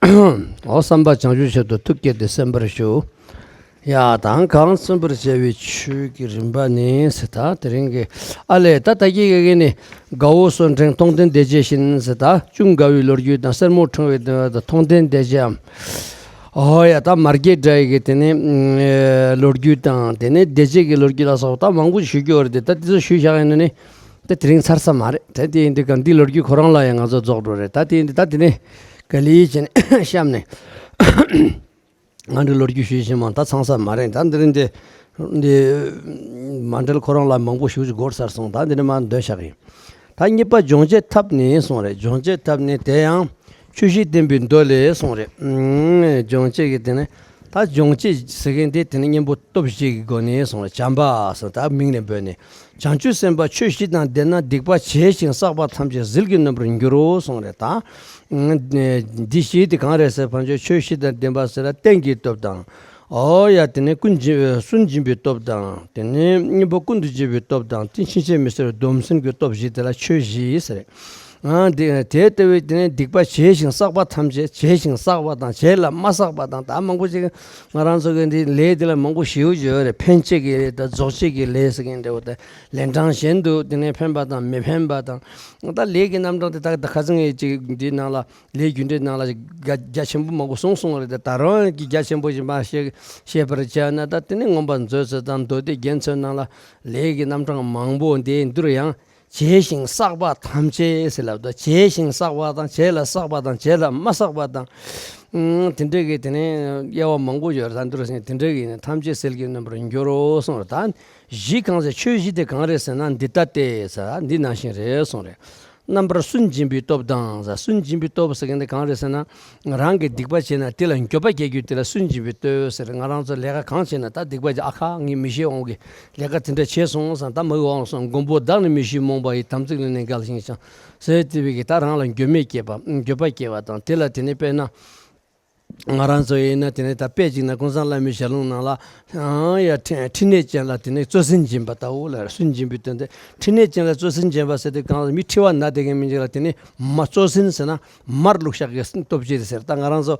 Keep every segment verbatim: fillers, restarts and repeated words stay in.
འོ་བསམ་པ་བྱང་ཆུབ་མཆོག་ཏུ་ཐུགས་བསྐྱེད་དེ་གསན་པར་ཞུ། ཡ་དང་གང་གསན་པར་བྱ་བའི་ཆོས་ཀྱི་རིམ་པ་ནི་ཟེར། ད་དེ་རིང་གི་ཨ་ལས་ད་ད་གི་གི་གི་ནི་དགའ་བོ་སོགས་འབྲིང་མཐོང་ལྡན་འདས་རྗེ་བཞིན་ཟེར། ད་ཅུང་དགའ་བའི་ལོ་རྒྱུས་དང་སེར་མོ་ཕྲེང་བའི་དོན་དང་མཐོང་ལྡན་འདས་རྗེའམ། ཨོ་ཡ་ད་མར་གྱི་སྒྲ་ཡི་གི་དེ་ནི་ལོ་རྒྱུས་དང་དེ་ནི་འདས་རྗེས་ཀྱི་ལོ་རྒྱུས་ལ་སོགས་ད་མང་པོ་ཞུ་རྒྱུ་ཡོད་རེད་དེ། ད་དེ་ཚོ་ཞུས་བཞག་ཡིན་ན་ནི་ད་དེ་རིང་ཚར་ས་མ་རེད། ད་དེ་ཡིན་དུས་གང་འདི་ལོ་རྒྱུས་ཁོ་རང་ལ་ཡང་ང་ཚོ་རྫོགས་འགྲོ་རེད། ད་དེ་ཡིན་དུས་ད་དེ་ནི་ག་ལེ་བྱས་ནས་གཤམ་ནས། ང་འདྲ་ལོ་རྒྱུས་ཞུས་ཤིང་མང་ད་ཚང་ས་མ་རེད། ད་འདི་རིང་འདི་འདི་མ་འབྲེལ་ཁོ་རང་ལ་མང་པོ་ཞུ་རྒྱུ་འགོར་ཚར་སོང་། ད་འདི་ནས་མར་འདོན་བཞག་ཡིན། ད་གཉིས་པ་སྦྱོང་བྱེད་ཐབས་ནི་གསུངས་རེད། སྦྱོང་བྱེད་ཐབས་ནི་དེ་ཡང་ཆོས་བཞི་བསྟན་པའི་མདོ་ལས་གསུངས་རེད། ཨུམ། སྦྱོང་བྱེད་ཀྱི་དེ་ནི་ད་སྦྱོང་བྱེད་ཟེར་མཁན་དེ་དེ་ནི་གཉེན་པོ་སྟོབས་བཞི་གི་སྒོ་ནས་གསུངས་རེད། བྱམས་པ་ཟེར་ད་མིང་ནས་འབོད་ནས། བྱང་ཆུབ་སེམས་དཔའ་ཆོས་བཞི་དང་ལྡན་ན། སྡིག་པ་བྱས་ཤིང་བསགས་པ་ཐམས་ཅད་ཟིལ་གྱིས་གནོན་པར་འགྱུར་རོ་གསུངས་རེད། ད་འདི་བཞི་དེ་གང་རེད་ཟེར་བ་ཅིན་ཆོས་བཞི་དང་ལྡན་པ་ཟེར་ན་རྟེན་གྱི་སྟོབས་དང་། ཨོ་ཡ་དེ་ནས་ཀུན་སྦྱིན་སུན་འབྱིན་པའི་སྟོབས་དང་། དེ་ནས་གཉེན་པོ་ཀུན་ཏུ་སྤྱོད་པའི་སྟོབས་དང་། དེ་ཕྱིན་ཆད་མི་སེལ་བའི་སྡོམ་སེམས་ཀྱི་སྟོབས་བཞི་དེ་ལ་ཆོས་བཞི་ཟེར། ཨ་དེ་དེ་ལྟ་བུའི་དེ་ནས་སྡིག་པ་བྱས་ཤིང་བསགས་པ་ཐམས་ཅད། བྱས་ཤིང་བསགས་པ་དང་བྱས་ལ་མ་བསགས་པ་དང་། ད་མང་པོ་ཅིག་ང་རང་ཚོ་གི་འདི་ལས་འདི་ལ་མང་པོ་ཞིག་ཡོད་རེད། ཕན་བྱེད་ཀྱི་ལས་དང་རྫོགས་བྱེད་ཀྱི་ལས་ཟེར་མཁན་འདྲ་བོ་དང་། ལན་གྲངས་གཞན་དུ་དེ་ནས་ཕན་པ་དང་མི་ཕན་པ་དང་། ད་ལས་ཀྱི་རྣམ་གྲངས་དེ་ད་ད་ཁ་སང་ངས་ཅིག་འདི་ནང་ལ་ལས་རྒྱུ་འབྲས་ནང་ལ་རྒྱ་རྒྱ་ཆེན་པོ་མང་པོ་གསུངས་སོང་བ་རེད། ད་ད་རུང་གི་རྒྱ་ཆེན་པོ་ཞིག་མ་བཤད་བཤད་པར་བྱས་ན། ད་དེ་ནི་མངོན་པ་མཛོད་ཚོ་དང་མདོ་སྡེ་རྒྱན་ཚོའི་ནང་ལ་ལས་ཀྱི་རྣམ་གྲངས་མང་པོ་འདི་འདུར་ཡང་བྱས་ཤིང་བསགས་པ་ཐམས་ཅད་ཟེར་ལབ་དོ། བྱས་ཤིང་བསགས་པ་དང་། བྱས་ལ་བསགས་པ་དང་། བྱས་ལ་མ་བསགས་པ་དང་། ཨང་། དེ་འདྲ་གི་དེ་ནས་དབྱེ་བ་མང་པོ་ཡོད་རེད། ད་འདུར་ཟེར་དེ་འདྲ་གི་ནི་ཐམས་ཅད་ཟིལ་གྱིས་གནོན་པར་འགྱུར་རོ་གསུངས་རེད། ད་བཞི་གང་ཟེར། ཆོས་བཞི་དེ་གང་རེད་ཟེར་ན་འདི་ལྟ་སྟེ་ཟེར་འདི་ནང་བཞིན་རེད་གསུངས་རེད། རྣམ་པར་སུན་འབྱིན་པའི་སྟོབས་དང་ཟེར། སུན་འབྱིན་པའི་སྟོབས་ཟེར་མཁན་དེ་གང་རེད་ཟེར་ན། རང་གིས་སྡིག་པ་བྱས་ན་དེ་ལ་འགྱོད་པ་སྐྱེ་རྒྱུ་དེ་ལ་སུན་འབྱིན་པའི་སྟོབས་ཟེར། ང་རང་ཚོ་ལས་ཀ་གང་བྱས་ན་ད་སྡིག་པ་བྱས། ཨ་ཁ་ངས་མི་ཤེས་འོང་གི་ལས་ཀ་དེ་འདྲ་བྱས་སོང་ཟེར། ད་མ་འོང་སོང་། མགོན་པོ་བདག་ནི་མི་ཤེས་རྨོངས་པ་ཡི། དམ་ཚིག་ལུས་ནས་འགལ་ཞིང་ཀྱང་ཟེར། དེ་བས་ཀྱི་ད་རང་ལ་འགྱོད་མེད་སྐྱེས་པ། འགྱོད་པ་སྐྱེ་བ་དང་། དེ་ལ་དེ་ནས་དཔེར་ན། ང་རང་ཚོ་ཡིན་ན་དེ་ནས་ད་དཔེ་གཅིག་ན་ཀུན་བཟང་བླ་མའི་ཞལ་ལུང་ནང་ལ། ཨང་། ཡ་ཕྲིན་ཕྲིན་ལས་ཅན་ལ་དེ་ནས་བཙོ་སུན་འབྱིན་པ་ལྟ་བུ་ལ་སུན་འབྱིན་པའི་དོན་དེ། ཕྲིན་ལས་ཅན་ལ་བཙོ་སུན་འབྱིན་པ་ཟེར་དུས་གང་ལ་མི་འཁྲི་བ་ན་བསྡད་མཁན་མི་འཇིག་ལ་དེ་ནས་མ་བཙོ་སུན་ཟེར་ན་མར་བླུགས་བཞག་གི་སྟོབས་ཀྱིས་ཟེར། ད་ང་རང་ཚོ་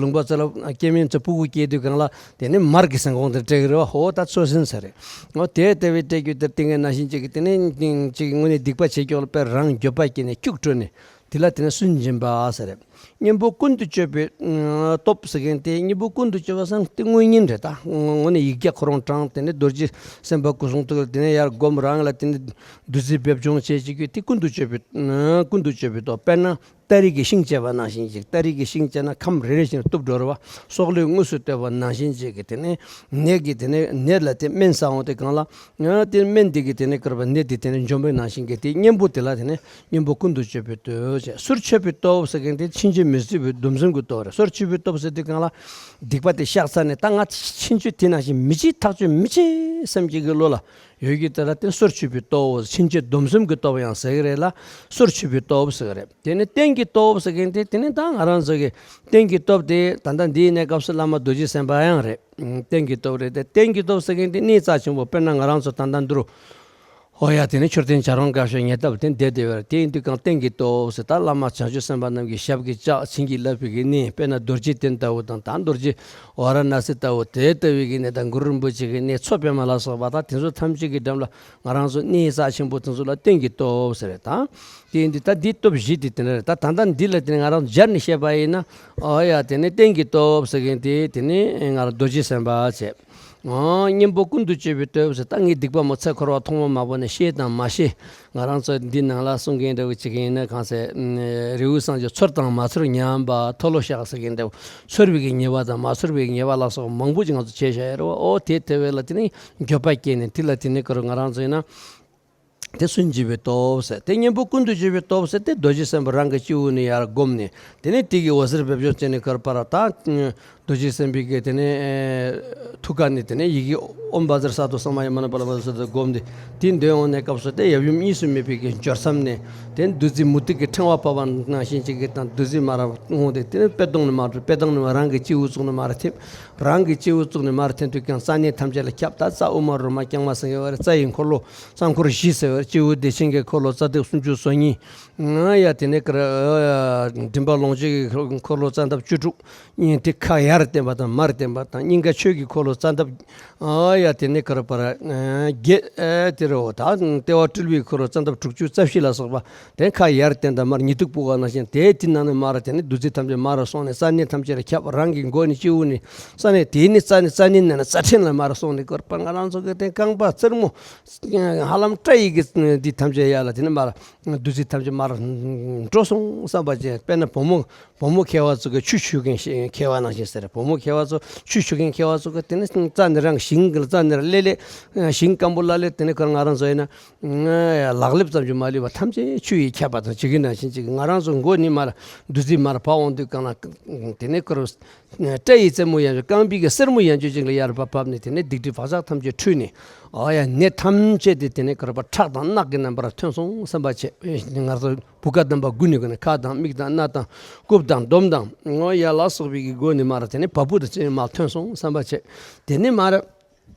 ལུང་པ་ཚོ་ལ་སྐྱེ་དམན་ཚོ་སྤུ་གུ་སྐྱེས་དུས་གང་ལ་དེ་ནས་མར་གྱི་སེམས་ཁོང་དེ་སྤྲད་ཀྱི་རེད་བ། ཧོ་ད་བཙོ་སུན་ཟེར་རེད། འོ་དེ་ལྟ་བུའི་སྤྲད་རྒྱུ་དེ་ཏིང་ངེ་ན་བཞིན་ཅིག་གི་དེ་ནས་ཅིག་དངོས་གནས་སྡིག་པ་བྱེད་ཀྱོག་ལ་དཔེར་རང་འགྱོད་པ་སྐྱེས་ནས་སྐྱུག་བྲོ་ནས། དེ་ལ་དེ་ནས་སུན་འབྱིན་པ་ཟེར་རེད། གཉེན་པོ་ཀུན་ཏུ་སྤྱོད་པའི་སྟོབས་ཟེར་མཁན་དེ། གཉེན་པོ་ཀུན་ཏུ་སྤྱོད་པ་ཟེར་དེ་དངོས་གཉེན་རེད། ད་དངོས་གནས་ཡིག་བརྒྱ་ཁོ་རང་བགྲངས། དེ་ནས་རྡོ་རྗེ་སེམས་དཔའ་སྐུ་གསུང་ཐུགས་ལ་དེ་ནས་ཡར་བསྒོམ། རང་ལ་དེ་ནས་བདུད་རྩི་འབེབས་སྦྱོང་བྱེད་ཅིག་གི་དེ་ཀུན་ཏུ་སྤྱོད་པའི་ཀུན་ཏུ་སྤྱོད་པའི་སྟོབས། དཔེར་ན་སྟ་རེ་གི་ཤིང་བཅད་པ་ནང་བཞིན་ཅིག། སྟ་རེ་གི་ཤིང་བཅད་ན་ཁམ་རེ་རེ་བཞིན་གཏུབ་འགྲོ་རེད་བ། སྲོག་བླུའི་དངོས་སུ་གཏོད་པ་ནང་བཞིན་ཅིག་གི་དེ་ནས་ནད་ཀྱི་དེ་ནས་ནད་ལ་དེ་སྨན་ཟ་འོང་དུས་གང་ལ། ཡང་དེ་སྨན་དེ་གིས་དེ་ནས་བསྐུར་བ་ནད་དེ་དེ་ནས་འཇོམས་པའི་ནང་བཞིན་གྱི་དེ་གཉེན་པོ་དེ་ལ་དེ་ནས་གཉེན་པོ་ཀུན་ཏུ་སྤྱོད་པའི་སྟོབས་བྱས། སོར་ཆུད་པའི་སྟོབས་ཟེར་མཁན་དེ་ཕྱིན་ཆད་མི་བྱེད་པའི་སྡོམ་སེམས་ཀྱི་སྟོབས་རེད། སོར་ཆུད་པའི་སྟོབས་ཟེར་དུས་གང་ལ་སྡིག་པ་དེ་བཤགས་ཚར་ནས་ད་ང་ཕྱིན་ཆད་དེ་ནང་བཞིན་མི་བྱེད། ཐག་ཆོད་མི་བྱེད་བསམ་གྱི་གི་བློ་ལ་ཡོད་རྒྱུ་དེ་ལ་དེ་སོར་ཆུད་པའི་སྟོབས། ཕྱིན་ཆད་སྡོམ་སེམས་ཀྱི་སྟོབས་ཡང་ཟེར་གི་རེད་ལ། སོར་ཆུད་པའི་སྟོབས་ཟེར་གི་རེད། དེ་ནས་རྟེན་གྱི་སྟོབས་ཟེར་མཁན་དེ་དེ་ནས་ད་ང་རང་ཚོ་གི་རྟེན་གྱི་སྟོབས་དེ་ད་ལྟ་འདིའི་གནས་སྐབས་སུ་བླ་མ་རྡོ་རྗེ་སེམས་དཔའ་ཡང་རེད། རྟེན་གྱི་སྟོབས་རེད་དེ། རྟེན་གྱི་སྟོབས་ཟེར་མཁན་དེ་གནས་རྩ་ཆེན་པོ། དཔེར་ན་ང་རང་ཚོ་ད་ལྟ་འདི་རུ། ཨོ་ཡ་དེ་ནས་མཆོད་རྟེན་བྱ་རུང་དགའ་ཤོས་ཉེ་ལྟ་བུ་དེ་འདས་བསྡད་པ་རེད། དེ་ཡིན་དུས་གང་རྟེན་གྱི་སྟོབས་ཟེར། ད་བླ་མ་བྱང་ཆུབ་སེམས་དཔའ་རྣམས་ཀྱི་ཞབས་ཀྱིས་བཅགས། བྱིན་གྱིས་བརླབས་པའི་གི་གནས། དཔེར་ན་རྡོ་རྗེ་གདན་ལྟ་བུ་དང་། ད་རྡོ་རྗེ་ཝཱ་ར་ཎ་སི་ལྟ་བུ་དེ་ལྟ་བུའི་གི་གནས་དང་། གུ་རུ་རིན་པོ་ཆེ་གི་གནས། མཚོ་པདྨ་ལ་སོགས་པ། ད་དེ་ཚོ་ཐམས་ཅད་ཀྱི་འགྲམ་ལ་ང་རང་ཚོ་གནས་རྩ་ཆེན་པོ་དེ་ཚོ་ལ་རྟེན་གྱི་སྟོབས་ཟེར་རེད། ད་དེ་ཡིན་དུས་ད་འདིའི་སྟོབས་བཞི་དེ་དེ་འདྲ་རེད། ད་ད་ལྟ་འདི་ལ་དེ་ནས་ང་རང་སྦྱར་ནས་བཤད་པ་ཡིན་ན། ཨོ་ཡ་དེ་ནས་རྟེན་གྱི་སྟོབས་ཟེར་མཁན་དེ་དེ་ནས་ང་རང་རྡོ་རྗེ་སེམས་དཔའ་བྱས། ཨང་། གཉེན་པོ་ཀུན་ཏུ་སྤྱོད་པའི་སྟོབས་ཟེར། ད་ངས་སྡིག་པ་མོ་ཚེ་འཁོར་བ་ཐོག་མ་མ་བོ་ནས་ཤེས་དང་མ་ཤེས། ང་རང་ཚོ་འདི་ནང་ལ་གསུང་མཁན་འདྲ་བོ་བྱེད་མཁན་ཡིན་ན། གང་ཟེར། རི་བོ་སངས་རྒྱས་ཚོར་དང་མ་ཚོར་ཉམས་པ། མཐོལ་ལོ་བཤགས་ཟེར་མཁན་འདྲ་བོ། ཚོར་བའི་གི་ཉེས་པ་དང་མ་ཚོར་བའི་གི་ཉེས་པ་ལ་སོགས་མང་པོ་ཅིག་ང་ཚོ་བྱས་བཞག་ཡོད་རེད་བ། ཨོ་དེ་དེ་བས་ལ་དེ་ནི་འགྱོད་པ་སྐྱེས་ནས། དེ་ལ་དེ་ནི་ཁོ་རང་ང་རང་ཚོ་ཡིན་ན། དེ་སུན་འབྱིན་པའི་སྟོབས་ཟེར། དེ་གཉེན་པོ་ཀུན་ཏུ་སྤྱོད་པའི་སྟོབས་ཟེར་དེ་རྡོ་རྗེ་སེམས་དཔའ་རང་གི་སྤྱི་བོ་ནས་ཡར་བསྒོམས་ནས། དེ་ནས་དེ་གི་འོད་ཟེར་འབེབས་སྦྱོར་བྱས་ནས་ཁར་པར་ད་ རྡོ་རྗེ་སེམས་དཔའི་གི་དེ་ནས་ཨེ་ཐུགས་ཀ་ནས་དེ་ནས་ཡི་གེ་ཨོཾ་བཛྲ་ས་ཏྭ་ས་མ་ཡ་མ་ན་པཱ་ལ་བཛྲ་ས་ཏྭ་བསྒོམས་ཏེ། དེ་འདོན་འོང་ནས་སྐབས་སུ་དེ་ཡབ་ཡུམ་གཉིས་སུ་མེད་པའི་གི་སྦྱོར་མཚམས་ནས་དེ་ནས་བདུད་རྩི་མུ་ཏིག་གི་ཕྲེང་བ་བབས་པ་ནང་བཞིན་ཅིག་གི་དང་བདུད་རྩི་མར་འོང་སྟེ། དེ་ནས་པད་སྡོང་ནས་མར་པད་སྡོང་ནས་མར་རང་གི་སྤྱི་བོའི་གཙུག་ནས་མར་ཐིམ། རང་གི་སྤྱི་བོའི་གཙུག་ནས་མར་ཐིམ་དུས་ཀྱང་རྩ་གནས་ཐམས་ཅད་ལ་ཁྱབ། ད་རྩ་དབུ་མ་རོ་མ་རྐྱང་མ་ཟེར་གྱི་ཡོད་རེད། རྩ་ཡི་འཁོར་ལོ་རྩ་འཁོར་བཞི་ཟེར་བ་རེད། སྤྱི་བོ་བདེ་ཆེན་གྱི་འཁོར་ལོ་རྩ་མདུད་སུམ་ཅུ་སོ་གཉིས། ཡ་དེ་ནས་ཀར་མགྲིན་པ་ལོངས་སྤྱོད་ཀྱི་འཁོར་ལོ་རྩ་འདབ་བཅུ་དྲུག། དེ་ཁ་ཡར་བསྟན་པ་དང་མར་བསྟན་པ་དང་། སྙིང་ག་ཆོས་ཀྱི་འཁོར་ལོ་རྩ་འདབ། ཡ་དེ་ནས་ཀར་པར་བརྒྱད་དེ་རེད། འོ་ད་ལྟེ་བ་སྤྲུལ་པའི་འཁོར་ལོ་རྩ་འདབ་དྲུག་ཅུ་རྩ་བཞི་ལ་སོགས་པ། དེ་ཁ་ཡར་བསྟན་དང་མར་ཉི་གདུགས་སྤུ་ག་ནང་བཞིན་དེ་དེ་ནང་ནས་མར་དེ་ནས་བདུད་རྩི་ཐམས་ཅད་མར་སོང་ནས་རྩ་གནས་ཐམས་ཅད་ལ་ཁྱབ། རང་གི་མགོ་ནས་སྤྱི་བོ་ནས་རྩ་གནས་དེ་ནས་རྩ་ནས་རྩ་གནས་ནས་རྩ་ཕྲན་ལ་མར་སོང་ནས་ཀར་པར་ང་རང་ཚོ་གི་དེ་རྐང་པ་རྩེ་མོ་ཧ་ལམ་སྐྲ་ཡི་གི་འདི་ཐམས་ཅད་ཡར་ལ་དེ་ནས་མར་བདུད་རྩི་ཐམས་ཅད་མར་འགྲོ་སོང་བསམ་པ་ཅན། དཔེར་ན་བུ་མོ་བུ་མོ་མཁས་པ་ཚོ་གི་ཆུ་འཁྱུ་མཁན་ཞིག་མཁས་པ་ནང་བཞིན་ཟེར། བུ་མོ་མཁས་པ་ཚོ་ཆུ་འཁྱུ་མཁན་མཁས་པ་ཚོ་གི་དེ་ནས་རྩ་ནས་རང་ཞིང་གི་རྩ་ནས་རང་ལས་ལས་ཞིང་སྐམ་པོ་ལ་ལས་དེ་ནས་ཁོ་ང་རང་ཚོ་ཡིན་ན། ལག་ལེབ་ཙམ་གྱིས་མ་ལུས་པ་ཐམས་ཅད་ཆུ་ཡིས་ཁྱབ་པ་དང་བྱེད་ཀྱི་ནང་བཞིན་ཅིག་ང་རང་ཚོ་མགོ་ནས་མར་བདུད་རྩི་མར་བབས་འོང་དུས་གང་ལ་དེ་ནས་ཁོ་རང་སྐྲ་ཡི་རྩེ་མོ་ཡང་རྐང་པའི་གི་སེར་མོ་ཡང་ཆོས་ཅན་ལ་ཡར་བབས་བབས་ནས་དེ་ནས་སྡིག་སྒྲིབ་བག་ཆགས་ཐམས་ཅད་འཁྲུས་ནས། ཨོ་ཡ་ནད་ཐམས་ཅད་དེ་དེ་ནས་ཁོ་རང་པ་ཁྲག་དང་རྣག་གི་རྣམ་པར་ཐོན་སོང་བསམ་པ་བྱས། ང་ཚོ་བུ་ག་དམ་པ་དགུ་ནས་གོ་ནས་ཁ་དང་མིག་དང་སྣ་དང་རྐུབ་དང་འདོམ་དང་ཨོ་ཡ་ལ་སོགས་པའི་གི་སྒོ་ནས་མར་དེ་ནས་བ་སྤུ་དང་ཅན་མར་ཐོན་སོང་བསམ་པ་བྱས། དེ་ནས་མར།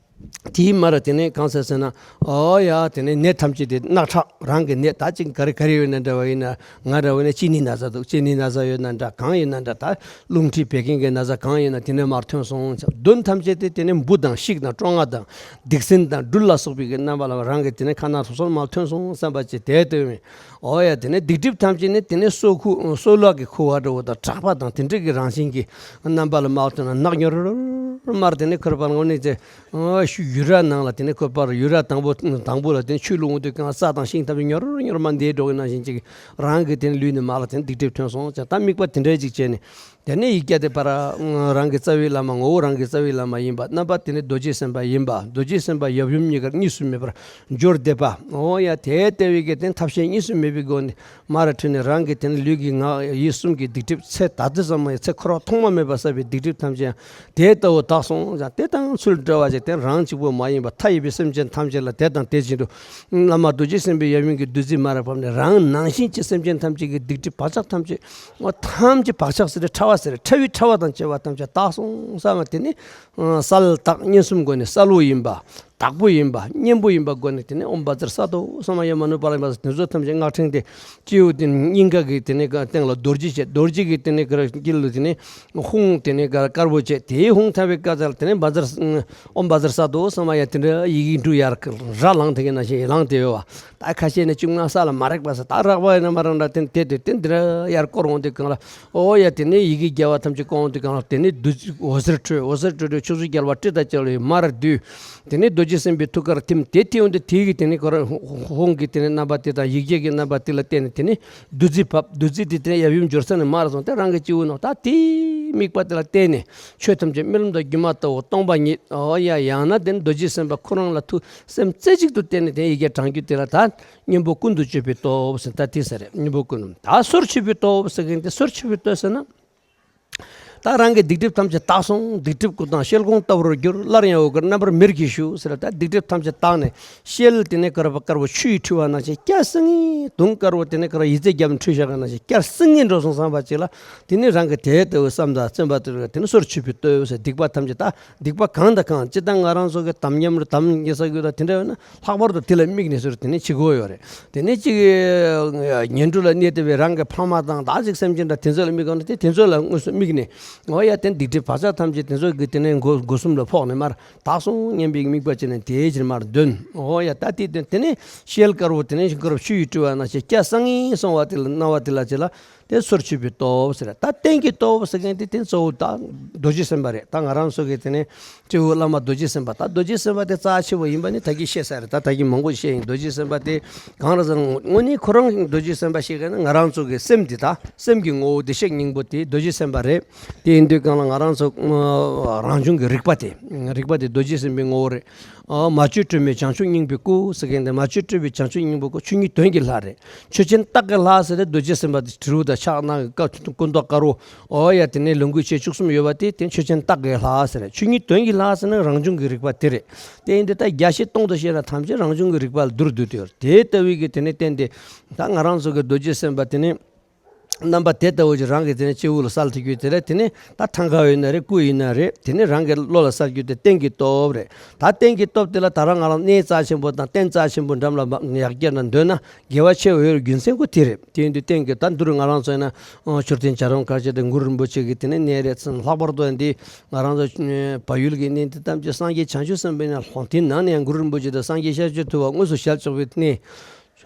དེའི་མར་དེ་ནས་གང་ཟེར་ཟེར་ན། ཨོ་ཡ་དེ་ནས་ནད་ཐམས་ཅད་དེ་རྣག་ཁྲག་རང་གི་ནད་ད་ཅིག་ག་རེ་ག་རེ་ཡོད་ན་འདྲ་བ་ཡིན་ན། ང་འདྲ་བ་ཡིན་ན་གཅིན་སྙི་ན་ཚ་འདུག་གཅིན་སྙི་ན་ཚ་ཡོད་ན་འདྲ་གང་ཡིན་ན་འདྲ། ད་རླུང་མཁྲིས་བད་ཀན་གྱི་ན་ཚ་གང་ཡིན་ན་དེ་ནས་མར་ཐོན་སོང་། གདོན་ཐམས་ཅད་དེ་དེ་ནས་འབུ་དང་ཤིག་དང་སྤྲང་ང་དང་སྡིག་སྲིན་དང་སྦྲུལ་ལ་སོགས་པའི་གི་རྣམ་པ་ལ་རང་གི་དེ་ནས་ཁ་ན་ཐོ་སོར་མར་ཐོན་སོང་བསམ་པ་བྱས་དེ་ལྟོས་མེད། ཨོ་ཡ་དེ་ནས་སྡིག་སྒྲིབ་ཐམས་ཅད་ནི་དེ་ནས་སོ་ཁུ་སོ་ལག་གི་ཁུ་བ་འདྲ་བོ་དང་དྲེག་པ་དང་དེ་འདྲ་གི་རང་བཞིན་གྱི་རྣམ་པ་ལ་མར་ཐོན་ན་རྣག་ཉོ་རུ་མར་དེ་ནས་ཁོ་རང་པར་ངོ་ནས་ཚེ། ཨ་ཤུ་ཡུ་ར་ནང་ལ་དེ་ནས་ཁོ་པར་ཡུ་ར་དང་པོ་དང་པོ་ལ་དེ་ནས་ཆུ་བླུགས་འོང་དུས་གང་ས་དང་ཤིང་ཐམས་ཅད་ཉོ་རུ་ཉོ་རུ་མར་འདས་འགྲོ་གི་ནང་བཞིན་ཅིག་རང་གི་དེ་ནས་ལུས་ནས་མར་ལ་དེ་ནས་སྡིག་སྒྲིབ་ཐོན་སོང་ཙང་། ད་དམིགས་པ་དེ་འདྲ་ཅིག་བྱས་ནས། དེ་ནས་ཡིག་བརྒྱ་དེ་པར་རང་གི་རྩ་བའི་བླ་མ་ངོ་བོ་རང་གི་རྩ་བའི་བླ་མ་ཡིན་པ། རྣམ་པ་དེ་ནི་རྡོ་རྗེ་སེམས་དཔའ་ཡིན་པ། རྡོ་རྗེ་སེམས་དཔའ་ཡབ་ཡུམ་གཉིས་ཀར་གཉིས་སུ་མེད་པར་སྦྱོར་བསྡད་པ། འོ་ཡ་དེ་ལྟ་བུའི་གི་དེ་ཐབས་ཤེས་གཉིས་སུ་མེད་པའི་སྒོ་ནས་མར་ཁྲིད་ནས་རང་གི་དེ་ནི་ལུས་ཀྱི་ངག་ཡིད་གསུམ་གྱི་སྡིག་སྒྲིབ་ཚེ་ད་ལྟ་ཙམ་མ་ཡིན་ཚེ་འཁོར་བ་ཐོག་མ་མེད་པ་བསགས་པའི་སྡིག་སྒྲིབ་ཐམས་ཅད་ཡང་དེ་ལྟ་བུ་དག་སོང་ཙང་། དེ་དང་ཚུལ་འདྲ་བ་ཅིག་དེ་རང་གཅིག་པུ་མ་ཡིན་པར་མཐའ་ཡས་པའི་སེམས་ཅན་ཐམས་ཅད་ལ་དེ་དང་དེ་བཞིན་དུ་བླ་མ་རྡོ་རྗེ་སེམས་དཔའི་ཡབ་ཡུམ་གྱི་བདུད་རྩི་མར་ཕབ་ནས་རང་ནང་བཞིན་གྱི་སེམས་ཅན་ཐམས་ཅད་ཀྱི་སྡིག་སྒྲིབ་བག་ཆགས་ཐམས་ཅད། འོ་ཐམས་ཅད་བག་ཆགས་ཟེར་ཏེ་ཕྲ་བ་ཟེར་ཕྲ་བའི་ཕྲ་བ་དང་བཅས་པ་ཐམས་ཅད་དག་སོང་བསམ་པ་དེ་ནི། གསལ་དག་མངོན་སུམ་སྒོ་ནས་གསལ་བོ་ཡིན་པ། དག་པོ་ཡིན་པ་སྙན་པོ་ཡིན་པ་སྒོ་ནས་དེ་ནི་ཨོཾ་བཛྲ་ས་ཏྭ་ས་མ་ཡ་མ་ནུ་པཱ་ལ་ཡིན་པ་དེ་ཚོ་ཐམས་ཅད་སྔགས་ཕྲེང་དེ་སྤྱི་བོ་དེ་ནི་སྙིང་ག་གི་དེ་ནི་སྟེང་ལ་རྡོ་རྗེ་བྱས། རྡོ་རྗེ་གི་དེ་ནི་དཀྱིལ་ལ་དེ་ནི་ཧཱུྃ་དེ་ནི་དཀར་པོ་བྱས། དེའི་ཧཱུྃ་ཐལ་བའི་དཀའ་ཚལ་དེ་ནི་བཛྲ་ཨོཾ་བཛྲ་ས་ཏྭ་ས་མ་ཡ་དེ་འདྲ་ཡི་གེ་འབྲུ་ཡར་ར་ལངས་དེ་གི་ནང་བཞིན་ཡི་ལངས་དེ་ཡོད་བ། ད་ཁ་ཤས་ནི་ཅུང་ང་ས་ལ་མ་རེག་པ་ས་ད་རག་པ་ཡིན་ན་མ་རང་འདྲ་དེ་དེ་དེ་དེ་འདྲ་ཡར་བསྐོར་འོང་དུས་གང་ལ། ཨོ་ཡ་དེ་ནས་ཡི་གེ་བརྒྱ་པ་ཐམས་ཅད་བསྐོར་འོང་དུས་གང་ལ་དེ་ནས་བདུད་འོད་ཟེར་འཕྲོས། འོད་ཟེར་འཕྲོས་འཕྲོས་ཆུ་ཚོད་བརྒྱད་པ་སྤྲེལ་ཟླ་བརྒྱད་པའི་མར་བསྡུས། དེ་ནས་རྡོ་རྗེ་སེམས་དཔའི་ཐུགས་ཀར་ཐིམ། དེ་ཐིམ་འོང་དུས་དེ་གི་དེ་ནས་ཁོ་རང་ཧཱུྃ་གི་དེ་ནས་རྣམ་པ་དེ་དང་ཡིག་བརྒྱ་གི་རྣམ་པ་དེ་ལ་བརྟེན་ནས་དེ་ནས་བདུད་རྩི་བབས། བདུད་རྩི་དེ་དེ་ནས་ཡབ་ཡུམ་སྦྱོར་ས་ནས་མར་སོང་སྟེ་རང་གི་སྤྱི་བོའི་ནང་ད་དེའི་དམིགས་པ་དེ་ལ་བརྟེན་ནས་ཆོས་ཐམས་ཅད་རྨི་ལམ་དང་སྒྱུ་མ་ལྟ་བུ་སྟོང་པ་ཉིད། ཨོ་ཡ་ཡང་ན་དེ་ནས་རྡོ་རྗེ་སེམས་དཔའ་ཁོ་རང་ལ་ཐུགས་སེམས་རྩེ་གཅིག་ཏུ་བརྟེན་ནས་དེ་ཡི་གེ་བགྲང་རྒྱུ་དེ་ལ་ད། གཉེན་པོ་ཀུན་ཏུ་སྤྱོད་པའི་སྟོབས་ཟེར་ད་དེ་ཟེར་རེད། གཉེན་པོ་ཀུན་ཏུ་ད་སོར་ཆུད་པའི་སྟོབས་ཟེར་མཁན་དེ་སོར་ཆུད་པའི་སྟོབས་ཟེར་ན། ད་རང་གི་སྡིག་སྒྲིབ་ཐམས་ཅད་དག་སོང་། སྡིག་སྒྲིབ་ཀུན་དང་ཤེལ་གོང་ལྟ་བུར་གྱུར། སླར་ཡང་འོད་དཀར་རྣམ་པར་མེར་གྱིས་ཞུ་ཟེར། ད་སྡིག་སྒྲིབ་ཐམས་ཅད་དག་ནས་ཤེལ་དེ་ནས་དཀར་པོ་དཀར་པོ་ཆུ་ཡིས་འཁྲུད་པ་ནང་བཞིན་སྐྱ་སེང་ངེ་དུང་དཀར་པོ་དེ་ནས་དཀར་པོ་ཡི་ཙི་བརྒྱབ་ནས་འཁྲུད་བཞག་པ་ནང་བཞིན་སྐྱ་སེང་ངེ་འགྲོ་སོང་བསམ་པ་ཅིག་ལ། དེ་ནས་རང་གི་དེ་ལྟ་བུ་བསམ་དང་བརྩོན་པ་དེ་རུ་དེ་ནས་སོར་ཆུད་པའི་སྟོབས་ཟེར། སྡིག་པ་ཐམས་ཅད་ད་སྡིག་པ་གང་དང་གང་ཅི་ལྟར་ང་རང་ཚོ་གི་དམ་ཉམས་རུ་དམ་ཉེ་ས་རྒྱུ་དང་དེ་འདྲ་ཡོད་ན། ལྷག་པར་དུ་དེ་ལ་དམིགས་ནས་ཟེར་དེ་ནས་བྱེད་དགོས་ཡོད་རེད། དེ་ནས་གཅིག་ཉན་སྒྲུབ་ལ་གནས་བསྡད་པའི་རང་གི་ཕ་མ་དང་ད་ཅིག་སེམས་ཅན་དང་དེ་ཚོ་ལ་དམིགས་གོ་ན་དེ་དེ་ཚོ་ལ་དངོས་སུ་དམིགས་ནས། འོ་ཡ་དེ་སྡིག་སྒྲིབ་བག་ཆགས་ཐམས་ཅད་དེ་ཚོ་གི་དེ་ནས་སྒོ་སྒོ་གསུམ་ལ་ཕོག་ནས་མར་དག་སོང་སྙམ་པའི་དམིགས་པ་བྱས་ནས་དེའི་ཕྱིར་མར་འདོན། འོ་ཡ་ད་དེ་དེ་དེ་ནས་ཤེལ་དཀར་པོ་དེ་ནས་ཤིང་དཀར་པོ་ཆུ་ཡིས་བཀྲུ་བ་ནང་བཞིན་སྐྱ་སེང་ངེ་སོང་བ་དེ་ལ་སྣང་བ་དེ་ལ་བྱེད་ལ། དེ་སོར་ཆུད་པའི་སྟོབས་ཟེར། ད་རྟེན་གྱི་སྟོབས་ཟེར་མཁན་དེ་དེ་གཙོ་བོ་ད་རྡོ་རྗེ་སེམས་དཔའ་རེད། ད་ང་རང་ཚོ་གི་དེ་ནས་སྤྱི་བོའི་བླ་མ་རྡོ་རྗེ་སེམས་དཔའ། ད་རྡོ་རྗེ་སེམས་དཔའ་དེ་རྩ་ཆེ་བོ་ཡིན་པ་ནི་ད་གིན་བཤད་ས་རེད། ད་ད་གིན་མང་པོ་བཤད་ཡིན། རྡོ་རྗེ་སེམས་དཔའ་དེ་གང་རེད་ཟེར་ན། དངོས་གནས་ཁོ་རང་རྡོ་རྗེ་སེམས་དཔའ་ཞིག་ག་ན་ང་རང་ཚོ་གི་སེམས་དེ་ད་སེམས་ཀྱི་ངོ་བོ་བདེ་གཤེགས་སྙིང་པོ་དེ་རྡོ་རྗེ་སེམས་དཔའ་རེད། དེ་ཡིན་དུས་གང་ལ་ང་རང་ཚོ་རང་བྱུང་གི་རིག་པ་དེ་རིག་པ་དེ་རྡོ་རྗེ་སེམས་དཔའི་ངོ་བོ་རེད། ཨ་མ་བཅོས་སྤྲོས་མེད་བྱང་ཆུབ་སྙིང་པོའི་སྐུ་ཟེར་མཁན་དེ། མ་བཅོས་སྤྲོས་པའི་བྱང་ཆུབ་སྙིང་པོའི་སྐུ་ཆོས་ཉིད་དོན་གྱི་ལྷ་རེད། ཆོས་ཅན་རྟགས་ཀྱི་ལྷ་ཟེར་ཏེ་རྡོ་རྗེ་སེམས་དཔའ་དེ་དྲིལ་བུ་དང་ ཕྱག་ན་སྐུ་མདོག་དཀར་པོ། ཨོ་ཡ། དེ་ནས་ལོངས་སྐུ་མཆེད་བཅུ་གསུམ་ཡོད་པ་དེ་དེ་ཆོས་ཅན་རྟགས་ཀྱི་ལྷ་ཟེར། ཆོས་ཉིད་དོན་གྱི་ལྷ་ཟེར་ན་རང་བྱུང་གི་རིག་པ་དེ་རེད། དེ་ཡིན་དུས་ད་རྒྱ་ཆེ་སྟོང་དུ་བཤད་ན་ཐམས་ཅད་རང་བྱུང་གི་རིག་པ་ལ་བསྡུར་བསྡུར་དུ་ཡོད་རེད། དེ་ལྟ་བུའི་གི་དེ་ནས་བསྟན་ཏེ། ད་ང་རང་ཚོ་གི་རྡོ་རྗེ་སེམས་དཔའ་དེ་ནས་རྣམ་པ་དེ་ལྟ་བུ་ཅིག་རང་གི་དེ་ནས་སྤྱི་བོ་ལ་གསལ་ཐུབ་རྒྱུ་དེ་རེད། དེ་ནས་ད་ཐང་ཀ་ཡིན་ན་རེད། སྐུ་ཡིན་ན་རེད། དེ་ནས་རང་གི་བློ་ལ་གསལ་རྒྱུ་དེ་རྟེན་གྱི་སྟོབས་རེད། ད་རྟེན་གྱི་སྟོབས་དེ་ལ་ད་རང་ང་རང་གནས་རྩ་ཆེན་པོ་དང་རྟེན་རྩ་ཆེན་པོ་འགྲམ་ལ་ཡར་བསྐྱལ་ན་འདོད་ན། དགེ་བ་ཆེ་བའི་རྒྱུ་མཚན་ཁོ་དེ་རེད། དེ་ཡིན་དུས་རྟེན་གྱི་ད་འདིར་ང་རང་ཚོ་ཡིན་ན་མཆོད་རྟེན་བྱ་རུང་དཀར་ཆེན་དེ་གུ་རུ་རིན་པོ་ཆེ་གི་དེ་ནས་གནས་རེད་ཚུལ། ལྷག་པར་དུ་ཡང་འདི་ང་རང་ཚོ་བལ་ཡུལ་གྱི་གནས་འདི་ཐམས་ཅད་སངས་རྒྱས་བྱང་ཆུབ་སེམས་དཔའི་ཡིན་ན་ལྷོ། དེའི་ནང་ནས་ཡང་གུ་རུ་རིན་པོ་ཆེ་དང་སངས་རྒྱས་ཤཱཀྱ་ཐུབ་པ་དངོས་སུ་ཞལ་བཅགས་པའི་གནས།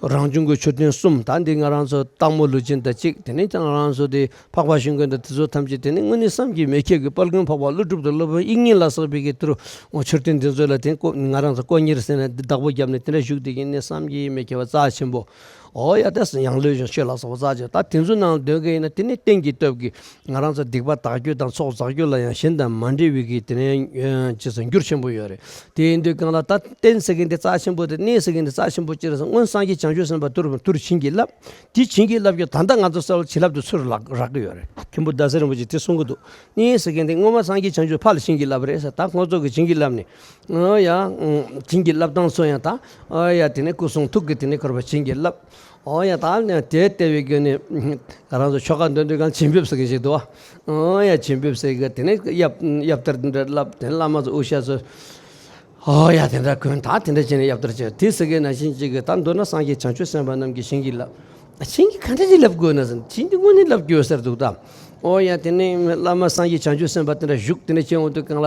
རང་བྱུང་གི་མཆོད་རྟེན་གསུམ། ད་འདི་ང་རང་ཚོ་སྟག་མོ་ལུས་སྦྱིན་དང་གཅིག་དེ་ནས་ཀྱང་ང་རང་ཚོ་དེ་འཕགས་པ་ཤིང་ཀུན་དང་དེ་ཚོ་ཐམས་ཅད་དེ་ནས་དངོས་གནས་བསམ་གྱིས་མི་ཁྱབ་ཀྱི་དཔལ་མགོན་འཕགས་པ་ཀླུ་སྒྲུབ་དང་སློབ་དཔོན་དབྱིག་གཉེན་ལ་སོགས་པའི་གི་དུར་མཆོད་རྟེན་འདི་ཚོ་ལ་དེ་ཀོ་ང་རང་ཚོ་དཀོན་གཉེར་ཟེར་ན་འདི་བདག་པོ་བརྒྱབ་ནས་དེ་འདྲ་བཞུགས་བསྡད་ཀྱི་ནས་བསམ་གྱིས་མི་ཁྱབ་པ་རྩ་ཆེན་པོ། ཨོ་ཡ། ད་ཡང་ལོས་ཤོད་ལ་སོགས་པ་རྩ་ཆེ། ད་དེ་ཚོ་ནང་སྡོད་མཁན་ཡིན་ན་དེ་ནས་རྟེན་གྱི་སྟོབས་ཀྱིས་ང་རང་ཚོ་སྡིག་པ་དག་རྒྱུ་དང་ཚོགས་བསགས་རྒྱུ་ལ་ཡང་གཞན་དང་མ་འདྲེས་པའི་གི་དེ་ནས་ཅི་ཟེར་འགྱུར་ཆེན་པོ་ཡོད་རེད། དེ་ཡིན་དུས་གང་ལ་ད་རྟེན་ཟེར་མཁན་དེ་རྩ་ཆེན་པོ་དེ་གནས་ཟེར་མཁན་དེ་རྩ་ཆེན་པོ་ཅི་རེད་ཟེར། སྔོན་སངས་རྒྱས་བྱང་ཆུབ་སེམས་དཔའ་དུར་དུར་བྱིན་གྱིས་བརླབས། དེ་བྱིན་གྱིས་བརླབས་ཀྱི་ད་ལྟ་ང་ཚོ་གསལ་བྱིན་རླབས་དེ་ཚུར་ལག་རག་གི་ཡོད་རེད། མཁན་པོ་ཟླ་ཟེར་རིན་པོ་ཆེ་དེ་གསུང་གི་འདུག་གནས་ཟེར་མཁན་དེ་སྔོན་མ་སངས་རྒྱས་བྱང་ཆུབ་ཕར་ལ་བྱིན་གྱིས་བརླབས་རེད་ཟེར། ད་ཁོང་ཚོ་གི་བྱིན་གྱིས་བརླབས་ནས། ཨོ་ཡ། བྱིན་གྱིས་བརླབས་སྟངས་ཚོ་ཡང་ད། ཨོ་ཡ། དེ་ནས་སྐུ་གསུང་ཐུགས་ཀྱི་དེ་ནས་འཁོར་བ་བྱིན་གྱིས་བརླབས། ཨོ་ཡ། ད་ནས་དེ་ལྟ་བུའི་སྒོ་ནས་ང་རང་ཚོ་ཆོ་ག་འདོན་དུས་གང་བྱིན་འབེབས་ཟེར་གྱི་ཞིག་འདུག་བ། ཨོ་ཡ། བྱིན་འབེབས་ཟེར་གྱི་དེ་ནས་གཡབ་གཡབ་དར་འདི་འདྲ་བརླབས། དེ་ནས་བླ་མ་ཚོ་དབུ་ཞྭ་ཚོ། ཨོ་ཡ། དེ་འདྲ་གོན། ད་དེ་འདྲ་བྱས་ནས་གཡབ་དར་བྱས། དེ་ཟེར་གྱི་ནང་བཞིན་ཅིག་གི་ད་མདོར་ན་སངས་རྒྱས་བྱང་ཆུབ་སེམས་དཔའ་རྣམས་ཀྱིས་བྱིན་གྱིས་བརླབས། བྱིན་གྱིས་ག་འདྲ་ཞིག་བརླབས་དགོས་ན་ཟེར། བྱིན་གྱིས་དངོས་གནས་བརླབས་དགོས་ཟེར་འདུག་ད། ཨོ་ཡ། དེ་ནས་བླ་མ་སངས་རྒྱས་བྱང་ཆུབ་སེམས་དཔའ་དེ་འདྲ་བཞུགས། དེ་འདྲ་བྱས་འོང་དུས་གང་ལ་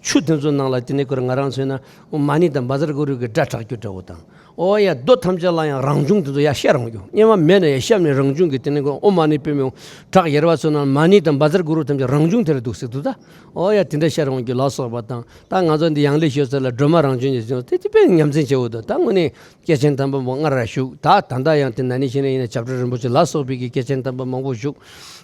ཆུ་དེ་ཚོ་ནང་ལ་དེ་ནས་ཁོ་རང་ང་རང་ཚོའི་ན་མ་ཎི་དང་བཛྲ་གུ་རུ་གི་སྒྲ་གྲགས་རྒྱུ་འདྲ་བོ་དང་། ཨོ་ཡ། རྡོ་ཐམས་ཅད་ལ་ཡང་རང་བྱུང་དེ་ཚོ་ཡར་ཤར་འོང་རྒྱུ། སྔོན་མ་མེད་ན་ཡང་ཤར་ནས་རང་བྱུང་གི་དེ་ནས་ཁོ་ཨོཾ་མ་ཎི་པདྨེ་ཧཱུྃ། བྲག་ཡེར་པ་ཚོ་ནང་མ་ཎི་དང་བཛྲ་གུ་རུ་ཐམས་ཅད་རང་བྱུང་དེ་ར་འདུག་ཟེར་འདུག་ད། ཨོ་ཡ། དེ་འདྲ་ཤར་འོང་རྒྱུ་ལ་སོགས་པ་དང་། ད་ང་ཚོ་འདི་ཡང་ལེ་ཤོད་ས་ལ་སྒྲོལ་མ་རང་བྱུང་ཡིན་ཟེར་དེ་དཔེ་ཉམས་ཚན་ཆེ་བོ་འདུག་ད་དངོས་གནས་སྐྱེས་ཆེན་དམ་པ་མོ་སྔར་ར་བཞུགས། ད་ད་ལྟ་ཡང་དེ་ན་ནི་ཤེས་ན་ཡིན་ན་བྱ་བྲལ་རིན་པོ་ཆེ་ལ་སོགས་པའི་གི་སྐྱེས་ཆེན་དམ་པ་མང་པོ་བཞུགས།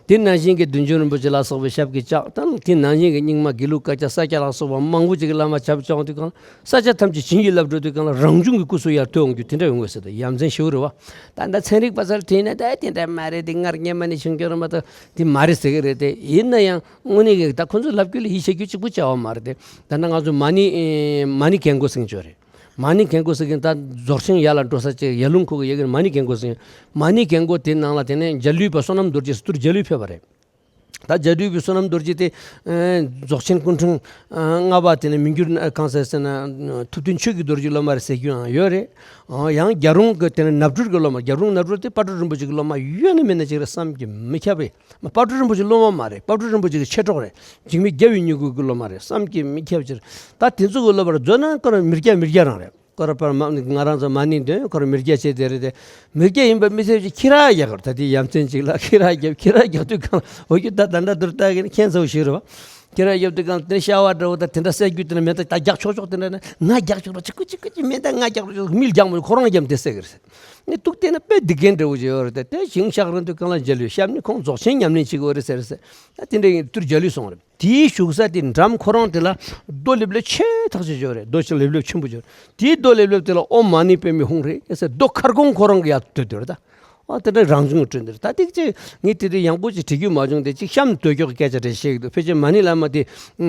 དེ་ནང་བཞིན་གྱི་བདུད་འཇོམས་རིན་པོ་ཆེ་ལ་སོགས་པའི་ཞབས་ཀྱིས་བཅགས། ད་དེ་ནང་བཞིན་གྱི་རྙིང་མ་དགེ་ལུགས་བཀའ་རྒྱ་ས་སྐྱ་ལ་སོགས་པ་མང་པོ་ཅིག་གི་བླ་མ་ཞབས་བཅགས་དུས་གང་ས་སྐྱ་ཐམས་ཅད་བྱིན་གྱིས་བརླབས་འགྲོ་དུས་གང་ལ་རང་བྱུང་གི་སྐུ་གསུང་ཡར་ཐོན་འོང་རྒྱུ་དེ་འདྲ་ཡོང་དགོས་ཟེར། ད་ཡ་མཚན་ཞུ་རེད་བ། ད་ལྟ་ཚན་རིག་པ་ཚོར་དྲིས་ན་ད་དེ་འདྲ་མ་རེད། དེ་སྔར་སྔོན་མ་ནས་བྱུང་རྒྱུ་རེད་མ་གཏོགས་དེ་མ་རེད་ཟེར་གི་རེད་དེ། ཡིན་ན་ཡང་དངོས་གནས་ཀྱི་ད་ཁོ་ཚོས་ལབ་རྒྱུ་ལ་ཡིད་ཆེས་རྒྱུ་གཅིག་པུ་བྱ་བ་མ་རེད་དེ། ད་ལྟ་ང་ཚོ་མ་ཎི་ཨེ་མ་ཎི་གན་གོ་ཟེར་གྱི་ཅིག་ཡོད་རེད། མ་ཎི་གན་གོ་ཟེར་གྱི་ད་རྫོགས་ཆེན་ཡར་ལ་འགྲོ་ས་ཅིག་ཡར་ཀླུང་ཁུག་གི་ཡ་གི་མ་ཎི་གན་གོ་ཟེར་གྱི། མ་ཎི་གན་གོ་དེ་ནང་ལ་དེ་ནས་འཇའ་ལུས་པ་བསོད་ནམས་རྡོ་རྗེ་ཟེར་དུས་འཇའ་ལུས་ཕེབས་པ་རེད། ད་འཇའ་ལུས་པའི་བསོད་ནམས་རྡོ་རྗེ་དེ་ཨེ་རྫོགས་ཆེན་སྐུ་ཕྲེང་ཨ་ལྔ་པ་དེ་ནས་མི་འགྱུར་ཨ་གང་ཟེར་ཟེར་ན་ཐུབ་བསྟན་ཆོས་ཀྱི་རྡོ་རྗེའི་སློབ་མ་རེད་ཟེར་རྒྱུ་ཡང་ཡོད་རེད། ཨ་ཡང་རྒྱལ་རོང་གི་དེ་ནས་ནབ་སྦྲུལ་གྱི་སློབ་མ། རྒྱལ་རོང་ནབ་སྦྲུལ་དེ་དཔལ་སྤྲུལ་རིན་པོ་ཆེ་གི་སློབ་མ་ཡོད་ན་མེད་ན་ཅིག་རེད་བསམ་གྱིས་མི་ཁྱབ་པའི། དཔལ་སྤྲུལ་རིན་པོ་ཆེ་སློབ་མ་མ་རེད། དཔལ་སྤྲུལ་རིན་པོ་ཆེ་གི་མཆེད་གྲོགས་རེད། འཇིགས་མེད་རྒྱལ་བའི་མྱུ་གུ་གི་སློབ་མ་རེད་བསམ་གྱིས་མི་ཁྱབ་ཅིག་རེད། ད་དེ་ཚོ་གི་སློབ་མར་མཛོད་ན་ཁོ་རང་མི་རྒྱ་མི་རྒྱ་རང་རེད། ཁོ་རང་པར་མ་ང་རང་ཚོ་མ་ཎི་འདོན་ཁོ་རང་མི་རྒྱ་བྱེད་དེ་རེད་དེ། མི་རྒྱ་ཡིན་པ་མི་ཚད་ཅིག་ཁྱི་ར་རྒྱག་གི་རེད། ད་དེ་ཡ་མཚན་ཅིག་ལ་ཁྱི་ར་རྒྱབ། ཁྱི་ར་རྒྱབ་དུས་གང་འོ་རྒྱུ་ད་ད་ལྟ་དུར་ལྟ་གི་ནི་ཁྱེད་ཚོ་ཞིག་རེད་བ། ཁྱི་ར་རྒྱབ་དུས་གང་དེ་ཤ་བ་འདྲ་བོ་ད་དེ་འདྲ་བསད་རྒྱུ་དེ་འདྲ་མེད། ད་ད་རྒྱག་ཆོག་ཆོག་དེ་འདྲ་ན་ང་རྒྱག་ཆོག་ར་ཅིག་ཀུ་ཅིག་ཀུ་ཅིག་མེད། ད་ང་རྒྱག་ར་ཅིག་མི་རྒྱག་མོ་ཁོ་རང་རྒྱབ་དེ་བསད་གི་རེད། ངས་ཐུག་བལྟས་ན་དཔེ་སྡིག་རྒན་འདྲ་བོ་ཅིག་ཡོད་རེད་དེ། དེ་ཞིང་གཤགས་རན་དུས་གང་ལ་འཇའ་ལུས་ཞབས་ནི་ཁོང་རྫོགས་ཆེན་ཉམས་ལེན་བྱེད་དགོས་རེད་ཟེར་ཟེར། ད་དེ་འདྲ་ཡིན་དུས་འཇའ་ལུས་སོང་རེད། དེའི་བཞུགས་ས་དེ་འགྲམ་ཁོ་རང་དེ་ལ་རྡོ་ལེབ་ལེབ་ཆེ་ཐག་ཆོད་ཅིག་ཡོད་རེད། རྡོ་ཆེ་ལེབ་ལེབ་ཆེན་པོ་ཅིག་ཡོད་རེད། དེའི་རྡོ་ལེབ་ལེབ་དེ་ལ་ཨོཾ་མ་ཎི་པདྨེ་ཧཱུྃ་རེད་ཟེར། རྡོ་ཁ་སྐོང་ཁོ་རང་གི་ཡར་སྡོད་སྡོད་རེད་ད། ཨ་དེ་འདྲ་རང་བྱུང་གི་སྤྲོས་འདི་རེད། ད་ཏིག་ཅིག་ངས་དེ་དུས་ཡང་པོ་ཅིག་བྲིས་རྒྱུ་མ་བྱུང་སྟེ། ཅིག་གཤམ་དུ་སྐྱོག་གི་སྐད་ཆ་རེ་བཤད་ཀྱི་འདུག་ཕལ་ཆེར་མ་ཎི་བླ་མ་དེ་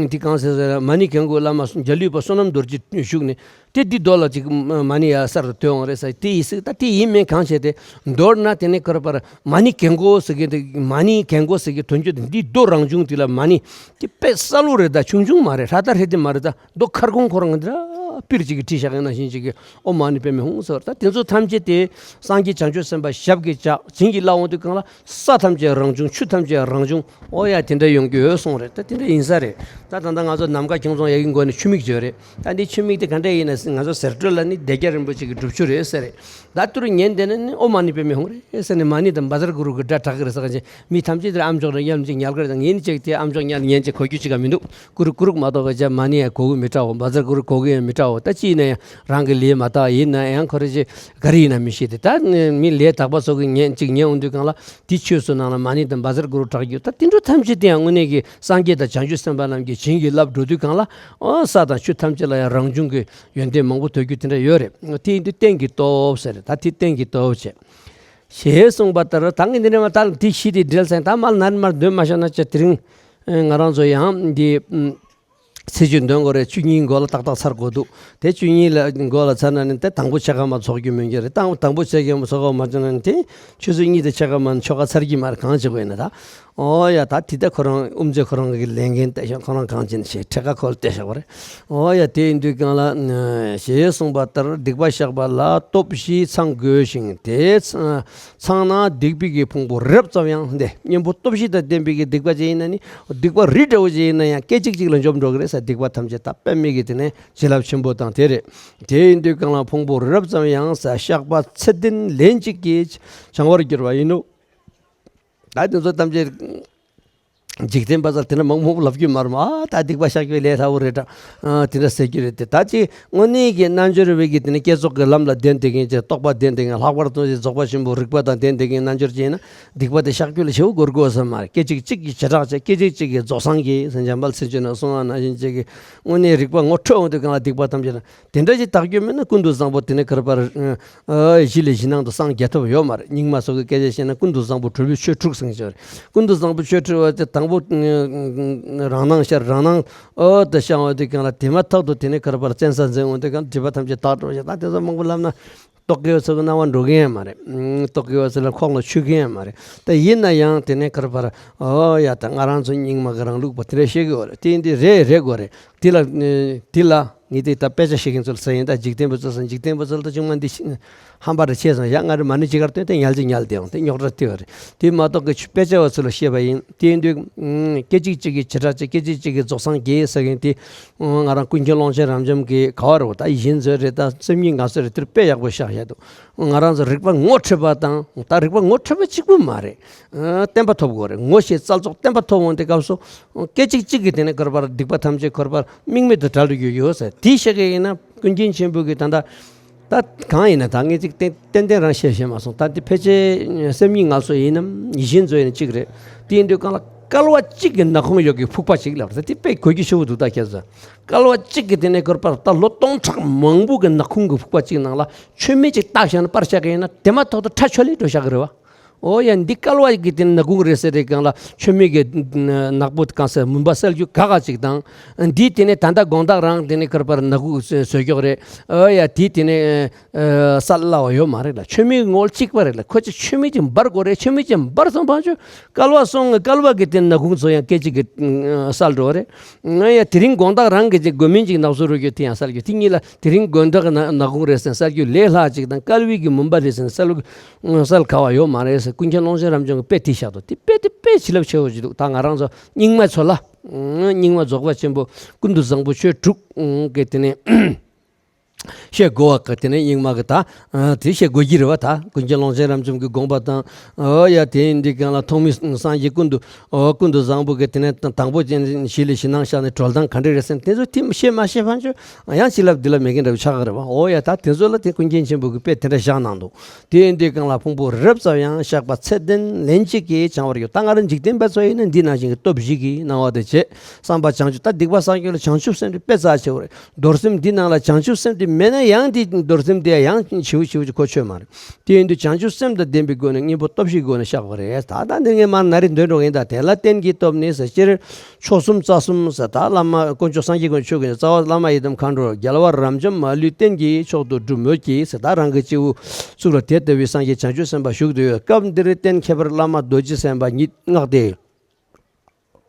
དེ་གང་ཟེར་ཟེར་མ་ཎི་གན་གོ་བླ་མ་འཇའ་ལུས་པ་བསོད་ནམས་རྡོ་རྗེ་བཞུགས་ནས། དེ་འདི་རྡོ་ལ་ཅིག་མ་ཎི་ཡ་གསར་དུ་ཐོན་འོང་རེད་ཟེར། དེ་ཡིན་སྲིད། ད་དེ་ཡིན་མིན་གང་བྱས་ཏེ་མདོར་ན་དེ་ནས་ཁོ་ར་པར་མ་ཎི་གན་གོ་ཟེར་གི་འདི། མ་ཎི་གན་གོ་ཟེར་གི་དོན་རྒྱུ་དེ་འདི་རྡོ་རང་བྱུང་དེ་ལ་མ་ཎི་དེ་དཔེ་སྲ་ལོ་རེད། ད་ཆུང་ཆུང་མ་རེད། ཧྲ་ད་ཧྲེ་དེ་མ་རེད། ད་རྡོ་ཁ་སྐོང་ཁོ་རང་འདི་ར་པིར་ཅིག་གི་བྲིས་བཞག་ཡིན་ན་བཞིན་ཅིག་གི་ཨོཾ་མ་ཎི་པདྨེ་ཧཱུྃ་ཟེར། ད་དེ་ཚོ་ཐམས་ཅད་དེ་སངས་རྒྱས་བྱང་ཆུབ་སེམས་དཔའ་ཞབས་ཀྱིས་བཅགས། བྱིན་གྱིས་བརླབས་འོང་དུས་གང་ལ་ས་ཐམས་ཅད་རང་བྱུང་། ཆུ་ཐམས་ཅད་རང་བྱུང་། ཨོ་ཡ། དེ་འདྲ་ཡོང་རྒྱུ་ཡོད་སོང་རེད། ད་དེ་འདྲ་ཡིན་ས་རེད། ད་ད་ལྟ་ང་ཚོ་ནམ་མཁའ་ཁྱུང་ཚང་ཡ་གི་མགོ་ནས་ཆུ་མིག་བརྗོད་རེད། ད་འདི་ཆུ་མིག་དེ་ག་འདྲ་ཡིན་ན་ང་ཚོ་ཟེར་སྒྲོས་ལ་ནི་སྡེ་བརྒྱད་རིན་པོ་ཆེ་གི་སྒྲུབ་ཆུ་རེད་ཟེར་རེད། ད་ཏུ་རུ་ཉན་བསྡད་ན་ནི་ཨོཾ་མ་ཎི་པདྨེ་ཧཱུྃ་རེད་ཟེར་ནས་མ་ཎི་དང་བཛྲ་གུ་རུ་གི་སྒྲ་གྲགས་ཀྱི་རེད་ཟེར་ག་ཅིག་མི་ཐམས་ཅད་དེར་ཨ་མཆོག་རང་ཉལ་ཅིག་ཉལ་གི་རེད། ངས་ནི་ཅིག་དེ་ཨ་མཆོག་ཉལ་ཉན་ཅིག་གོ་རྒྱུ་ཅིག་ག་མི་འདུག་ཀུ་རུ་ཀུ་རུ་མ་གཏོགས་པ་ཅག་མ་ཎི་ཡང་གོ་གི་མི་འདྲ་བོ། བཛྲ་གུ་རུ་གོ་གི་ཡང་མི་འདྲ་བོ། ད་ཅི་ཡིན་ན་ཡང་རང་གི་ལས་མ་དག་ཡིན་ན་ཡང་ཁོ་རེ་ཅིག་ག་རེ་ཡིན་ན་མི་ཤེས་ཏེ། ད་མི་ལས་དག་པ་ཚོ་གི་ཉན་ཅིག་ཉན་འོང་དུས་གང་ལ་དེ་ཆོས་སུ་ནང་ལ་མ་ཎི་དང་བཛྲ་གུ་རུ་གྲགས་རྒྱུ། ད་དེ་འདྲ་ཐམས་ཅད་དེ་ཡང་དངོས་གནས་ཀྱི་སངས་རྒྱས་དང་བྱང་ཆུབ་སེམས་དཔའ་རྣམས་ཀྱིས་བྱིན་གྱིས་བརླབས་འགྲོ་དུས་གང་ལ་ཨོ་ས་དང་ཆུ་ཐམས་ཅད་ལ་ཡང་རང་བྱུང་གི་ཡོན་ཏན་མང་པོ་ཐོབ་རྒྱུ་དེ་འདྲ་ཡོད་རེད། དེ་ཡིན་དུས་རྟེན་གྱི་སྟོབས་ཟེར། ད་དེ་རྟེན་གྱི་སྟོབས་བྱས། ཞེས་གསུངས་པ་ལྟར། ད་ངས་འདི་ནས་མར་ད་འདི་བཞི་དེ་འགྲེལ་ཟེར། ད་མར་ནར་མར་འདོན་མ་བཞག་ན་ཅི། དེ་རིང་ང་རང་ཚོ་ཡང་འདི་ཚེས་བཅུ་འདོན་དགོས་རེད། བཅུ་གཉིས་མགོ་ལ་ཏག་ཏག་ཚར་དགོས་འདུག་དེ་བཅུ་གཉིས་ལ་མགོ་ལ་ཚར་ན་ནི་དེ་དང་པོ་ཕྱེད་ཀ་མ་ཚོགས་རྒྱུ་མིན་གྱི་རེད། དང་དང་པོ་ཕྱེད་ཀ་མ་ཚོགས་པ་མ་བྱུང་ན་ནི་དེ་ཆུ་ཚོད་གཉིས་དང་ཕྱེད་ཀ་མ་ཆོ་ག་ཚར་གྱི་མ་རེད། གང་བྱེད་དགོས་ཡིན་ན། ད་ཨོ་ཡ། ད་དེ་ལྟ་ཁོ་རང་དབུ་མཛད་ཁོ་རང་གི་ལས་འགན་བལྟས་ཤག་ཁོ་རང་གང་བྱེད་ན་བྱེད། ཁྲེལ་ཁ་ཁོ་ལ་བལྟས་ཤག་པ་རེད། ཨོ་ཡ། དེ་ཡིན་དུས་གང་ལ་ཞེས་གསུངས་པ་ལྟར། སྡིག་པ་བཤགས་པ་ལ་སྟོབས་བཞི་ཚང་དགོས་ཤིང་། དེ་ཚང་ཚང་ན་སྡིག་པའི་གི་ཕུང་པོ་རི་རབ་ཙམ་ཡང་། འདི་གཉེན་པོ་སྟོབས་བཞི་དང་ལྡན་པའི་གི་སྡིག་པ་ཅིག་ཡིན་ན་ནི། སྡིག་པ་རི་འདྲ་བོ་ཅིག་ཡིན་ན་ཡང་སྐད་ཅིག་གཅིག་ལ་འཇོམས་འགྲོ་གི་རེད་ཟེར། སྡིག་པ་ཐམས་ཅད་ད་དཔེ་མེད་ཀྱི་དེ་ནས་བྱིན་རླབས་ཆེན་པོ་དང་དེ་རེད། དེ་ཡིན་དུས་གང་ལ་ཕུང་པོ་རི་རབ་ཙམ་ཡང་ཟེར། བཤགས་པ་ཚད་ལྡན་ལན་གཅིག་གིས་བྱང་བར་འགྱུར་བ་ཡིན་ནོ། ད་དེ་ཚོ་ཐམས་ཅད་འཇིག་རྟེན་པ་ཚོ་དེ་འདྲ་མང་པོ་ལབ་རྒྱུ་མ་རེད། ཨ། ད་སྡིག་པ་བཤགས་རྒྱུ་ལས་སླ་བོ་རེད་དྲ། ཨ། དེ་འདྲ་ཟེར་རྒྱུ་རེད་དེ། ད་ཅི་དངོས་གནས་ཀྱི་རྣལ་འབྱོར་བའི་གི་དེ་ནི་བསྐྱེད་རྫོགས་ཀྱི་ལམ་ལ་ལྡན་བསྡད་མཁན་ཅིག་རྟོགས་པ་ལྡན་བསྡད་མཁན། ལྷག་པར་དུ་ཅིག་རྫོགས་པ་ཆེན་པོའི་རིག་པ་དང་ལྡན་བསྡད་མཁན་རྣལ་འབྱོར་ཅིག་ཡིན་ན། སྡིག་པ་དེ་བཤགས་རྒྱུ་ལ་ཞེ་པོ་འགོར་དགོས་ས་མ་རེད། སྐད་ཅིག་གཅིག་གི་བྱེ་བྲག་ཅིག་སྐད་ཅིག་གཅིག་གིས་རྫོགས་སངས་རྒྱས། སེམས་ཅན་དཔལ་མཚན་བརྗོད་ནས་གསུངས་པ་ནང་བཞིན་ཅིག་གི་དངོས་གནས་རིག་པ་ངོ་འཕྲོད་འོང་དུས་གང་ལ་སྡིག་པ་ཐམས་ཅད་དེ་འདྲ་ཞིག་དག་རྒྱུ་མེད་ན། ཀུན་ཏུ་བཟང་པོ་དེ་ནི་ག་རེ་བར་ཨ། གཞི་ལས་གཞི་སྣང་དུ་སངས་རྒྱས་ཐུབ་ཡོད་མ་རེད། རྙིང་མ་སོགས་ཀྱི་སྐད་ཆ་བཤད་ན་ཀུན་ཏུ་བཟང་པོ་གྲུལ་བུའི་ཆོས་དྲུག་ཟེར་གྱི་ཡོད་རེད། ཀུན་ཏུ་བཟང་པོ་ཆོས་དྲུག་པ་དེ་དང་པོ་རང་སྣང་ཤར། རང་སྣང་ཨོ་དེ་ཤར་འོང་དུས་གང་ལ་དེ་མ་ཐག་ཏུ་དེ་ནི་ག་རེ་བར་བཙན་ས་འཛིན་འོང་དུས་གང་སྒྲིབ་པ་ཐམས་ཅད་དག་འགྲོ་ཞེས། ད་དེ་ཚོ་མང་པོ་ལབ་ན་རྟོག་གེ་བ་ཚོ་གི་སྣང་བ་འགྲོ་གི་ཡང་མ་རེད། ཨ། རྟོག་གེ་བ་ཚོ་ལ་ཁོག་ལ་ཆུད་གི་ཡང་མ་རེད། ད་ཡིན་ན་ཡང་དེ་ནི་ག་རེ་བར་ཨོ་ཡ། ད་ང་རང་ཚོ་རྙིང་མ་གི་རང་ལུགས་པ་དེ་འདྲ་བཤད་གི་ཡོད་རེད། དེ་ཡིན་དུས་རེད་རེད་དགོས་རེད། དེ་ལ་དེ་ལ་ངས་དེ་ད་དཔེ་ཆ་བཤད་མཁན་ཚོ་ལ་ཟེར་ཡིན། ད་འཇིག་རྟེན་པ་ཚོ་ཟེར། འཇིག་རྟེན་པ་ཚོ་ལ་ད་ཅུང་མ་འདི་ཤི་ཧམ་པ་རེ་ཆེ་སོང་ཡ། ང་རེ་མ་ཎི་ཅི་གར་བཏོན་ཏེ་ཉལ་ཅི་ཉལ་བསྡད་ཡོང་དེ་རྙོག་དྲ་སྟེར་བ་རེད། དེ་མ་གཏོགས་ཀྱི་དཔེ་ཆ་བ་ཚོ་ལ་བཤད་པ་ཡིན། དེ་ཡིན་དུས་སྐད་ཅིག་གཅིག་གི་བྱེ་བྲག་ཅིག་སྐད་ཅིག་གཅིག་གིས་རྫོགས་སངས་རྒྱས་ཟེར་མཁན་དེ་ང་རང་ཀུན་མཁྱེན་ཀློང་ཆེན་རབ་འབྱམས་ཀྱི་ག་བ་རེད་པ། ད་ཡིད་བཞིན་མཛོད་རེད། ད་སེམས་ཉིད་ངང་ཚུལ་རེད། དེར་དཔེ་ཡག་པོ་བཞག་ཡ་འདུག་ང་རང་ཚོ་རིག་པ་ངོ་འཕྲོད་པ་དང་། ད་རིག་པ་ངོ་འཕྲོད་པ་གཅིག་པུ་མ་རེད། ཨ། བརྟན་པ་ཐོབ་དགོས་རེད། ངོ་ཤེས་རྩལ་རྫོགས་བརྟན་པ་ཐོབ་འོང་དུས་སྐབས་སུ་སྐད་ཅིག་གཅིག་གིས་དེ་ནས་ག་རེ་བར་སྡིག་པ་ཐམས་ཅད་ག་རེ་བར་དམིགས་མེད་དུ་བྲལ་དུ་འགྱུར་ཡོད་ཟེར། དེའི་ཤེས་ཀྱི་ཡིན་ན་ཀུན་མཁྱེན་ཆེན་པོ་གིས་ད་ལྟ་ད་གང་ཡིན་ན། ད་ངས་ཅིག་ཏན་ཏན་ཏན་རང་བཤད་ཤེས་མ་སོང་། ད་འདི་ཕལ་ཆེར་སེམས་ཉིད་ངང་ཚུལ་ཡིན་ནམ་ཡིད་བཞིན་མཛོད་ཡིན་ན་གཅིག་རེད། དེ་ཡིན་དུས་གང་ལ་བསྐལ་པ་གཅིག་གི་ནག་ཁུང་ཡོད་ཀྱི་ཕུག་པ་གཅིག་ལབ་རེད། དེ་དཔེ་གོ་རྒྱུ་ཞེ་པོ་འདུག་ད་ཁྱེད་ཚོ་བསྐལ་པ་གཅིག་གི་དེ་ནས་ག་རེ་བར་ད་ལོ་སྟོང་ཕྲག་མང་པོ་གི་ནག་ཁུང་གི་ཕུག་པ་གཅིག་ནང་ལ་མཆོད་མེ་གཅིག་བཏགས་བཞག་ན་པར་བཞག་གི་ཡིན་ན་དེ་མ་ཐག་ཏུ་ཁྲ་ཆོ་ལེ་འགྲོ་བཞག་གི་རེད་པ། ཨོ་ཡ། འདི་བསྐལ་པ་གི་དེ་ནག་ཁུང་རེད་ཟེར་རེད། གང་ལ་མཆོད་མེ་གི་ནག་པོ་གང་ཟེར་མུན་པ་སེལ་རྒྱུ་ག་ག་ཅིག་དང་། འདི་དེ་ནས་ད་ལྟ་དགོང་དག་རང་དེ་ནས་ག་རེ་བར་ནག་ཁུང་བཟོས་རྒྱུ་རེད། ཨོ་ཡ། དེ་དེ་ནས་ཨ་སལ་སླ་བ་ཡོད་མ་རེད་ལ། མཆོད་མེ་ངོ་གཅིག་པ་རེད་ལ། ཁོ་ཅིག་མཆོད་མེ་ཅིག་འབར་དགོས་རེད། མཆོད་མེ་ཅིག་འབར་སོང་བ་ཅུ་བསྐལ་པ་སོང་། བསྐལ་པ་གི་དེ་ནག་ཁུང་ཚོ་ཡང་སྐད་ཅིག་གི་སལ་འགྲོ་རེད། ཨོ་ཡ། དེ་རིང་དགོང་དག་རང་གི་ཅིག་དགོས་མིན་ཅིག་ནག་བཟོ་རུ་རྒྱུ་དེ་ཡང་སལ་རྒྱུ། དེ་གཉིས་ལ་དེ་རིང་དགོང་དག་གི་ནག་ཁུང་རེད་ཟེར་སལ་རྒྱུ་ལས་སླ་ཅིག་དང་། བསྐལ་པའི་གི་མུན་པ་རེད་ཟེར་སལ་སལ་ག་བ་ཡོད་མ་རེད་ཟེར། ཀུན་མཁྱེན་ཀློང་ཆེན་རབ་འབྱམས་ཀྱི་དཔེ་དེ་བཞག་འདུག་དེ་དཔེ་དེ་དཔེ་བྱིན་རླབས་ཆེ་བོ་ཞིག་འདུག་ད་ང་རང་ཚོ་རྙིང་མ་ཚོ་ལ། རྙིང་མ་རྫོགས་པ་ཆེན་པོ་ཀུན་ཏུ་བཟང་པོ་ཆོས་དྲུག་གི་དེ་ནས་བཤད་དགོས་པ་གི་དེ་ནས་རྙིང་མ་གི་ད་དེ་བཤད་དགོས་ཀྱི་རེད་པ། ད་ཀུན་མཁྱེན་ཀློང་ཆེན་རབ་འབྱམས་ཀྱི་དགོངས་པ་དང་། ཨོ་ཡ། དེ་ཡིན་དུས་གང་ལ་ཐོགས་མེད་སངས་རྒྱས་ཀུན་ཏུ་ཨོ་ཀུན་ཏུ་བཟང་པོ་གི་དེ་ནས་དང་པོ་ཅན་གཞི་ལས་གཞི་སྣང་ཤར་ནས་གྲོལ་སྟངས་ག་འདྲ་རེད་ཟེར་ན། དེ་ཚོ་དེ་བཤད་མ་ཤེས་ཕན་ཆོད་ཡང་བྱིན་རླབས་འདི་ལ་མེད་མཁན་འདྲ་བོ་ཆགས་ཀྱི་རེད་པ། ཨོ་ཡ། ད་དེ་ཚོ་ལ་དེ་ཀུན་མཁྱེན་ཆེན་པོ་གི་དཔེ་དེ་འདྲ་བཞག་གནང་འདུག་དེ་ཡིན་དུས་གང་ལ་ཕུང་པོ་རི་རབ་ཙམ་ཡང་བཤགས་པ་ཚད་ལྡན་ལན་གཅིག་གིས་བྱང་བར་འགྱུར། ད་ང་རང་འཇིག་རྟེན་པ་ཚོ་ཡིན་ན་འདི་ནང་བཞིན་གྱི་སྟོབས་བཞི་གི་སྣང་བ་དེ་བྱེད། བསམ་པ་བྱང་ཆུབ། ད་སྡིག་པ་བསགས་རྒྱུ་ལ་བྱང་ཆུབ་སེམས་དེ་དཔེ་རྩ་ཆེ་བོ་རེད། རྡོར་སེམས་འདི་ནང་ལ་བྱང་ཆུབ་སེམས་དེ་མེད་ན་ཡང་དེ་རྡོར་སེམས་དེ་ཡང་ཆེ་བོ་ཆེ་བོ་ཅིག་གོ་ཆོད་མ་རེད། དེ་ཡིན་དུས་བྱང་ཆུབ་སེམས་དང་ལྡན་པའི་སྒོ་ནས་གཉེན་པོ་སྟོབས་བཞིའི་སྒོ་ནས་བཤགས་པ་རེད། ད་ལྟ་འདི་ངས་མར་ན་རེ་འདོན་འགྲོ་གིན། ད་དེ་ལ་རྟེན་གྱི་སྟོབས་ནི་ཟེར། སྤྱིར་མཆོག་གསུམ་རྩ་གསུམ་ཟེར། ད་བླ་མ་དཀོན་མཆོག་སངས་རྒྱས་དཀོན་མཆོག་གི་རྩ་བ་བླ་མ་ཡི་དམ་མཁའ་འགྲོ་རྒྱལ་བ་རབ་འབྱམས་མ་ལུས་རྟེན་གྱི་མཆོག་ཏུ་སྒྲུབ་མོད་ཀྱི་ཟེར། ད་རང་གི་སྤྱི་བོའི་གཙུག་ལ་དེ་ལྟ་བུའི་སངས་རྒྱས་བྱང་ཆུབ་སེམས་དཔའ་བཞུགས་ཏེ་ཡོད། སྐབས་འདིར་རྟེན་ཁྱད་པར་བླ་མ་རྡོ་རྗེ་སེམས་དཔའ་ཉིད་བསྔགས་ཏེ།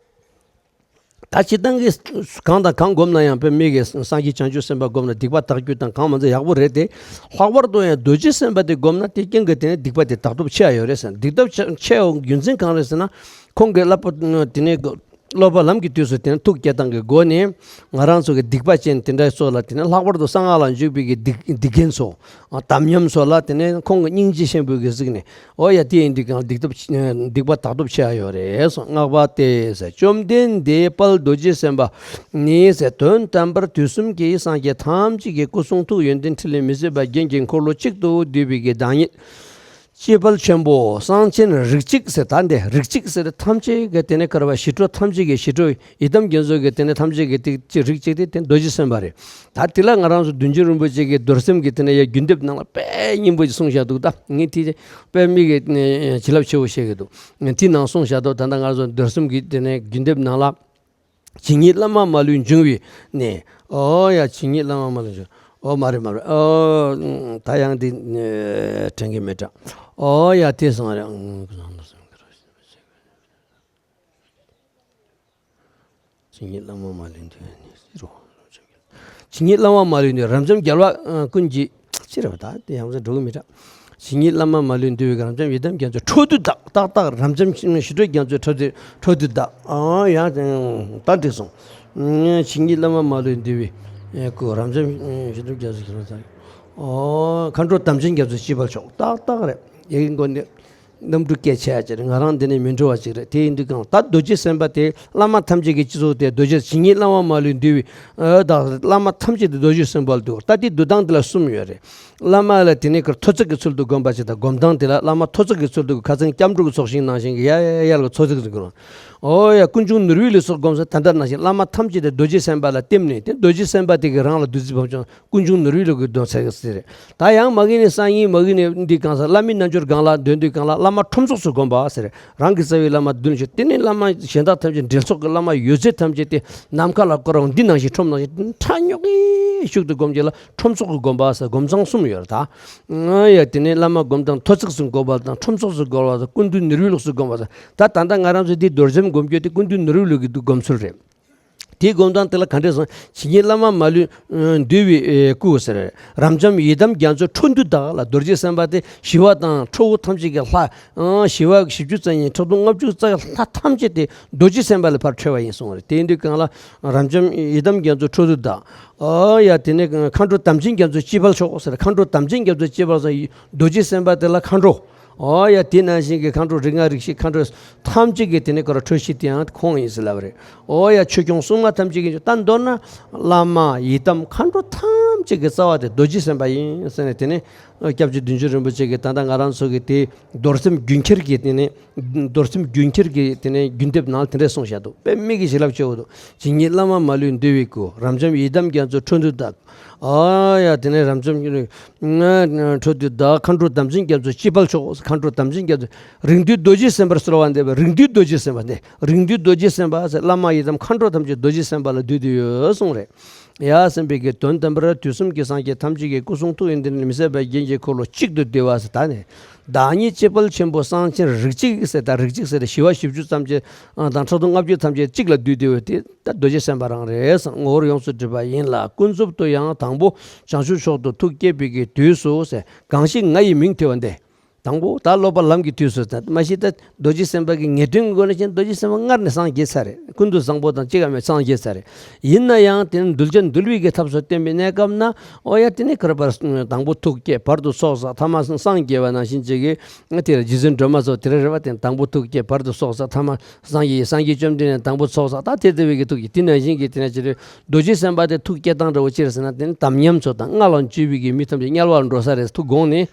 ད་སྤྱིར་བཏང་གི་གང་དང་གང་བསྒོམས་ན་ཡང་དཔེ་མི་གི་སངས་རྒྱས་བྱང་ཆུབ་སེམས་དཔའ་བསྒོམས་ན་སྡིག་པ་དག་རྒྱུ་དང་གང་མ་ཚད་ཡག་པོ་རེད་དེ། ལྷག་པར་དུ་ཡང་རྡོ་རྗེ་སེམས་དཔའ་དེ་བསྒོམས་ན་དེ་རྐྱེན་གྱིས་དེ་ནས་སྡིག་པ་དེ་དག་ཐུབ་ཆེ་བ་ཡོད་རེད་ཟེར། སྡིག་ཐབས་ཆེ་ཆེ་བའི་རྒྱུ་མཚན་གང་རེད་ཟེར་ན། ཁོང་གི་བསླབ་པ་དེ་ནས་སློབ་པ་ལམ་གྱི་དུས་སུ་དེ་ནས་ཐུགས་བསྐྱེད་སྟངས་ཀྱི་སྒོ་ནས་ང་རང་ཚོ་གི་སྡིག་པ་ཅན་དེ་འདྲ་ཚོ་ལ་དེ་ནས་ལྷག་པར་དུ་གསང་སྔགས་ལ་འཇུག་པའི་གི་སྡིག་སྡིག་རྒན་ཚོ། དམ་ཉམས་སོགས་ལ་དེ་ནས་ཁོང་གི་སྙིང་རྗེ་ཆེན་པོའི་གི་གཟིགས་ནས། ཨོ་ཡ། དེ་ཡིན་དུས་གང་སྡིག་ཐབས་སྡིག་པ་དག་ཐུབ་ཆེ་བ་ཡོད་རེད་གསུངས། བསྔགས་པ་སྟེ་ཟེར། བཅོམ་ལྡན་འདས་དཔལ་རྡོ་རྗེ་སེམས་དཔའ་ནི་ཟེར། དོན་དམ་པར་དུས་གསུམ་གྱི་སངས་རྒྱས་ཐམས་ཅད་ཀྱི་སྐུ་གསུང་ཐུགས་ཡོན་ཏན་ཕྲིན་ལས་མི་ཟད་པ་རྒྱན་གྱི་འཁོར་ལོ་གཅིག་ཏུ་བསྡུས་པའི་གི་བདག་ཉིད་ སྐྱེ་འཕེལ་ཆེན་པོ་གསང་ཆེན་རིགས་གཅིག་ཟེར། ད་འདི་རིགས་གཅིག་ཟེར་ཐམས་ཅད་ཀྱི་དེ་ནས་ཁར་བ་ཞི་ཁྲོ་ཐམས་ཅད་ཀྱི་ཞི་ཁྲོ་ཡི་དམ་རྒྱ་མཚོ་གི་དེ་ནས་ཐམས་ཅད་ཀྱི་དེ་གཅིག་རིགས་གཅིག་དེ་དེ་རྡོ་རྗེ་སེམས་དཔའ་རེད། ད་དེ་ལ་ང་རང་ཚོ་བདུད་འཇོམས་རིན་པོ་ཆེ་གི་རྡོར་སེམས་ཀྱི་དེ་ནས་ཡ་རྒྱུན་འདེབས་ནང་ལ་དཔེ་སྙིང་པོ་ཞིག་གསུངས་བཞག་འདུག་ད་ངས་དེ་དཔེ་མི་གི་བྱིན་རླབས་ཆེ་བོ་བཤད་ཀྱི་འདུག་དེ་ནང་གསུངས་བཞག་འདུག་ད་ལྟ་ང་ཚོ་རྡོར་སེམས་ཀྱི་དེ་ནས་རྒྱུན་འདེབས་ནང་ལ། ཇི་སྙེད་བླ་མ་མ་ལུས་འབྱུང་བའི་གནས། ཨོ་ཡ། ཇི་སྙེད་བླ་མ་མ་ལུས་འབྱུང་། ཨོ་མ་རེད་མ་རེད། ཨོ་ད་ཡང་འདི་དྲན་གྱི་མེད་འདྲ། ཨོ་ཡ་དེ་སང་རེད། ཇི་སྙེད་བླ་མ་མ་ལུས་འདུལ་བའི་གནས། ཇི་སྙེད་བླ་མ་མ་ལུས་འདུལ་རབ་འབྱམས་རྒྱལ་བ་ཀུན་གྱི། ཅི་རེད་པ། ད་དེ་ཡང་ཟེར་འགྲོ་གི་མི་འདྲ། ཇི་སྙེད་བླ་མ་མ་ལུས་འདུལ་བའི་རབ་འབྱམས་ཡི་དམ་རྒྱ་མཚོ་འཕྲོ་འདུ་བདག་ཏག་ཏག་རབ་འབྱམས་ཞི་ཁྲོའི་རྒྱ་མཚོའི་འཕྲོ་འདུ་འཕྲོ་འདུ་བདག་ཨང་ཡང་ད་འགྲིག་སོང་། ཇི་སྙེད་བླ་མ་མ་ལུས་འདུལ་བའི་སྐུ། རབ་འབྱམས་ཞི་ཁྲོའི་རྒྱ་མཚོ་ཞི་ཁྲོ་ཚ། ཨོ་མཁའ་འགྲོ་དམ་ཅན་རྒྱ་མཚོ་སྐྱེད་པར་ཤོག་ཏག་ཏག་རེད། ཡི་གེ་མགོ་འདི། གནམ་གྲུ་སྐད་ཆ་ཡ་ཅིག་རེད། ང་རང་འདི་ནས་མི་འགྲོ་བ་ཅིག་རེད། དེ་ཡིན་དུས་གང་ད་རྡོ་རྗེ་སེམས་དཔའ་དེ་བླ་མ་ཐམས་ཅད་ཀྱི་སྤྱི་གཙུག་དེ་རྡོ་རྗེ་ཇི་སྙེད་བླ་མ་མ་ལུས་འདུལ་བའི་ཨོ་ད་བླ་མ་ཐམས་ཅད་དེ་རྡོ་རྗེ་སེམས་དཔའ་ལ་འདུལ་བ། ད་དེ་འདུལ་སྟངས་དེ་ལ་གསུམ་ཡོད་རེད། བླ་མ་ལ་དེ་ནས་ཁར་ཐོ་ཚིག་གི་ཚུལ་དུ་བསྒོམ་པ་ཅིག་དང་། སྒོམ་སྟངས་དེ་ལ་བླ་མ་ཐོ་ཚིག་གི་ཚུལ་དུ་ཁ་སང་སྐྱབས་འགྲོ་གི་ཚོགས་ཞིང་ནང་བཞིན་གྱི་ཡ་ཡ་ཡ་ལ་ཐོ་ཚིག་ཟེར་གི་རུང་། ཨོ་ཡ། ཀུན་འབྱུང་ནོར་བུའི་ལུགས་སུ་བསྒོམ་ས་ད་ལྟ་ནང་བཞིན་བླ་མ་ཐམས་ཅད་དེ་རྡོ་རྗེ་སེམས་དཔའ་ལ་བསྟིམ་ནས་དེ་རྡོ་རྗེ་སེམས་དཔའ་དེ་གི་རང་ལ་བདུད་རྩི་བབ་ཅིང་། ཀུན་འབྱུང་ནོར་བུའི་ལུགས་ཀྱི་གདོན་ཚད་ཟེར་རེད། ད་ཡང་མ་གི་ནས་སང་ཉིན་མ་གི་ནས་འདི་གང་ཟག་བླ་མའི་རྣལ་འབྱོར་གང་ལ་འདོན་དུས་གང་ལ་བླ་མ་ཁྲོམ་ཚོགས་སུ་བསྒོམ་པ་ཟེར། རང་གི་རྩ་བའི་བླ་མ་བདུན་ཞུ། དེ་ནས་བླ་མ་གཞན་དག་ཐམས་ཅད་འབྲེལ་ཚོགས་ཀྱི་བླ་མ་ཡོད་ཚད་ཐམས་ཅད་དེ་ནམ་མཁའ་ལ་བསྐོར་རོགས། འདི་ནང་བཞིན་ཁྲོམ་ནང་བཞིན་ཁྲ་ཉོག་གི་ཤུགས་དུ་བསྒོམ་རྒྱུ་ལ་ཁྲོམ་ཚོགས་ཀྱི་བསྒོམ་པ་ཟེར། སྒོམ་སྟངས་གསུམ་ཡོད་རེད་ད། ཨ་ཡ། དེ་ནས་བླ་མ་བསྒོམ་སྟངས་ཐོ་ཚིགས་སུ་བསྒོམ་པ་དང་ཁྲོམ་ཚོགས་སུ་བསྒོམ་པ་དང་ཀུན་འདུས་ནོར་བུའི་ལུགས་སུ་བསྒོམ་པ་ཟེར། ད་ད་ལྟ་ང་རང་ཚོས་འདི་རྡོར་སེམས་བསྒོམ་རྒྱུ་དེ་ཀུན་འདུས་ནོར་བུའི་ལུགས་ཀྱི་སྒོམ་ཚུལ་རེད། དེའི་སྒོམ་སྟངས་དེ་ལ་ག་འདྲས་སོང་། ཇི་སྙེད་བླ་མ་མ་ལུས་འདུལ་བའི་སྐུ་ཟེར། རབ་འབྱམས་ཡི་དམ་རྒྱ་མཚོ་འཕྲོ་འདུ་བདག་ལ། རྡོ་རྗེ་སེམས་དཔའ་དེ་ཞི་བ་དང་ཁྲོ་བོ་ཐམས་ཅད་ཀྱི་ལྷ། ཨང་ཞི་བ་བཞི་བཅུ་རྩ་གཉིས་ཕྲག་དོག་ལྔ་བཅུ་རྩ་བའི་ལྷ་ཐམས་ཅད་དེ་རྡོ་རྗེ་སེམས་དཔའ་ལ་ཕར་འཕྲོས་པ་ཡིན་གསུངས་པ་རེད། དེ་ཡིན་དུས་གང་ལ་རབ་འབྱམས་ཡི་དམ་རྒྱ་མཚོ་འཕྲོ་འདུ་བདག་ཨོ་ཡ། དེ་ནས་མཁའ་འགྲོ་དམ་ཅན་རྒྱ་མཚོ་སྐྱེད་པར་ཤོག་ཟེར། མཁའ་འགྲོ་དམ་ཅན་རྒྱ་མཚོ་སྐྱེད་པར་ཟེར། རྡོ་རྗེ་སེམས་དཔའ་དེ་ལ་མཁའ་འགྲོ། ཨོ་ཡ། དེ་ནང་བཞིན་གྱི་མཁའ་འགྲོ་རིགས་ལྔ་རིགས་བཞི་མཁའ་འགྲོ་ཐམས་ཅད་ཀྱི་དེ་ནས་ཁོ་ར་འཕྲོ་གཞི་དེ་ཡང་ཁོང་ཡིན་ཟེར་ལབ་པ་རེད། ཨོ་ཡ། ཆོས་སྐྱོང་སྲུང་མ་ཐམས་ཅད་ཀྱི་ད་མདོར་ན་བླ་མ་ཡི་དམ་མཁའ་འགྲོ་ཐམས་ཅད་ཀྱི་རྩ་བ་དེ་རྡོ་རྗེ་སེམས་དཔའ་ཡིན་ཟེར་ནས། དེ་ནས་སྐྱབས་རྗེ་བདུད་འཇོམས་རིན་པོ་ཆེ་གིས་ད་ལྟ་ང་རང་ཚོ་གི་དེ་རྡོར་སེམས་རྒྱུན་ཁྱེར་གྱི་དེ་ནས་རྡོར་སེམས་རྒྱུན་ཁྱེར་གྱི་དེ་ནས་རྒྱུན་འདེབས་ནང་དེ་འདྲས་གསུངས་བཞག་འདུག་དཔེ་མི་གི་བྱིན་རླབས་ཆེ་བོ་འདུག་ཇི་སྙེད་བླ་མ་མ་ལུས་འདུལ་བའི་སྐུ། རབ་འབྱམས་ཡི་དམ་རྒྱ་མཚོ་འཕྲོ་འདུ་བདག་ཨ་ཡ། དེ་ནས་རབ་འབྱམས་འཕྲོ་འདུ་བདག་མཁའ་འགྲོ་དམ་ཅན་རྒྱ་མཚོ་སྐྱེད་པར་ཤོག་མཁའ་འགྲོ་དམ་ཅན་རྒྱ་མཚོ། རིགས་འདུས་རྡོ་རྗེ་སེམས་དཔར་གསོལ་བ་འདེབས། རིགས་འདུས་རྡོ་རྗེ་སེམས་དཔའ་དེ། རིགས་འདུས་རྡོ་རྗེ་སེམས་དཔའ་ཟེར། བླ་མ་ཡི་དམ་མཁའ་འགྲོ་ཐམས་ཅད་རྡོ་རྗེ་སེམས་དཔའ་ལ་འདུས་ཏེ་ཡོད་གསུངས་རེད། ཡ། སེམས་དཔའི་གི་དོན་དམ་པར་དུས་གསུམ་གྱི་སངས་རྒྱས་ཐམས་ཅད་ཀྱི་སྐུ་གསུང་ཐུགས་ཡོན་ཏན་མི་ཟད་པ་རྒྱན་གྱི་འཁོར་ལོ་གཅིག་ཏུ་བསྡུས་པ་ཟེར། ད་ནི་བདག་ཉིད་སྐྱེ་འཕེལ་ཆེན་པོ་གསང་ཆེན་རིགས་གཅིག་ཟེར། ད་རིགས་གཅིག་ཟེར་ཞི་བ་བཞི་བཅུ་ཙམ་གྱི་དང་ཕྲག་དོག་ལྔ་བཅུ་ཐམས་ཅད་གཅིག་ལ་བསྡུས་ཏེ་ཡོད་དེ། ད་རྡོ་རྗེ་སེམས་དཔའ་རང་རེད་བསམ། ངོ་བོར་ཡོངས་སུ་གྲུབ་པ་ཡིན་ལ། ཀུན་རྫོབ་ཏུ་ཡང་དང་པོ་བྱང་ཆུབ་མཆོག་ཏུ་ཐུགས་བསྐྱེད་པའི་གི་དུས་སུ་ཟེར། གང་ཞིག་ང་ཡི་མིང་ཐོས་པ་འདི། དང་པོ་ད་སློབ་པ་ལམ་གྱི་དུས་སུ་ད་མ་གཞི་ད་རྡོ་རྗེ་སེམས་དཔའ་གི་ངེས་དོན་དགོས་ན་ཅན་རྡོ་རྗེ་སེམས་དཔའ་སྔར་ནས་སངས་རྒྱས་ཚར་རེད། ཀུན་ཏུ་བཟང་པོ་དང་གཅིག་ཀ་མེད་སངས་རྒྱས་ཚར་རེད། ཡིན་ན་ཡང་དེ་ནི་གདུལ་བྱ་འདུལ་བའི་གི་ཐབས་སུ་བསྟན་པའི་གནས་སྐབས་ན། ཨོ་ཡ། དེ་ནི་ཁར་བར་དང་པོ་ཐུགས་བསྐྱེད། བར་དུ་ཚོགས་བསགས། ཐ་མ་སངས་རྒྱས་པ་ནང་བཞིན་བྱེད་ཀྱི། དེ་ལ་རྗེ་བཙུན་སྒྲོལ་མ་སོགས་དེ་རེ་རེ་བ་དེ་དང་པོ་ཐུགས་བསྐྱེད། བར་དུ་ཚོགས་བསགས། ཐ་མ་སངས་རྒྱས། སངས་རྒྱས་བཅོམ་ལྡན་འདས་དང་པོ་ཚོགས་བསགས། ད་དེ་དེ་བའི་གི་ཐུགས་ཀྱི་དེ་ནང་བཞིན་གྱི་དེ་ནས་ཅི་རེད། རྡོ་རྗེ་སེམས་དཔའ་དེ་ཐུགས་བསྐྱེད་སྟངས་འདྲ་བོ་ཅི་རེད་ཟེར་ན། དེ་ནི་དམ་ཉམས་ཚོགས་དང་སྔགས་ལ་སྤྱོད་པའི་གི་མི་ཐམས་ཅད་དམྱལ་བར་འགྲོ་ས་རེད། ཐུགས་དགོངས་ནས།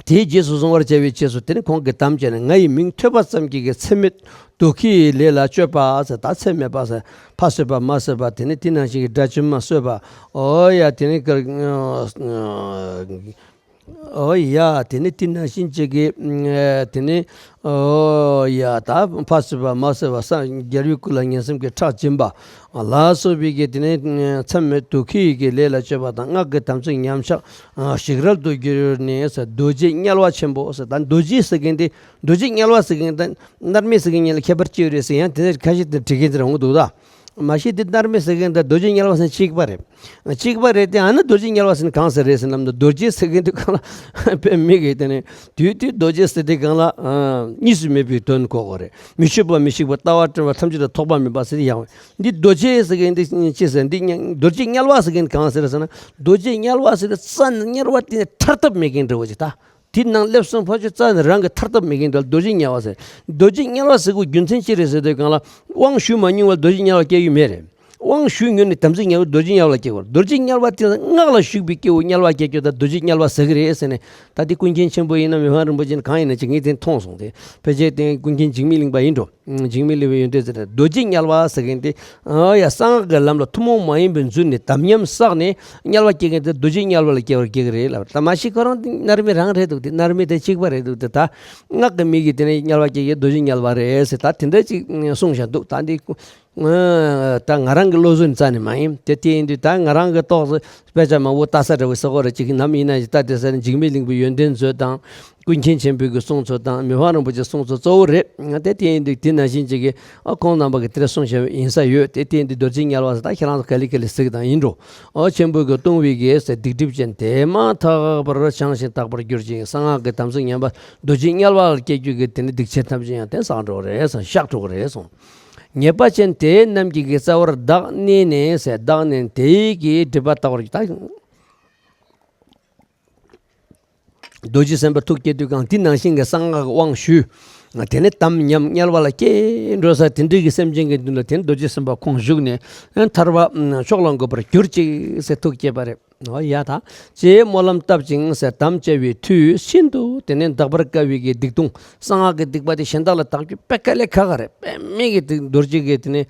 དེའི་རྗེས་སུ་བཟུང་བར་བྱ་བའི་ཆེད་དུ་དེ་ནི་ཁོང་གི་དམ་བཅས་ནས། ང་ཡི་མིང་ཐོས་པ་ཙམ་གྱིས་ཀྱི་ཚད་མེད་དུ་ཁའི་ལས་ལ་སྤྱོད་པ་ཟེར། ད་ཚད་མེད་པ་ཟེར། ཕ་གསོད་པ། མ་གསོད་པ། དེ་ནི་དེ་ནང་བཞིན་གྱི་དགྲ་བཅོམ་མ་གསོད་པ། ཨོ་ཡ། དེ་ནི་ཀར་ཨོ་ཡ། དེ་ནི་དེ་ནང་བཞིན་བྱེད་ཀྱི་དེ་ནི། ཨོ་ཡ། ད་ཕ་གསོད་པ། མ་གསོད་པ། སངས་རྒྱས་པའི་སྐུ་ལ་ངན་སེམས་ཀྱི་ཁྲག་སྦྱིན་པ་ལ་སོགས་པའི་གི་དེ་ནི་ཚད་མེད་དུ་ཁའི་གི་ལས་ལ་སྤྱོད་པ་དང་། སྔགས་ཀྱི་དམ་ཚིག་ཉམས་ཆག་ཞིག་རལ་དུ་གྱུར་ནས་ཟེར། རྡོ་རྗེ་དམྱལ་བ་ཆེན་པོ་ཟེར། ད་རྡོ་རྗེ་ཟེར་མཁན་དེ། རྡོ་རྗེ་དམྱལ་བ་ཟེར་མཁན་དེ་མནར་མེད་ཟེར་མཁན་གཉིས་ལ་ཁྱད་པར་ཅི་ཡོད་རེད་ཟེར། ཡང་དེ་ནས་ཁ་ཤས་དེ་འགྲིག་མཁན་དེ་རང་འདུག་ད། མ་གཞི་དེ་མནར་མེད་ཟེར་མཁན་དང་རྡོ་རྗེ་དམྱལ་བ་ཟེར་གཅིག་པ་རེད། གཅིག་པ་རེད་དེ། ཨ་ནི་རྡོ་རྗེ་དམྱལ་བ་ཟེར་ན་གང་ཟེར་རེད་ཟེར་ན། རྡོ་རྗེ་ཟེར་མཁན་དེ་གང་ལ་དཔེ་མི་གི་དེ་ནས་དུས་དུས་རྡོ་རྗེ་ཟེར་དེ་གང་ལ་གཉིས་སུ་མེད་པའི་དོན་གོ་དགོས་རེད། མི་ཆོད་པ་མི་ཤིགས་པ། ལྟ་བ་བྲལ་བ་ཐམས་ཅད་ལ་ཐོགས་པ་མེད་པ་ཟེར་ཡང་། འདི་རྡོ་རྗེ་ཟེར་མཁན་འདི་ཅི་ཟེར། འདི་རྡོ་རྗེ་དམྱལ་བ་ཟེར་མཁན་གང་ཟེར་ཟེར་ན། རྡོ་རྗེ་དམྱལ་བ་ཟེར་དེ་རྩ་ནས་དམྱལ་བ་དེ་ནས་ཐར་ཐབས་མེད་མཁན་འདྲ་བོ་ཅིག་ད། དེའི་ནང་སླེབས་སོང་ཕར་ཚུར་རྩ་ནས་རང་གི་ཐར་ཐབས་མེད་མཁན་དེ་ལ་རྡོ་རྗེ་དམྱལ་བ་ཟེར། རྡོ་རྗེ་དམྱལ་བ་ཟེར་དགོས་རྒྱུ་མཚན་ཅི་རེད་ཟེར་དུས་གང་ལ་དབང་ཞུ་མ་མྱོང་བར་རྡོ་རྗེ་དམྱལ་བ་སྐྱེ་ཡུལ་མེད་རེད། དབང་ཞུས་མྱུར་ནས་དམ་ཚིག་ཉམས་པའི་རྡོ་རྗེ་དམྱལ་བ་ལ་སྐྱེ་བར། རྡོ་རྗེ་དམྱལ་བ་དེ་ལ་སྔགས་ལ་ཞུགས་པའི་སྐྱེ་བོ་དམྱལ་བ་སྐྱེ་རྒྱུ་དང་རྡོ་རྗེ་དམྱལ་བ་ཟེར་གི་རེད་ཟེར་ནས། ད་དེ་ཀུན་མཁྱེན་ཆེན་པོ་ཡིན་ན་མི་ཕམ་རིན་པོ་ཆེ་ཡིན་ན་གང་ཡིན་ན་ཅིག་ངས་དེ་མཐོང་སོང་སྟེ། ཕལ་ཆེར་དེ་ཀུན་མཁྱེན་འཇིགས་མེད་གླིང་པ་ཡིན་འགྲོ། འཇིགས་མེད་གླིང་པའི་ཡོན་ཏན་ཟེར་ནས་རྡོ་རྗེ་དམྱལ་བ་ཟེར་མཁན་དེ། ཨ་ཡ། གསང་སྔགས་ཀྱི་ལམ་ལ་ཐུན་མོང་མ་ཡིན་པའི་འཛུལ་ནས་དམ་ཉམས་བསགས་ནས་དམྱལ་བ་སྐྱེ་མཁན་དེ་རྡོ་རྗེ་དམྱལ་བ་ལ་སྐྱེ་བར་སྐྱེ་གི་རེད་ལབ། ད་མ་གཞི་ཁོ་རང་དེ་མནར་མེད་རང་རེད་འདུག་སྟེ། མནར་མེད་དེ་གཅིག་པ་རེད་འདུག་སྟེ། ད་སྔགས་ཀྱི་མིང་གིས་དེ་ནས་དམྱལ་བ་སྐྱེ་མཁན་རྡོ་རྗེ་དམྱལ་བ་རེད་ཟེར། ད་དེ་འདྲ་ཅིག་གསུངས་བཞག་འདུག་ད་འདི། ད་ང་རང་གི་བློ་བཟོ་རྩ་ནས་མ་ཡིན། དེ་དེ་ཡིན་དུས་ད་ང་རང་གི་ཏོག་ཙམ་དཔེ་ཆ་མང་པོ་ལྟ་ས་འདྲ་བོ་ཟེར་དགོས་རེད། ཅིག་ནམ་ཡིན་ན་ཞིག་ལྟ་དེ་ཟེར་ནས་འཇིགས་མེད་གླིང་པའི་ཡོན་ཏན་མཛོད་དང་། ཀུན་མཁྱེན་ཆེན་པོའི་གི་གསུང་ཚུལ་དང་། མི་ཕམ་རིན་པོ་ཆེའི་གསུང་ཚུལ་གཙོ་བོ་རེད། དེ་དེ་ཡིན་དུས་དེ་ནང་བཞིན་ཅིག་གི་ཨ་ཁོང་རྣམ་པ་གི་དེ་འདྲ་གསུང་བཞག་ཡིན་ས་ཡོད། དེ་དེ་ཡིན་དུས་རྡོ་རྗེ་དམྱལ་བ་ཟེར། ད་ཁྱེད་རང་ཚོ་ག་ལེ་ག་ལེ་གཟིགས་དང་ཡིན་འགྲོ། ཨོ་ཆེན་པོའི་གི་ལྟུང་བའི་གི་ཟེར་སྡིག་སྒྲིབ་ཅན་དེ་མ་ཐག་པར་བྱང་ཞིང་དག་པར་གྱུར་ཅིང་། གསང་སྔགས་ཀྱི་དམ་ཚིག་ཉམས་པ་རྡོ་རྗེ་དམྱལ་བ་ལ་སྐྱེ་རྒྱུ་གི་དེ་ནི་སྡིག་ཆེན་ཐམས་ཅད་ཡང་དེ་བསགས་འགྲོ་གི་རེད་གསུངས། བཤགས་འགྲོ་གི་རེད་གསུངས། ཉེས་པ་ཅན་དེ་རྣམས་ཀྱི་གི་རྩ་བར་བདག་གནས་ནས་ཟེར། བདག་གནས་དེའི་གི་སྒྲིབ་པ་དག་པར་ད། རྡོ་རྗེ་སེམས་དཔའ་ཐུགས་བསྐྱེད་དུས་གང་དེ་ནང་བཞིན་གྱི་གསང་སྔགས་ཀྱི་དབང་ཞུས། དེ་ནས་དམ་ཉམས་དམྱལ་བ་ལ་སྐྱེ་འགྲོ་ས་དེ་འདྲའི་གི་སེམས་ཅན་གྱི་མདུན་ལ་དེ་ནས་རྡོ་རྗེ་སེམས་དཔའ་ཁོང་བཞུགས་ནས་ཐར་པ་མཆོག་ལ་འགོད་པར་གྱུར་ཅིག་ཟེར་ཐུགས་བསྐྱེད་པ་རེད། འོ་ཡ། ད་ཅེས་སྨོན་ལམ་བཏབ་ཅིང་ཟེར། དམ་བཅའ་བའི་མཐུས་ཤིན་ཏུ་དེ་ནས་འདག་པར་དཀའ་བའི་གི་སྡིག་ལྟུང་། གསང་སྔགས་ཀྱི་སྡིག་པ་དེ་གཞན་དག་ལ་དག་རྒྱུ་དཔེ་དཀའ་ལས་ཁག་ཁག་རེད། དཔེ་མེད་ཀྱི་སྡིག་རྡོ་རྗེ་གི་དེ་ནས།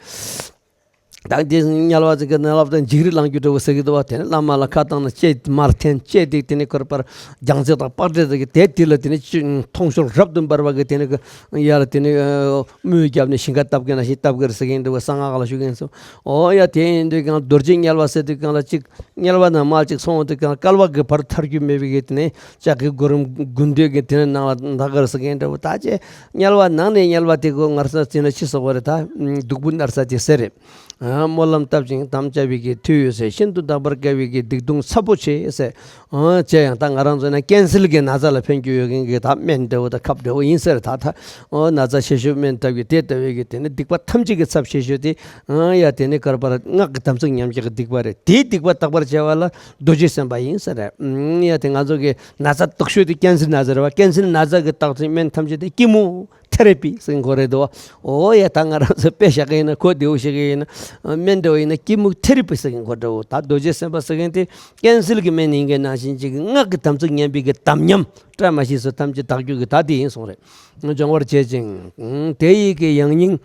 ད་འདི་དམྱལ་བ་ཟེར་གི་ནང་ལ་ད་འཇིགས་རི་ལངས་རྒྱུ་འདྲ་བོ་ཟེར་གི་འདུག་བ། དེ་ནས་བླ་མ་ལ་ཁ་བཏང་ནས་ལྕེ་མར་འཐེན། ལྕེ་དེ་དེ་ནས་ཁོར་པར་རྒྱང་རྩེ་དང་པགས་རྩེ་ཟེར་གི་དེ་དེ་ལ་དེ་ནས་ཅི་མཐོང་ཤོར་རབ་ཏུ་འབར་བ་གི་དེ་ནས་གི་ཡར་ལ་དེ་ནས་དམོད་བརྒྱབ་ནས་ཞིང་ཁ་བཏབ་གི་ནང་བཞིན་བཏབ་གི་རེད་ཟེར་གི་འདུག་བ། གསང་སྔགས་ལ་ཞུགས་གི་ཡིན་སོང་། འོ་ཡ། དེ་ཡིན་དུས་གང་རྡོ་རྗེ་དམྱལ་བ་ཟེར་དུས་གང་ལ་ཅིག་དམྱལ་བ་ནང་མར་ཅིག་སོང་དུས་གང་བསྐལ་པ་གི་བར་ཐར་རྒྱུ་མེད་པའི་གི་དེ་ནས་ལྕགས་ཀྱི་གུར་རམ་དགུན་སྟོད་ཀྱི་དེ་ནས་ནང་ལ་འདག་གི་རེད་ཟེར་གི་འདྲ་བོ། ད་ཅེ་དམྱལ་བ་ནང་ནས་དམྱལ་བ་དེ་གོ་ངར་ས་ཅི་ན་ཕྱི་སོག་པ་རེད། ད་སྡུག་པོ་མནར་ས་དེ་ཟེར་རེད། ཨ་སྨོན་ལམ་བཏབ་ཅིང་དམ་བཅའ་བའི་གི་མཐུས་ཟེར། ཤིན་ཏུ་འདག་པར་དཀའ་བའི་གི་སྡིག་ལྟུང་ཚ་པོ་ཆེ་ཟེར། ཨ་ཅེ་ཡང་ད་ང་རང་ཚོ་ན་ཀན་སིལ་གི་ན་ཚ་ལ་ཕན་རྒྱུ་ཡོད་མཁན་གི་ད་སྨན་འདྲ་བོ་ད་ཁབ་འདྲ་བོ་ཡིན་ཟེར། ད་ད་ཨོ་ན་ཚ་ཆེ་ཤོས་སྨན་བཏབ་གི་དེ་ལྟ་བུའི་གི་དེ་ནི་སྡིག་པ་ཐམས་ཅད་ཀྱི་ཚབས་ཆེ་ཤོས་དེ། ཨ་ཡ། དེ་ནི་བསྐལ་པར་སྔགས་ཀྱི་དམ་ཚིག་ཉམས་ཀྱི་སྡིག་པ་རེད། དེའི་སྡིག་པ་དག་པར་བྱ་བ་ལ་རྡོ་རྗེ་སེམས་དཔའ་ཡིན་ཟེར་རེད། ཨ་ཡ། དེ་ང་ཚོ་གི་ན་ཚ་སྟོབས་ཤོས་དེ་ཀན་སིལ་ན་ཚ་རེད་བ། ཀན་སིལ་ན་ཚ་གི་བརྟག་དཔྱད་སྨན་ཐམས་ཅད་དེ་ཀི་མོ་ཐེ་རེ་པི་ཟེར་གི་རེད་དོ། ཨོ་ཡ། ད་ང་རང་ཚོ་དཔེ་བཞག་གི་ཡིན་ན། གོ་བདེ་བོ་བཤད་གི་ཡིན་ན། སྨན་འདྲ་བོ་ཡིན་ན་ཀི་མོ་ཐེ་རེ་པི་ཟེར་གི་འདྲ་བོ། ད་རྡོ་རྗེ་སེམས་དཔའ་ཟེར་མཁན་དེ་ཀན་སིལ་གི་སྨན་ཡིན་གི་ནང་བཞིན་ཅིག་གི་སྔགས་ཀྱི་དམ་ཚིག་ཉམས་པའི་གི་དམ་ཉམས་བཀྲ་མ་ཤིས་སུ་ཐམས་ཅད་དག་རྒྱུ་གི་ད་དེ་ཡིན་གསུངས་རེད། སྦྱོང་བར་བྱེད་ཅིང་། དེ་ཡི་གི་ཡང་སྙིང་།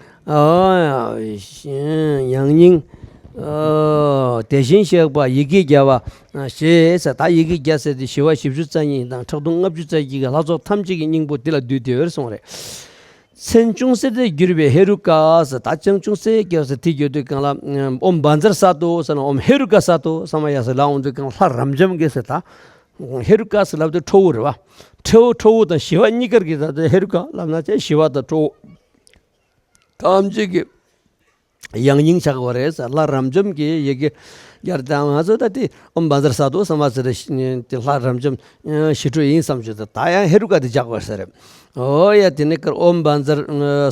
ཡང་སྙིང་། དེ་བཞིན་གཤེགས་པ་ཡི་གེ་བརྒྱ་པ་ཞེས་ཟེར། ད་ཡི་གེ་བརྒྱ་ཟེར་དེ་ཞི་བ་བཞི་བཅུ་རྩ་གཉིས་དང་ཕྲག་དོག་ལྔ་བཅུ་རྩ་གཅིག་གི་ལྷ་ཚོགས་ཐམས་ཅད་ཀྱི་སྙིང་པོ་དེ་ལ་བསྡུས་ཏེ་ཡོད་གསུངས་རེད། མཚན་ཅུང་ཟད་དུ་གྱུར་པའི་ཧེ་རུ་ཀ་ཟེར། ད་མཚན་ཅུང་ཟད་ཀྱང་ཟེར་དེ་གྱུར་དུས་གང་ལ། ཨོཾ་བཛྲ་སཏྭ་ཟེར་ན་ཨོཾ་ཧེ་རུ་ཀ་སཏྭ་ས་མ་ཡ་ཟེར་ལ་འོང་དུས་གང་ལྷ་རབ་འབྱམས་ཀྱི་ཟེར། ད་ཧེ་རུ་ཀ་ཟེར་ལབ་དུས་ཁྲོ་བོ་རེད་བ། ཁྲོ་བོ་ཁྲོ་བོ་དང་ཞི་བ་གཉིས་ཀར་གྱི་ད་ལྟ་ཧེ་རུ་ཀ་ལབ་ན་ཅེ་ཞི་བ་དང་ཁྲོ་བོ་ཐམས་ཅད་ཀྱི་ཡང་སྙིང་ཆགས་པ་རེད་ཟེར། ལྷ་རབ་འབྱམས་ཀྱི་ཡི་གེ་རྒྱར་དང་ང་ཚོ་ད་དེ་ཨོཾ་བཛྲ་སཏྭ་ས་མ་ཟེར་དེ་ལྷ་རབ་འབྱམས་ཞི་ཁྲོ་ཡིན་བསམ་བྱུང་། ད་ཡང་ཧེ་རུ་ཀ་དེ་རྒྱག་པ་ཟེར། ཨོ་ཡ། དེ་ནས་ཀར་ཨོཾ་བཛྲ་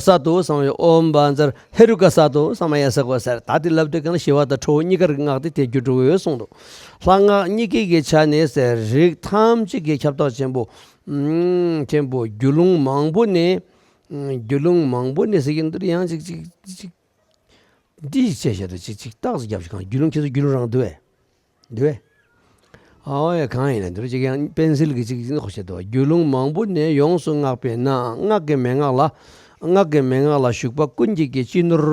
སཏྭ་ས་མ་ཡ། ཨོཾ་བཛྲ་ཧེ་རུ་ཀ་སཏྭ་ས་མ་ཡ་ཟེར་དགོས་ཟེར། ད་དེ་ལབ་དུས་གང་ལ་ཞི་བ་དང་ཁྲོ་བོ་གཉིས་ཀར་གྱི་སྔགས་དེ་དེ་རྒྱུ་འགྲོ་གི་ཡོད་གསུངས་འདུག་ལྷ་སྔགས་གཉིས་ཀའི་གི་ཆ་ནས་ཟེར་རིགས་ཐམས་ཅད་ཀྱི་ཁྱབ་བདག་ཆེན་པོ། ཆེན་པོ་རྒྱུད་ལུང་མང་པོ་ནས། རྒྱུད་ལུང་མང་པོ་ནས་ཟེར་གྱི་འདུག་ཡང་ཅིག་ཅིག་ཅིག་འདི་བྱས་བྱས་དུ་ཅིག་ཅིག་རྟགས་སུ་རྒྱབ་ཞིག་གང་རྒྱུད་ལུང་ཁྱེད་ཚོ་རྒྱུད་ལུང་རང་འདུག་བས། འདུག་བས། ཨོ་ཡ། གང་ཡིན་ན་འདུག་ཅིག་ཡང་པེན་སིལ་གྱི་ཅིག་ཅིག་ནི་ཁོ་བྱས་འདུག་རྒྱུད་ལུང་མང་པོ་ནས་ཡོངས་སུ་བསྔགས་པས་ན། སྔགས་ཀྱི་མན་ངག་ལ། སྔགས་ཀྱི་མན་ངག་ལ་ཞུགས་པ་ཀུན་གྱི་གི་སྤྱི་ནོར་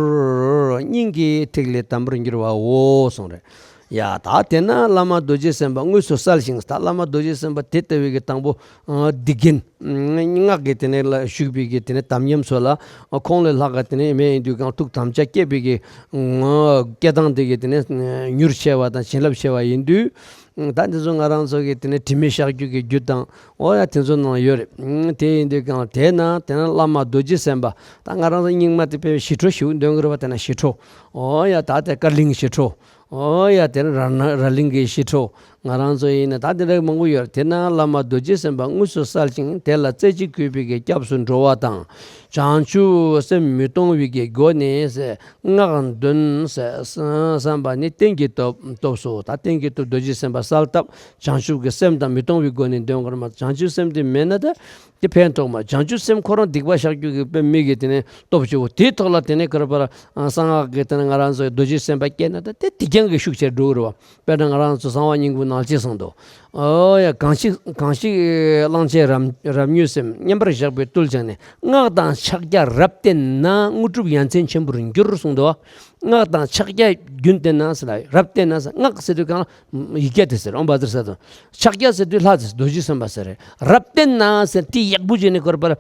སྙིང་གི་ཐིག་ལེ་དམ་པར་འགྱུར་བའོ་གསུངས་རེད། ཡ། ད་དེ་ན་བླ་མ་རྡོ་རྗེ་སེམས་དཔའ་དངོས་སུ་གསལ་ཞིང་། ད་བླ་མ་རྡོ་རྗེ་སེམས་དཔའ་དེ་ལྟ་བུའི་གི་དང་པོ་སྡིག་རྒན། སྔགས་ཀྱི་དེ་ནས་ལ་ཞུགས་པའི་གི་དེ་ནས་དམ་ཉམས་སོགས་ལ་ཁོང་ལས་ལྷག་ག་དེ་ནས་མེད་ཡིན་དུས་གང་ཐུགས་དམ་བཅའ་བསྐྱེད་པའི་གི་སྐད་གདངས་དེ་གི་དེ་ནས་མྱུར་ཆེ་བ་དང་བྱིན་རླབས་ཆེ་བ་ཡིན་དུས། ད་འདི་ཚོ་ང་རང་ཚོ་གི་དེ་ནས་དྲི་མེད་བཤགས་རྒྱུད་ཀྱི་རྒྱུད་དང་། ཨོ་ཡ། དེ་ཚོ་ནང་ཡོད་རེད། དེ་ཡིན་དུས་གང་དེ་ན་དེ་ན་བླ་མ་རྡོ་རྗེ་སེམས་དཔའ། ད་ང་རང་ཚོ་རྙིང་མ་དེ་དཔེ་ཞི་ཁྲོ་ཞིག་འདོན་གི་རེད་བ། དེ་ན་ཞི་ཁྲོ། ཨོ་ཡ། ད་དེ་ཀར་གླིང་ཞི་ཁྲོ། ཨོ་ཡ། དེ་ན་ར་ན་ར་གླིང་གི་ཞི་ཁྲོ། ང་རང་ཚོ་ཡིན་ན་ད་དེ་འདྲ་མང་པོ་ཡོད་རེད། དེ་ན་བླ་མ་རྡོ་རྗེ་སེམས་དཔའ་དངོས་སུ་གསལ་ཞིང་། དེ་ལ་རྩེ་གཅིག་གུས་པའི་གི་སྐྱབས་སུ་འགྲོ་བ་དང་། བྱང་ཆུབ་སེམས་མི་གཏོང་བའི་གི་སྒོ་ནས་སྔགས་འདོན་བསམ་པ་ནི་རྟེན་གྱི་སྟོབས། སྟོབས་སོ། ད་རྟེན་གྱི་སྟོབས་རྡོ་རྗེ་སེམས་དཔའ་གསལ་བཏབ། བྱང་ཆུབ་ཀྱི་སེམས་དང་མི་གཏོང་བའི་སྒོ་ནས་འདོན་དགོས་མ། བྱང་ཆུབ་སེམས་དེ་མེད་ན་ད་དེ་ཕན་ཐོགས་མ། བྱང་ཆུབ་སེམས་ཁོ་རང་སྡིག་པ་བཤགས་རྒྱུ་གི་དཔེ་མི་གི་དེ་ནས་སྟོབས་ཆེ་བོ་དེའི་ཐོག་ལ་དེ་ནས་ཁོ་ར་པར་གསང་སྔགས་ཀྱི་དེ་ནས་ང་རང་ཚོའི་རྡོ་རྗེ་སེམས་དཔའ་སྐྱེས་ན་ད་དེ་དེ་རྐྱང་གི་ཤུགས་ཆེར་འགྲོ་གི་རེད་བ། དཔེར་ན་ང་རང་ཚོ་གསང་བ་སྙིང་པོའི་ནང་ཅི་གསུངས་འདུག་ཨོ་ཡ། གང་ཞིག་གང་ཞིག་གླང་ཆེན་རབ་རབ་མྱོས་སེམས། མཉམ་པར་བཞག་པའི་བརྟུལ་བྱས་ནས། སྔགས་དང་ཕྱག་རྒྱ་རབ་བསྟེན་ན། དངོས་གྲུབ་ཡ་མཚན་ཆེན་པོར་འགྱུར་གསུངས་འདུག་སྔགས་དང་ཕྱག་རྒྱ་རྒྱུན་བསྟེན་ན་ཟེར་ལ། རབ་བསྟེན་ན་ཟེར། སྔགས་ཟེར་དུས་གང་ལ་ཡིག་བརྒྱ་དེ་ཟེར། ཨོཾ་བཛྲ་ས་དང་། ཕྱག་རྒྱ་ཟེར་དུས་ལྷ་དེ་རྡོ་རྗེ་སེམས་དཔའ་ཟེར་རེད། རབ་བསྟེན་ན་ཟེར་དེ་ཡག་པོ་བྱས་ནས་ཁོ་ར་པར་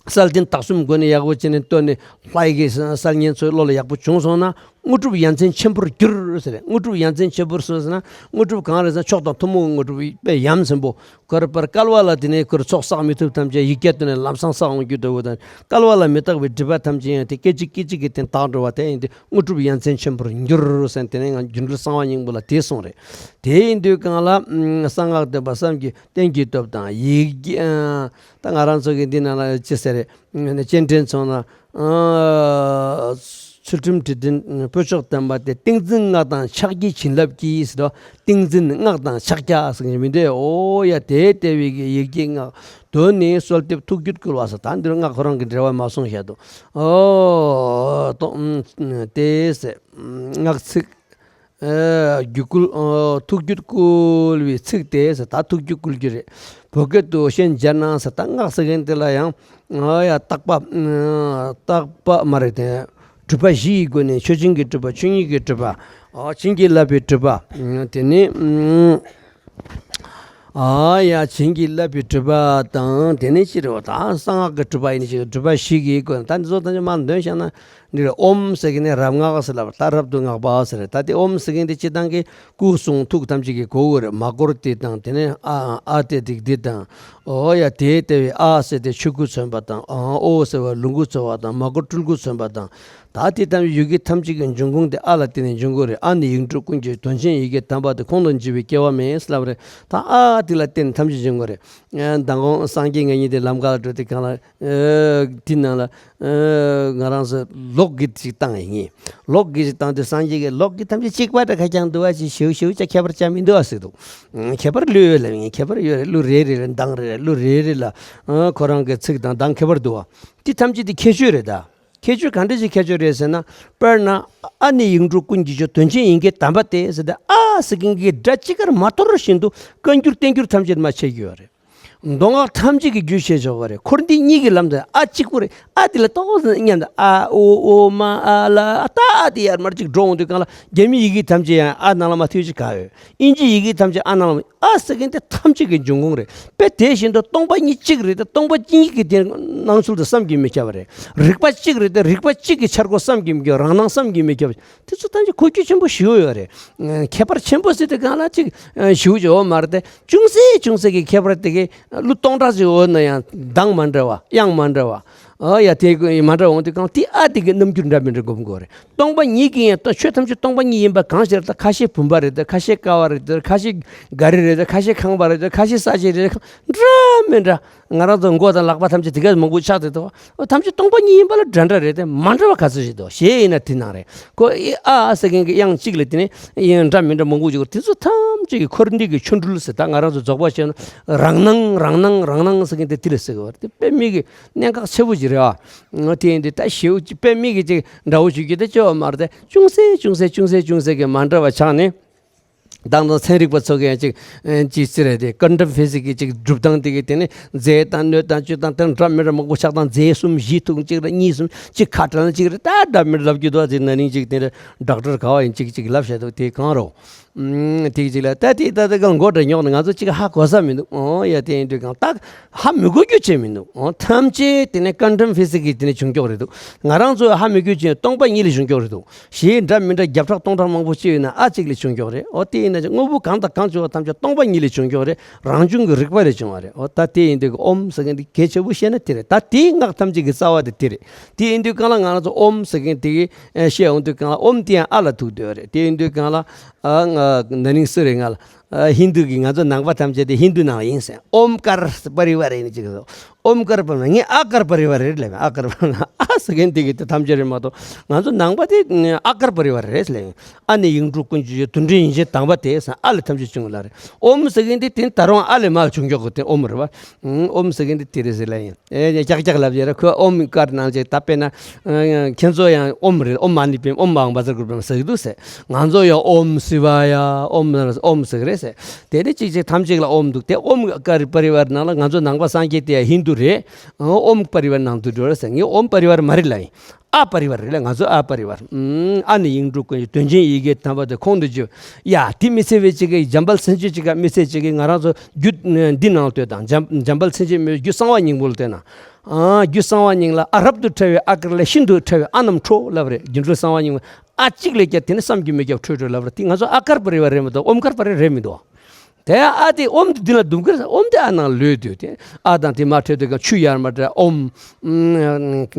གསལ་རྟེན་དག་གསུམ་སྒོ་ནས་ཡག་པོ་བྱས་ནས་བསྟོད་ནས་ལྷ་ཡི་གེ་གསལ་སྙན་ཚོའི་བློ་ལ་ཡག་པོ་བྱུང་སོང་ན། དངོས་གྲུབ་ཡ་མཚན་ཆེན་པོར་འགྱུར་ཟེར། དངོས་གྲུབ་ཡ་མཚན་ཆེན་པོར་སོང་ཟེར་ན། དངོས་གྲུབ་གང་རེད་ཟེར་ན་མཆོག་དང་ཐུན་མོང་གི་དངོས་གྲུབ་དཔེ་ཡ་མཚན་པོ། ཁོ་ར་པར་བསྐལ་པ་ལ་དེ་ནས་ཁོ་ར་ཚོགས་བསགས་མི་ཐུབ་ཐམས་ཅད་ཡིག་བརྒྱ་བཏོན་ནས་ལམ་སང་བསགས་འོང་རྒྱུ་འདྲ་བོ་དང་། བསྐལ་པ་ལ་མི་རྟག་པའི་སྒྲིབ་པ་ཐམས་ཅད་ཡང་དེ་སྐད་ཅིག་སྐད་ཅིག་གིས་དེ་དག་འགྲོ་བ་དེ་ཡིན་ཏེ། དངོས་གྲུབ་ཡ་མཚན་ཆེན་པོར་འགྱུར་ཟེར། དེ་ནས་ང་སྒྱུ་འཕྲུལ་གསང་བ་སྙིང་པོ་ལ་དེ་གསུངས་རེད། དེ་ཡིན་དུས་གང་ལ་གསང་སྔགས་འདོན་པ་བསམ་གྱིས། རྟེན་གྱི་སྟོབས་དང་ཡིག་བརྒྱ། ད་ང་རང་ཚོ་གི་འདི་ནང་ལ་ཅི་ཟེར་རེད། སྤྱན་འདྲེན་ཚོགས་ན། ཨ། ཚུལ་ཁྲིམས་དྲི་ལྡན་སྤོས་མཆོག་ལྡན་པ་དེ། ཏིང་འཛིན་སྔགས་དང་ཕྱག་རྒྱའི་བྱིན་རླབས་ཀྱིས་ཟེར་དོ། ཏིང་འཛིན་སྔགས་དང་ཕྱག་རྒྱ་ཟེར་མཁན་མི་འདྲ། ཨོ་ཡ། དེ་ལྟ་བུའི་གི་ཡིག་བརྒྱའི་སྔགས། དོན་ནི་གསོལ་འདེབས་ཐུགས་རྒྱུད་བསྐུལ་བ་ཟེར། ད་འདིར་སྔགས་ཁོ་རང་གི་འགྲེལ་བ་མ་གསུངས་བཞག་འདུག་ཨོ། དོ་དེ་ཟེར། སྔགས་ཚིག་ཨ། རྒྱུད་བསྐུལ། ཨ། ཐུགས་རྒྱུད་བསྐུལ་བའི་ཚིག་དེ་ཟེར། ད་ཐུགས་རྒྱུད་བསྐུལ་རྒྱུ་རེད། བོད་སྐད་དུ་ཤན་སྦྱར་ན་ཟེར། ད་སྔགས་ཟེར་མཁན་དེ་ལ་ཡང་། ཨ་ཡ། བརྟག་པ། ཨ། བརྟག་པ་མ་རེད་དེ། སྒྲུབ་པ་བཞི་ཡི་སྒོ་ནས་མཆོག་སྦྱིན་གྱི་སྒྲུབ་པ། ཆོས་ཉིད་ཀྱི་སྒྲུབ་པ། ཨ། བྱིན་གྱིས་བརླབ་པའི་སྒྲུབ་པ། ཨ། དེ་ནས། ཨ། ཨ་ཡ། བྱིན་གྱིས་བརླབ་པའི་སྒྲུབ་པ་དང་། དེ་ནས་ཅི་རེད་བ། ད་གསང་སྔགས་ཀྱི་སྒྲུབ་པ་ཡིན་ཞིག་སྒྲུབ་པ་བཞི་གི་སྒོ་ནས། ད་འདི་ཚོ་ཐམས་ཅད་མར་འདོན་བཞག་ན། འདི་ལ་ཨོཾ་ཟེར་གི་ནས་རབ་སྔགས་ཟེར་ལབ། ད་རབ་ཏུ་སྔགས་པ་ཟེར། ད་དེ་ཨོཾ་ཟེར་གི་འདི་སྤྱི་བཏང་གི་སྐུ་གསུང་ཐུགས་ཐམས་ཅད་ཀྱི་གོ་དགོས་རེད། མ་གོར་དེ་དང་། དེ་ནས་ཨ་ཨ་དེ་དེ་འདི་དང་། ཨོ་ཡ། དེ་ལྟ་བུའི་ཨ་ཟེར་དེ་ཆོས་སྐུ་མཚོན་པ་དང་། ཨོ་ཟེར་བ་ལོངས་སྐུ་མཚོན་པ་དང་། མ་གོར་སྤྲུལ་སྐུ་མཚོན་པ་དང་། ད་དེ་ལྟ་བུའི་ཡི་གེ་ཐམས་ཅད་ཀྱི་འབྱུང་ཁུངས་དེ་ཨ་ལ་བརྟེན་ནས་འབྱུང་གི་རེད། ཨ་ནི་ཡིག་འབྲུ་ཀུན་གྱི་དོན་ཆེན་ཡི་གེ་དམ་པ་དེ། ཁོང་དང་བཅས་པའི་སྐྱེ་བ་མེད་ཟེར་ལབ་རེད། ད་ཨ་དེ་ལ་བརྟེན་ཐམས་ཅད་འབྱུང་གི་རེད། མདང་དགོང་སངས་རྒྱས་ང་གཉིས་དེ་ལམ་ཁ་ལ་འགྲོ་དུས་སྒང་ལ། ཨ། དེ་ནང་ལ། ཨ། ང་རང་ཚོ་ལོག་གི་ཅིག་བཏང་ཡིན། ལོག་གི་ཅིག་བཏང་དུས་སངས་རྒྱས་ཀྱིས་ལོག་གི་ཐམས་ཅད་གཅིག་པ་འདྲ་ཁ་རྐྱང་འདུག་བ། ཅིག་ཞེའུ་ཞེའུ་ཅིག་ཁྱད་པར་ཅང་མི་འདུག་བ་ཟེར་འདུག་ཁྱད་པར་ལོས་ཡོད་ལབ་ཡིན། ཁྱད་པར་ཡོད་རེད། གླུ་རེ་རེ་ལ། གདངས་རེ་རེ། གླུ་རེ་རེ་ལ། ཨ། ཁོ་རང་གི་ཚིག་དང་གདངས་ཁྱད་པར་འདུག་བ། དེ་ཐམས་ཅད་དེ་ཁྱད་ཆོས་རེད་ད། ཁྱད་ཆོས་ག་འདྲ་ཞིག་ཁྱད་ཆོས་རེད་ཟེར་ན། དཔེར་ན། ཨ་ནི་ཡིག་འབྲུ་ཀུན་གྱི་མཆོག་དོན་ཆེན་ཡི་གེ་དམ་པ་སྟེ་ཟེར་ཏེ། ཨ་ཟེར་མཁན་གྱི་སྒྲ་གཅིག་ཀར་མ་དོར་བཞིན་དུ་བཀའ་འགྱུར་བསྟན་འགྱུར་ཐམས་ཅད་མར་འཆད་ཀྱི་ཡོད་རེད། མདོ་སྔགས་ཐམས་ཅད་ཀྱི་རྒྱུད་བཤད་ཆོག་པ་རེད། འཁོར་འདས་གཉིས་ཀྱི་ལམ་དུ་ཨ་གཅིག་པུ་རེད། ཨ་དེ་ལ་ཏོག་ཙམ་མཉམ་དུ་ཨ་ཨོ་ཨོ་མ་ཨ་ལ་ཨ། ད་ཨ་དེ་ཡར་མར་གཅིག་འགྲོ་འོང་དུས་སྒང་ལ་རྒྱ་མིའི་ཡི་གེ་ཐམས་ཅད་ཡང་ཨ་ནང་ལ་མར་ཐོན་ཅིག་ག་ཡོད། དབྱིན་ཇིའི་ཡི་གེ་ཐམས་ཅད་ཨ་ནང་ལ། ཨ་ཟེར་མཁན་དེ་ཐམས་ཅད་ཀྱི་འབྱུང་ཁུངས་རེད། དཔེ་དེ་བཞིན་དུ་སྟོང་པ་ཉིད་གཅིག་རེད་དེ། སྟོང་པ་ཉིད་ཀྱི་དེ་སྣང་ཚུལ་དེ་བསམ་གྱིས་མི་ཁྱབ་པ་རེད། རིག་པ་གཅིག་རེད་དེ། རིག་པ་གཅིག་གི་འཆར་སྒོ་བསམ་གྱིས་མི་ཁྱབ། རང་སྣང་བསམ་གྱིས་མི་ཁྱབ། དེ་ཚོ་ཐམས་ཅད་གོ་རྒྱུ་ཆེན་པོ་ཞེ་པོ་ཡོད་རེད། ཁྱད་པར་ཆེན་པོ་ཟེར་དུས་སྒང་ལ་ཅིག་ཞེ་པོ་ཅིག་ཡོད་མ་རེད་དེ། ཅུང་ཟད་ཅུང་ཟད་ཀྱི་ཁྱད་པར་དེ་གི་གླུ་སྟོང་ཕྲག་ཅིག་ཡོད་ན་ཡང་གདངས་མ་འདྲ་བ། དབྱངས་མ་འདྲ་བ། ཨ་ཡ། དེ་མ་འདྲ་འོང་དུས་སྒང་དེ་ཨ་དེ་གི་རྣམ་འགྱུར་འདྲ་མི་འདྲ་སྒོམ་དགོས་རེད། སྟོང་པ་ཉིད་ཀྱི་ཡང་ཆོས་ཐམས་ཅད་སྟོང་པ་ཉིད་ཡིན་པ་གང་ཞིག་རེད། ད་ཁ་ཤས་བུམ་པ་རེད་དེ། ཁ་ཤས་ཀ་བ་རེད་དེ། ཁ་ཤས་ག་རི་རེད་དེ། ཁ་ཤས་ཁང་པ་རེད་དེ། ཁ་ཤས་ས་གཞི་རེད་དེ། འདྲ་མི་འདྲ། ང་རང་ཚོ་མགོ་དང་ལག་པ་ཐམས་ཅད་དེ་ག་མང་པོ་ཆགས་བསྡད་འདུག་ཐམས་ཅད་སྟོང་པ་ཉིད་ཡིན་པ་ལ་འདྲ་འདྲ་རེད་དེ། མ་འདྲ་བ་ག་ཚོད་ཞིག་འདུག་གཞས་ཡིན་ན་དེ་ནང་རེད། ཁོ་ཨི་ཨ་ཨ་ཟེར་མཁན་གྱི་དབྱངས་གཅིག་ལ་དེ་ནས་དབྱངས་འདྲ་མི་འདྲ་མང་པོ་ཅིག་ཡོད། དེ་ཚོ་ཐམས་ཅད་ཀྱི་འཁོར་འདས་ཀྱི་ཆོ་འཕྲུལ་ཟེར། ད་ང་རང་ཚོ་རྫོགས་པ་ཆེན་རང་སྣང་རང་སྣང་རང་སྣང་ཟེར་མཁན་དེ་དེ་ལ་ཟེར་གི་བ་རེད། དེ་དཔེ་མི་གི་གནད་འགག་ཆེ་པོ་ཅིག་རེད་ཨ། དེ་ཡིན་དུས་ད་ཞེ་པོ་ཅིག་དཔེ་མི་གི་ཅིག་འདྲ་བོ་ཞུ་རྒྱུ་དེ་ཅི་ཡང་མ་རེད་དེ། ཅུང་ཟད་ཅུང་ཟད་ཅུང་ཟད་ཅུང་ཟད་ཀྱི་མ་འདྲ་བ་ཆགས་ནས། དང་དང་ཚན་རིག་པ་ཚོ་གིས་ཡང་ཅིག་ཅིག་ཟེར་རེད་དེ། ཀོན་ཊམ་ཕི་ཟིག་གི་ཅིག་སྒྲུབ་སྟངས་དེ་གི་དེ་ནི་རྫས་དང་སྣོད་དང་བཅུད་དང་དེ་འདྲ་མི་འདྲ་མང་པོ་ཆགས་སྟངས། རྫས་གསུམ་བཞི་ཐུག་གཅིག་རེད། གཉིས་གསུམ་གཅིག་ཁ་བྲལ་གཅིག་རེད། ད་འདྲ་མི་འདྲ་ལབ་རྒྱུ་འདུག་ཨ། དེ་ན་ནིང་ཅིག་དེ་འདྲ་ཌོག་ཊར་ག་བ་ཡིན་ཅིག་ཅིག་ལབ་བཤད་འདུག་དེ་གང་རུང་། ཨུམ། དེ་གཅིག་ལ་ད་དེ་ད་ལྟ་གང་མགོ་འདྲ་ཉོག་ནས་ང་ཚོ་གཅིག་ཧ་གོ་ས་མི་འདུག་ཨོ་ཡ། དེ་ཡིན་དུས་གང་ད་ཧ་མི་གོ་རྒྱུ་ཅིག་མི་འདུག་ཨོ། ཐམས་ཅད་དེ་ནས་ཀོན་ཊམ་ཕི་ཟིག་གི་དེ་ནས་བྱུང་ཀྱོག་རེད་འདུག་ང་རང་ཚོ་ཧ་མི་གོ་རྒྱུ་ཅིག་སྟོང་པ་ཉིད་ལས་བྱུང་ཀྱོག་རེད་འདུག་གཞས་འདྲ་མི་འདྲ་བརྒྱ་ཕྲག་སྟོང་ཕྲག་མང་པོ་ཅིག་ཡོད་ན་ཨ་གཅིག་ལས་བྱུང་ཀྱོག་རེད། ཨོ། དེ་ཡིན་ན་ཅིག་དངོས་པོ་གང་དང་གང་བྱུང་བ་ཐམས་ཅད་སྟོང་པ་ཉིད་ལས་བྱུང་ཀྱོག་རེད། རང་བྱུང་གི་རིག་པ་ལས་བྱུང་བ་རེད། ཨོ། ད་དེ་ཡིན་དུས་ཀྱི་ཨོམ་ཟེར་མཁན་འདི་གལ་ཆེ་པོ་བཤད་ན་དེ་རེད། ད་དེའི་སྔགས་ཐམས་ཅད་ཀྱི་རྩ་བ་དེ་དེ་རེད། དེ་ཡིན་དུས་གང་ལ་ང་རང་ཚོ་ཨོམ་ཟེར་མཁན་དེ་གི་ཨེ་བཤད་འོང་དུས་གང་ལ་ཨོམ་དེ་ཡང་ཨ་ལ་ཐུག་བསྡད་པ་རེད། དེ་ཡིན་དུས་གང་ལ་ཨ་ང་ན་ནིང་སུ་རེད། ང་ལ་ ཨ། ཧིན་དུ་གིས་ང་ཚོ་ནང་པ་ཐམས་ཅད་དེ་ཧིན་དུ་ནང་ཡིན་ཟེར། ཨོམ་ཀར་པ་རི་ཝར་ཡིན་ཅིག་ཟེར། ཨོམ་ཀར་པ་རི་ཝར། ངས་ཨ་ཀར་པ་རི་ཝར་རེད་ལབ། ཨ་ཀར་པ་རི་ཝར། ཨ་ཟེར་མཁན་དེ་གི་དེ་ཐམས་ཅད་རེད་མ་གཏོགས། ང་ཚོ་ནང་པ་དེ་ཨ་ཀར་པ་རི་ཝར་རེད་ལབ། ཨ་ནི་ཡིག་འབྲུ་ཀུན་གྱི་རྒྱུ། དུད་འགྲོའི་ཡིན་ཞེས་དང་པོ་དེ་ཟེར། ཨ་ལས་ཐམས་ཅད་བྱུང་བ་ལ་རེད། ཨོམ་ཟེར་མཁན་དེ་དེ་ད་རུང་ཨ་ལས་མར་བྱུང་ཀྱོག་གི་དེ་ཨོམ་རེད་བ། ཨོམ་ཟེར་མཁན་དེ་དེ་རེད་ཟེར་ལབ་ཡིན། ཨེ། ཀྱག་ཀྱག་ལབ་ཡོད་རེད། ཁོས་ཨོམ་ཀར་ནང་ཅིག་ད་དཔེར་ན། ཨ། ཁྱེད་ཚོ་ཡང་ཨོམ་རེད། ཨོམ་མ་ཎི་པདྨེ། ཨོམ་བྷང་བཛྲ་གུ་རུ་པདྨ་ཟེར་གི་འདུག་ཟེར། ང་ཚོ་ཡང་ཨོམ་སི་ཝཱ་ཡ། ཨོམ། ཨོམ་ཟེར་གི་རེད་ཟེར། དེ་ནི་གཅིག་གཅིག་ཐམས་ཅད་ལ་ཨོམ་འདུག་དེ་ཨོམ་ཀར་པ་རི་ཝར་ནང་ལ་ང་ཚོ་ནང་པ་སངས་རྒྱས་དེ་ཡང་ཧིན་དུ་རེད། ཨོམ་པ་རི་ཝར་ནང་དུ་འགྲོ་རེད་ཟེར། ངས་ཨོམ་པ་རི་ཝར་མ་རེད་ལབ་ཡིན། ཨ་པ་རི་ཝར་རེད་ལ། ང་ཚོ་ཨ་པ་རི་ཝར། ཨ་ནི་ཡིག་འབྲུ་ཀུན་གྱི། དོན་ཆེན་ཡི་གེ་དམ་པ་དེ་ཁོང་དུ་ཆུད། ཡ། དེ་མི་ཚེ་བའི་ཅིག་གི་འཇམ་དཔལ་མཚན་བརྗོད་ཅིག་ག་མི་ཚེ་ཅིག་གི་ང་རང་ཚོ་རྒྱུད་འདི་ནང་ལྟོས་དང་། འཇམ། འཇམ་དཔལ་མཚན་བརྗོད་མི་རྒྱུད་གསང་བ་སྙིང་པོ་ལ་ལྟོས་ན། ཨ། རྒྱུད་གསང་བ་སྙིང་ལ། ཨ། རབ་ཏུ་ཕྲ་བའི་ཨ་ཀར་ལས། ཤིན་ཏུ་ཕྲ་བའི་ཨ་རྣམས་འཕྲོ་ལབ་རེད། སྒྱུ་འཕྲུལ་གསང་བ་སྙིང་པོ། ཨ་གཅིག་ལས་ཀྱང་དེ་ནི་བསམ་གྱིས་མི་ཁྱབ་འཕྲོས་འཕྲོས་ལབ་རེད། དེ་ང་ཚོ་ཨ་ཀར་པ་རི་ཝར་རེད་མི་འདུག་དེ་ཨོམ་ཀར་པ་རི་རེད་མི་འདུག་དེ་ཨ་དེ་ཨོམ་དེ་འདི་ལ་འདུམ་གི་རེད། ཨོམ་དེ་ཨ་ནང་ལོས་དུས་དེ་ཨ་དང་དེ་མ་འཕྲད་དུས་གང་ཆུ་ཡར་མར་འདྲ། ཨོམ།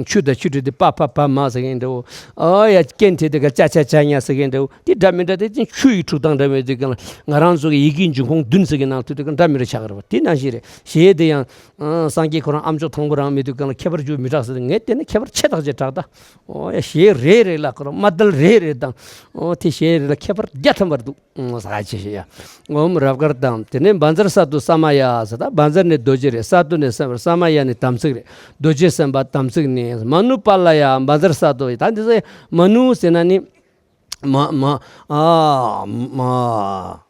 ཆུ་དང་ཆུ་འདྲ་དེ་པ་ཕ་བ་མ་ཟེར་མཁན་འདྲ་བོ། ཨོ་ཡ། རྐན་དེ་དེ་ག་ཅ་ཆ་ཆ་ཉ་ཟེར་མཁན་འདྲ་བོ། དེ་འདྲ་མི་འདྲ་དེ་ཅིག་ཆུ་ཡི་འཁྲུག་སྟངས་འདྲ་མོ། དེ་གང་ལ་ང་རང་ཚོ་གི་ཡི་གེའི་འབྱུང་ཁུངས་བདུན་ཟེར་མཁན་ནང་དུ་དེ་གང་འདྲ་མི་འདྲ་ཆགས་ཀྱི་རེད་བ། དེ་ནང་བཞིན་རེད། གཞས་དེ་ཡང་། ཨ། སངས་རྒྱས་ཁོ་རང་ཨ་མཆོག་དང་པོ་རང་མི་འདུག་གང་ལ་ཁྱད་པར་ཅུང་མི་གྲགས་ཟེར། ངས་དེ་ནི་ཁྱད་པར་ཆེ་ཐག་ཆོད་གྲགས་ད། ཨོ་ཡ། གཞས་རེ་རེ་ལ་ཁོ་རང་དམའ་དལ་རེ་རེ་དང་། ཨོ་དེ་གཞས་རེ་ལ་ཁྱད་པར་བརྒྱ་ཐམ་པར་འདུག་ཨོ་ཟ་ཆེ་ཤེ་ཡ། ཨོམ་རབ་དཀར་དང་། དེ་ནས་བཛྲ་ས་ཏྭ་ས་མ་ཡ་ཟེར། ད་བཛྲ་ནི་རྡོ་རྗེ་རེད། ས་ཏྭ་ནི་སེམས་རེད། ས་མ་ཡ་ནི་དམ་ཚིག་རེད། རྡོ་རྗེ་སེམས་དཔའ་དམ་ཚིག་ནི། མ་ནུ་པཱ་ལ་ཡ། བཛྲ་ས་ཏྭ་ཡ། ད་འདི་ཚོ་མ་ནུ་ཟེར་ན་ནི། མ། མ། ཨ། མ།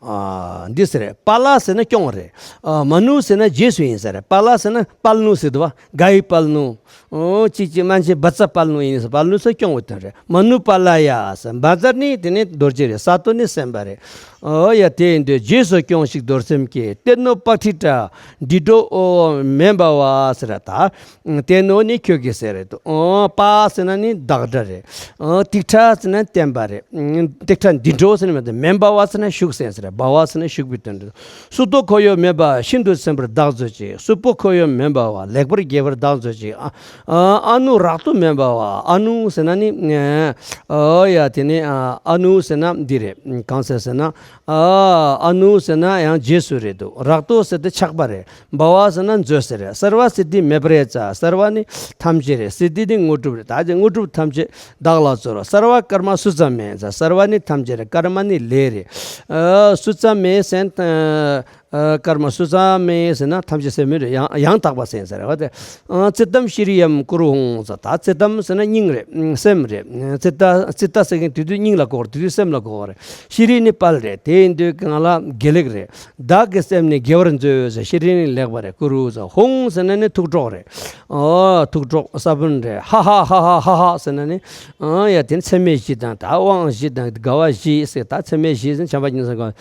ཨ། འདི་ཟེར་རེད། པཱ་ལ་ཟེར་ན་སྐྱོང་བ་རེད། ཨ། མ་ནུ་ཟེར་ན་རྗེས་སུ་ཡིན་ཟེར་རེད། པཱ་ལ་ཟེར་ན་པཱ་ལུ་ཟེར་འདུག་བ། ག་ཡི་པཱ་ལུ། ཨོ། ཅིག་ཅིག་མན་ཆད་བཛྲ་པཱ་ལུ་ཡིན་ཟེར། པཱ་ལུ་ཟེར་སྐྱོང་བའི་དོན་རེད། མ་ནུ་པཱ་ལ་ཡ་ཟེར། བཛྲ་ནི་དེ་ནི་རྡོ་རྗེ་རེད། ས་ཏྭ་ནི་སེམས་དཔའ་རེད། ཨོ་ཡ། དེ་ཡིན་དུས་རྗེས་སུ་སྐྱོངས་ཤིག་རྡོར་སེམས་ཀྱིས། ཏེ་ནོ་པཀྵི་ཏྲ་དྲྀ་ཏོ་མེ་བྷ་ཝ་ཟེར་ར། ད། ཏེ་ནོ་ནི་ཁྱོད་ཀྱིས་ཟེར་རེད་དོ། ཨོ། པ་ཟེར་ན་ནི་བདག་སྒྲ་རེད། ཨོ། ཏིག་ཕྲ་ཟེར་ན་བརྟན་པ་རེད། ཏིག་ཕྲ་དྲྀ་ཏོ་ཟེར་ན་མེད་དོ། མེ་བྷ་ཝ་ཟེར་ན་ཞུགས་ཟེར་ཟེར་རེད། བྷ་ཝ་ཟེར་ན་ཞུགས་པའི་དོན་རེད། སུ་ཏོ་ཁོ་ཡོ་མེ་བྷ་ཝ། ཤིན་ཏུ་སེམས་པར་བདག་མཛོད་ཅིག། སུ་པོ་ཁོ་ཡོ་མེ་བྷ་ཝ། ལེགས་པར་དགྱེས་པར་བདག་མཛོད་ཅིག། ཨ། ཨ་ནུ་རཀྟོ་མེ་བྷ་ཝ། ཨ་ནུ་ཟེར་ན་ནི། ཨོ་ཡ། དེ་ནི། ཨ། ཨ་ནུ་ཟེར་ན་འདི་རེད། གང་ཟེར་ཟེར་ན། ཨ། ཨ་ནུ་ཟེར་ན་ཡང་རྗེས་སུ་རེད་འདུག་རཀྟོ་ཟེར་དེ་ཆགས་པ་རེད། བྷ་ཝ་ཟེར་ན་མཛོད་ཟེར་རེད། སརྦ་སིདྡྷི་མེ་བྷྲཱ་ཙ། སརྦ་ནི་ཐམས་ཅད་རེད། སིདྡྷི་ནི་དངོས་གྲུབ་རེད། ད་དེ་དངོས་གྲུབ་ཐམས་ཅད་བདག་ལ་སྩོལ། སརྦ་ཀརྨ་སུ་ཙ་མེ་ཙ། སརྦ་ནི་ཐམས་ཅད་རེད། ཀརྨ་ནི་ལས་རེད། ཨ། སུ་ཙ་མེ་ཟེར། ཨ། ཀརྨ་སུ་ཙ་མེ་ཟེར་ན་ཐམས་ཅད་ཟེར་མི་རེད། ཡང་ཡང་དག་པ་ཟེར་ཟེར་རེད་བ་དེ། ཨ། ཙིཏྟཾ་ཤྲཱིཿཡཾ་ཀུ་རུ་ཧཱུྃ་ཟེར། ད་ཙིཏྟཾ་ཟེར་ན་སྙིང་རེད། སེམས་རེད། ཙིཏྟ། ཙིཏྟ་ཟེར་མཁན་དེ་དུས་སྙིང་ལ་གོ་བ་རེད། དེ་དུས་སེམས་ལ་གོ་བ་རེད། ཤྲཱིཿཡཾ་ནི་དཔལ་རེད། དེ་ཡིན་དུས་གང་ལ་དགེ་ལེགས་རེད། བདག་གི་སེམས་ནི་དགེ་བར་མཛོད་ཟེར། ཤྲཱིཿཡཾ་ནི་ལེགས་པ་རེད། ཀུ་རུ་ཟེར། ཧཱུྃ་ཟེར་ན་ནི་ཐུགས་གྲོགས་རེད། ཨོ། ཐུགས་གྲོགས་ས་བོན་རེད། ཧ་ཧ་ཧ་ཧ་ཧ་ཧ་ཟེར་ན་ནི། ཨོ་ཡ། དེ་ནི་ཚད་མེད་བཞི་དང་། ད་དབང་བཞི་དང་དགའ་བ་བཞི་ཟེར། ད་ཚད་མེད་བཞི་ཟེར་བྱམས་པ་ཉེར་ལྔ་གོ་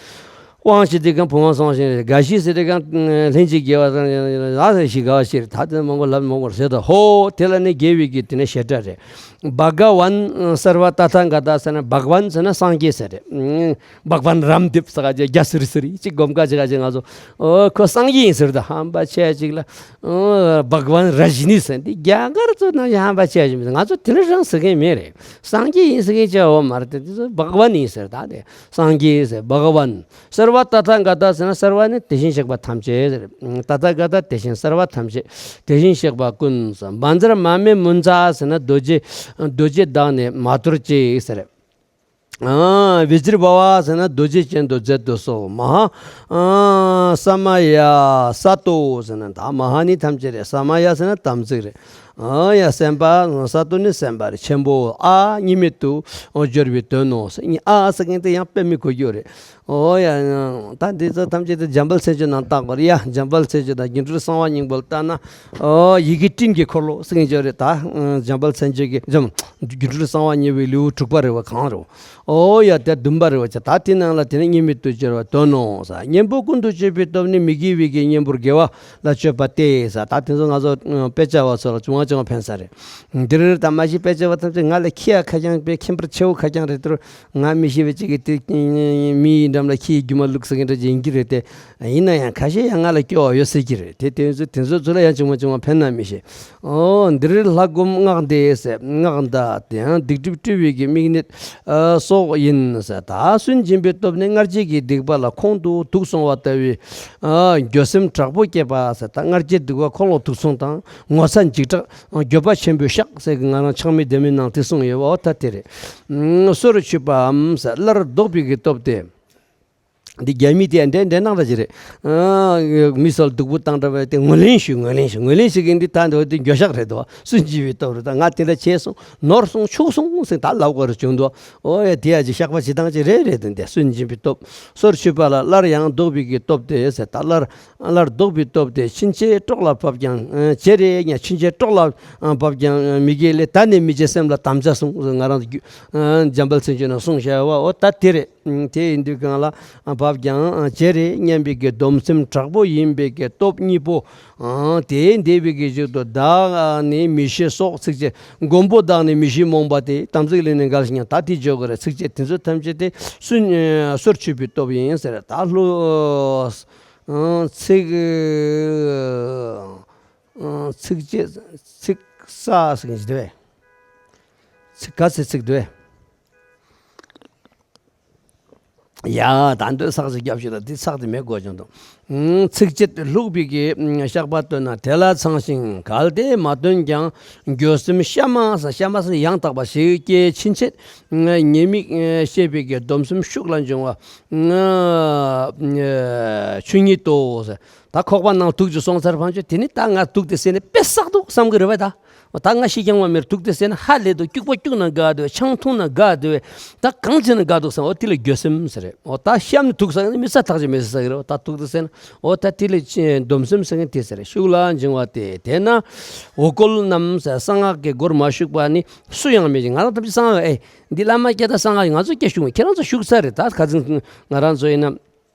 དབང་བཞི་དེ་གང་བུམ་དབང་གསུམ་བཞི་རེད། དགའ་བཞི་ཟེར་དེ་གང་ལྷན་ཅིག་སྐྱེས་པ་དང་ལ་ཟེར་བཞི། དགའ་བ་བཞི་རེད། ད་དེ་མང་པོ་ལབ་མང་པོ་ཟེར་དང་། ཧོ། དེ་ལ་ནི་དགེ་བའི་གི་དེ་ནི་བྱེད་སྒྲ་རེད། བྷ་ག་ཝན་སརྦ་ཏ་ཐཱ་ག་ཏ་ཟེར་ན། བྷ་ག་ཝན་ཟེར་ན་སངས་རྒྱས་ཟེར་རེད། བྷ་ག་ཝན་རམ་དེབ་ཟེར་ག་རྒྱ་སུ་རི་སུ་རི་ཅིག་སྒོམ་ཁ་ཅིག་ག་ཅིག་ང་ཚོ། ཨོ། ཁོ་སངས་རྒྱས་ཡིན་ཟེར་ད་ཧམ་པ་ཆེ་ཅིག་ལ། ཨོ། བྷ་ག་ཝན་ར་ཇི་ནི་ཟེར། འདི་རྒྱ་གར་ཚོ་ནང་ཧམ་པ་ཆེ་ཅིག་མི་ཟེར། ང་ཚོ་དེ་འདྲ་རང་ཟེར་མཁན་མེད་རེད། སངས་རྒྱས་ཡིན་ཟེར་མཁན་ཅིག་ཡོད་མ་རེད་དེ། དེ་ཚོ་བྷ་ག་ཝན་ཡིན་ཟེར། ད་དེ་སངས་རྒྱས་ཟེར། བྷ་ག་ཝན། སརྦ་ཏ་ཐཱ་ག་ཏ་ཟེར་ན། སརྦ་ནི་དེ་བཞིན་གཤེགས་པ་ཐམས་ཅད་ཟེར། ཏ་ཐཱ་ག་ཏ་དེ་བཞིན། སརྦ་ཐམས་ཅད་དེ་བཞིན་གཤེགས་པ་ཀུན་ཟེར། བཛྲ་མ་མེ་མུཉྩ་ཟེར་ན། རྡོ་རྗེ། རྡོ་རྗེ་བདག་ནི་མ་དོར་ཅིག་ཟེར། ཨ། བི་ཛྲ་བྷ་ཝ་ཟེར་ན། རྡོ་རྗེ་ཅན་དུ་མཛད་དུ་གསོལ། མ་ཧཱ། ཨ། ས་མ་ཡ་ས་ཏྭ་ཟེར་ན། ད་མ་ཧཱ་ནི་ཐམས་ཅད་རེད། ས་མ་ཡ་ཟེར་ན་དམ་ཚིག་རེད། ཨ་ཡ། སེམས་དཔའ། ས་ཏྭ་ནི་སེམས་དཔའ་རེད། ཆེན་པོ། ཨ། གཉིས་མེད་དུ་སྦྱོར་བའི་དོན་ནོ། ཨ་ཟེར་མཁན་དེ་ཡང་དཔེ་མི་གོ་རྒྱུ་རེད། ཨོ་ཡ། ད་འདི་ཚོ་ཐམས་ཅད་དེ་འཇམ་དཔལ་མཚན་བརྗོད་ནང་བཏགས་པ་རེད་ཡ། འཇམ་དཔལ་མཚན་བརྗོད་དང་སྒྱུ་འཕྲུལ་གསང་བ་སྙིང་པོ་ལ་བལྟས་ན། ཨོ། ཡི་གེ་སྤྲིན་གྱི་འཁོར་ལོ་ཟེར་མཁན་ཅིག་རེད། ད་འཇམ་དཔལ་མཚན་བརྗོད་ཀྱི་འཇམ། སྒྱུ་འཕྲུལ་གསང་བ་སྙིང་པོའི་ལེའུ་དྲུག་པ་རེད་བ། གང་རེད། ཨོ་ཡ། དེ་བདུན་པ་རེད་བ། ད་དེ་ནང་ལ་དེ་ནི་གཉིས་མེད་དུ་སྦྱོར་བའི་དོན་ནོ་ཟེར། གཉེན་པོ་ཀུན་ཏུ་སྤྱོད་པའི་སྟོབས་ནི། མི་དགེ་བའི་གི་གཉེན་པོར་དགེ་བ་ལ་སྤྱོད་པ་སྟེ་ཟེར། ད་དེ་ཚོ་ང་ཚོ་དཔེ་ཆ་བ་ཚོ་ལ་བྱུང་བ། ཅུང་ཕན་ས་རེད། འདིར་ད་མ་གཞི་དཔེ་ཆ་བ་ཐམས་ཅད་ང་ལ་ཁྱི་ཡ་ཁ་རྐྱང་པའི་ཁྱིམ་པར་ཆེ་བོ་ཁ་རྐྱང་རེད། དེར་ང་མི་ཤེས་པའི་ཅིག་གི་དེ་མི་ཡི་འགྲམ་ལ་ཁྱི་ཡི་རྒྱུ་མ་བླུགས་ཟེར་གི་འདྲ་ཅིག་ཡིན་གྱི་རེད་དེ། ཡིན་ན་ཡང་ཁ་ཤས་ཡང་ང་ལ་སྐྱོ་བ་ཡོད་ཟེར་གྱི་རེད་དེ། དེ་ཚོ་དེ་ཚོ་ཚོ་ལ་ཡང་ཅུང་མ་ཅུང་མ་ཕན་ན་མི་ཤེས། ཨོ་འདིར་ལྷ་སྒོམ་སྔགས་འདི་ཟེར། སྔགས་འདི་དེ་ཡང་སྡིག་སྒྲིབ་བཀྲུ་བའི་གི་དམིགས་ནད་ཨ་སོགས་ཡིན་ཟེར། ད་སུན་འབྱིན་པའི་སྟོབས་ནི་མངལ་སྐྱེས་ཀྱི་སྡིག་པ་ལ་ཁོང་དུ་དུག་སོང་བ་ལྟ་བུའི་ཨ་འགྱོད་སེམས་དྲག་པོ་སྐྱེས་པ་ཟེར། ད་མངལ་སྐྱེས་སྡིག་པ་འཁོར་ལོ་དུག་སོང་དང་ངོ་ཚ་འཇིགས་སྐྲག་འགྱོད་པ་ཆེན་པོས་བཤགས་ཟེར་གི་ང་རང་ཆགས་མེད་བདེ་མོའི་ནང་དེ་གསུངས་ཡོད་པ། འོ་ད་དེ་རེད། ཨ་སོར་ཆུད་པའམ་ཟེར། སླར་ལྡོག་པའི་གི་སྟོབས་དེ། འདི་རྒྱ་མི་དེ་འདྲ་འདྲ་སྣང་ར་ཅི་རེད། ཨ་མི་སོལ་སྡུག་པོ་བཏང་འདྲ་བས་དེ་ངོས་ལེན་ཞུ། ངོས་ལེན་ཞུ། ངོས་ལེན་ཞུ་གི་འདི་ད་འདི་འདི་འགྱོད་བཤགས་རེད་དོ། སུན་འབྱིན་པའི་སྟོབས་རེད། ད་ང་དེ་འདྲ་བྱས་སོང་ནོར་སོང་ཕྱུག་སོང་ཟེར་ད་ལབ་དགོས་རེད་བྱུང་དོ། ཨོ་ཡ་དེ་ཡ་ཅིག་བཤགས་པ་བྱེད་སྟངས་ཅིག་རེད་རེད། དེ་འདི་སུན་འབྱིན་པའི་སྟོབས། སོར་ཆུད་པ་ལ་སླར་ཡང་ལྡོག་པའི་གི་སྟོབས་དེ་ཟེར། ད་སླར་སླར་ལྡོག་པའི་སྟོབས་དེ་ཕྱིན་ཆད་སྲོག་ལ་བབ་ཀྱང་ཨ་བྱེད་རེ་ཡང་ཕྱིན་ཆད་སྲོག་ལ་ཨ་བབ་ཀྱང་ཨ་མི་དགེ་ལས་ད་ནི་མི་བྱེད་སེམས་ལ་དམ་བཅའ་བཟུང་ཟེར། ང་རང་ཚོ་རྒྱུ་ཨ་འཇམ་དཔལ་མཚན་བརྗོད་ནང་གསུངས་བཞག་པ། ཨོ་ད་དེ་རེད། ཨ་དེ་ཡིན་དུས་གང་ལ་ཨ་བབ་ཀྱང་ཨ་བྱེད་རེ་སྙམ་པའི་གི་སྡོམ་སེམས་དྲག་པོ་ཡིན་པའི་གི་སྟོབས་གཉིས་པོ། ཨ་དེ་འདས་པའི་གི་གཞུག་ཏུ་བདག་ནི་མི་ཤེས་སོགས་ཚིགས་བཅད། མགོན་པོ་བདག་ནི་མི་ཤེས་རྨོངས་པ་སྟེ། དམ་ཚིག་ལས་ནི་འགལ་ཞིང་ཡང་དག་དེ་བརྗོད་དགོས་རེད། ཚིགས་བཅད་དེ་ཚོ་ཐམས་ཅད་དེ་སུན་ཨ་སོར་ཆུད་པའི་སྟོབས་ཡིན་ཟེར། ད་ལྷུ་ཨ་ཚིགས་ཨ་ཚིགས་བཅད་ཚིགས་ས་ཟེར་གྱི་འདུག་པས། ཚིགས་ག་ཚེ་ཚིགས་འདུག་པས། ཡ་ད་འདོད་ཚགས་ཤིག་རྒྱབ་ཤིག་ལ་འདི་ཚགས་དེ་མེད་དགོས་ཀྱང་འདུག་ཚིགས་བཅད་ལྷུག་པའི་གི་བཤགས་པ་བཏོན་ན་དེ་ལ་ཚང་ཞིང་གལ་ཏེ་མ་བཏོན་ཀྱང་འགྱོད་སེམས་གཤའ་མ་ས་གཤའ་མ་ས་ཡང་དག་པ་ཞིག་སྐྱེ་ཕྱིན་ཆད་ཉེས་དམིགས་ཤེས་པའི་གི་སྡོམ་སེམས་ཤུགས་ལ་འབྱུང་བ་ཆོས་ཉིད་དོ། ད་ཁོག་པ་ནང་དུག་ཅིག་སོང་ཚར་ཕན་ཆད་དེ་ནི་ད་ང་དུག་དེ་བསད་ནས་དཔེ་བསགས་འདུག་བསམ་གི་རེད་པ། ད། ད་ང་ཤི་རྐྱང་པ་མེར་དུག་དེ་བསད་ན་ཧ་ལས་འདུག་སྐྱུག་པ་སྐྱུག་ན་དགའ་འདུག་ཆང་འཐུང་ན་དགའ་འདུག་ད་གང་བྱས་ན་དགའ་འདུག་བསམ། འོ་དེ་ལ་འགྱོད་སེམས་ཟེར་རེད། འོ་ད་གཤམ་ནས་དུག་ཟ་ཡང་མི་ས་ཐག་ཆོད་མེད་ཟེར་ས་གི་རེད། འོ་ད་དུག་དེ་བསད་ན་འོ་ད་དེ་ལ་ཅི་སྡོམ་སེམས་ཟེར་མཁན་དེ་ཟེར་རེད། ཤུགས་ལ་འབྱུང་བ་སྟེ། དེས་ན་འོ་སྐོལ་རྣམས་ཟེར་གསང་སྔགས་ཀྱི་སྒོར་མ་ཞུགས་པ་ནི་སུ་ཡང་མེད་ཅིང་། ང་རང་ཐམས་ཅད་གསང་སྔགས་ཨེ་འདི་བླ་མ་སྐྱེ་ད་གསང་སྔགས་ང་ཚོ་སྐྱེ་ཞུགས་མེད། ཁྱེད་རང་ཚོ་ཞུགས་ཚར་རེད། ད་ཁ་སང་ང་རང་ཚོ་ཡིན་ན།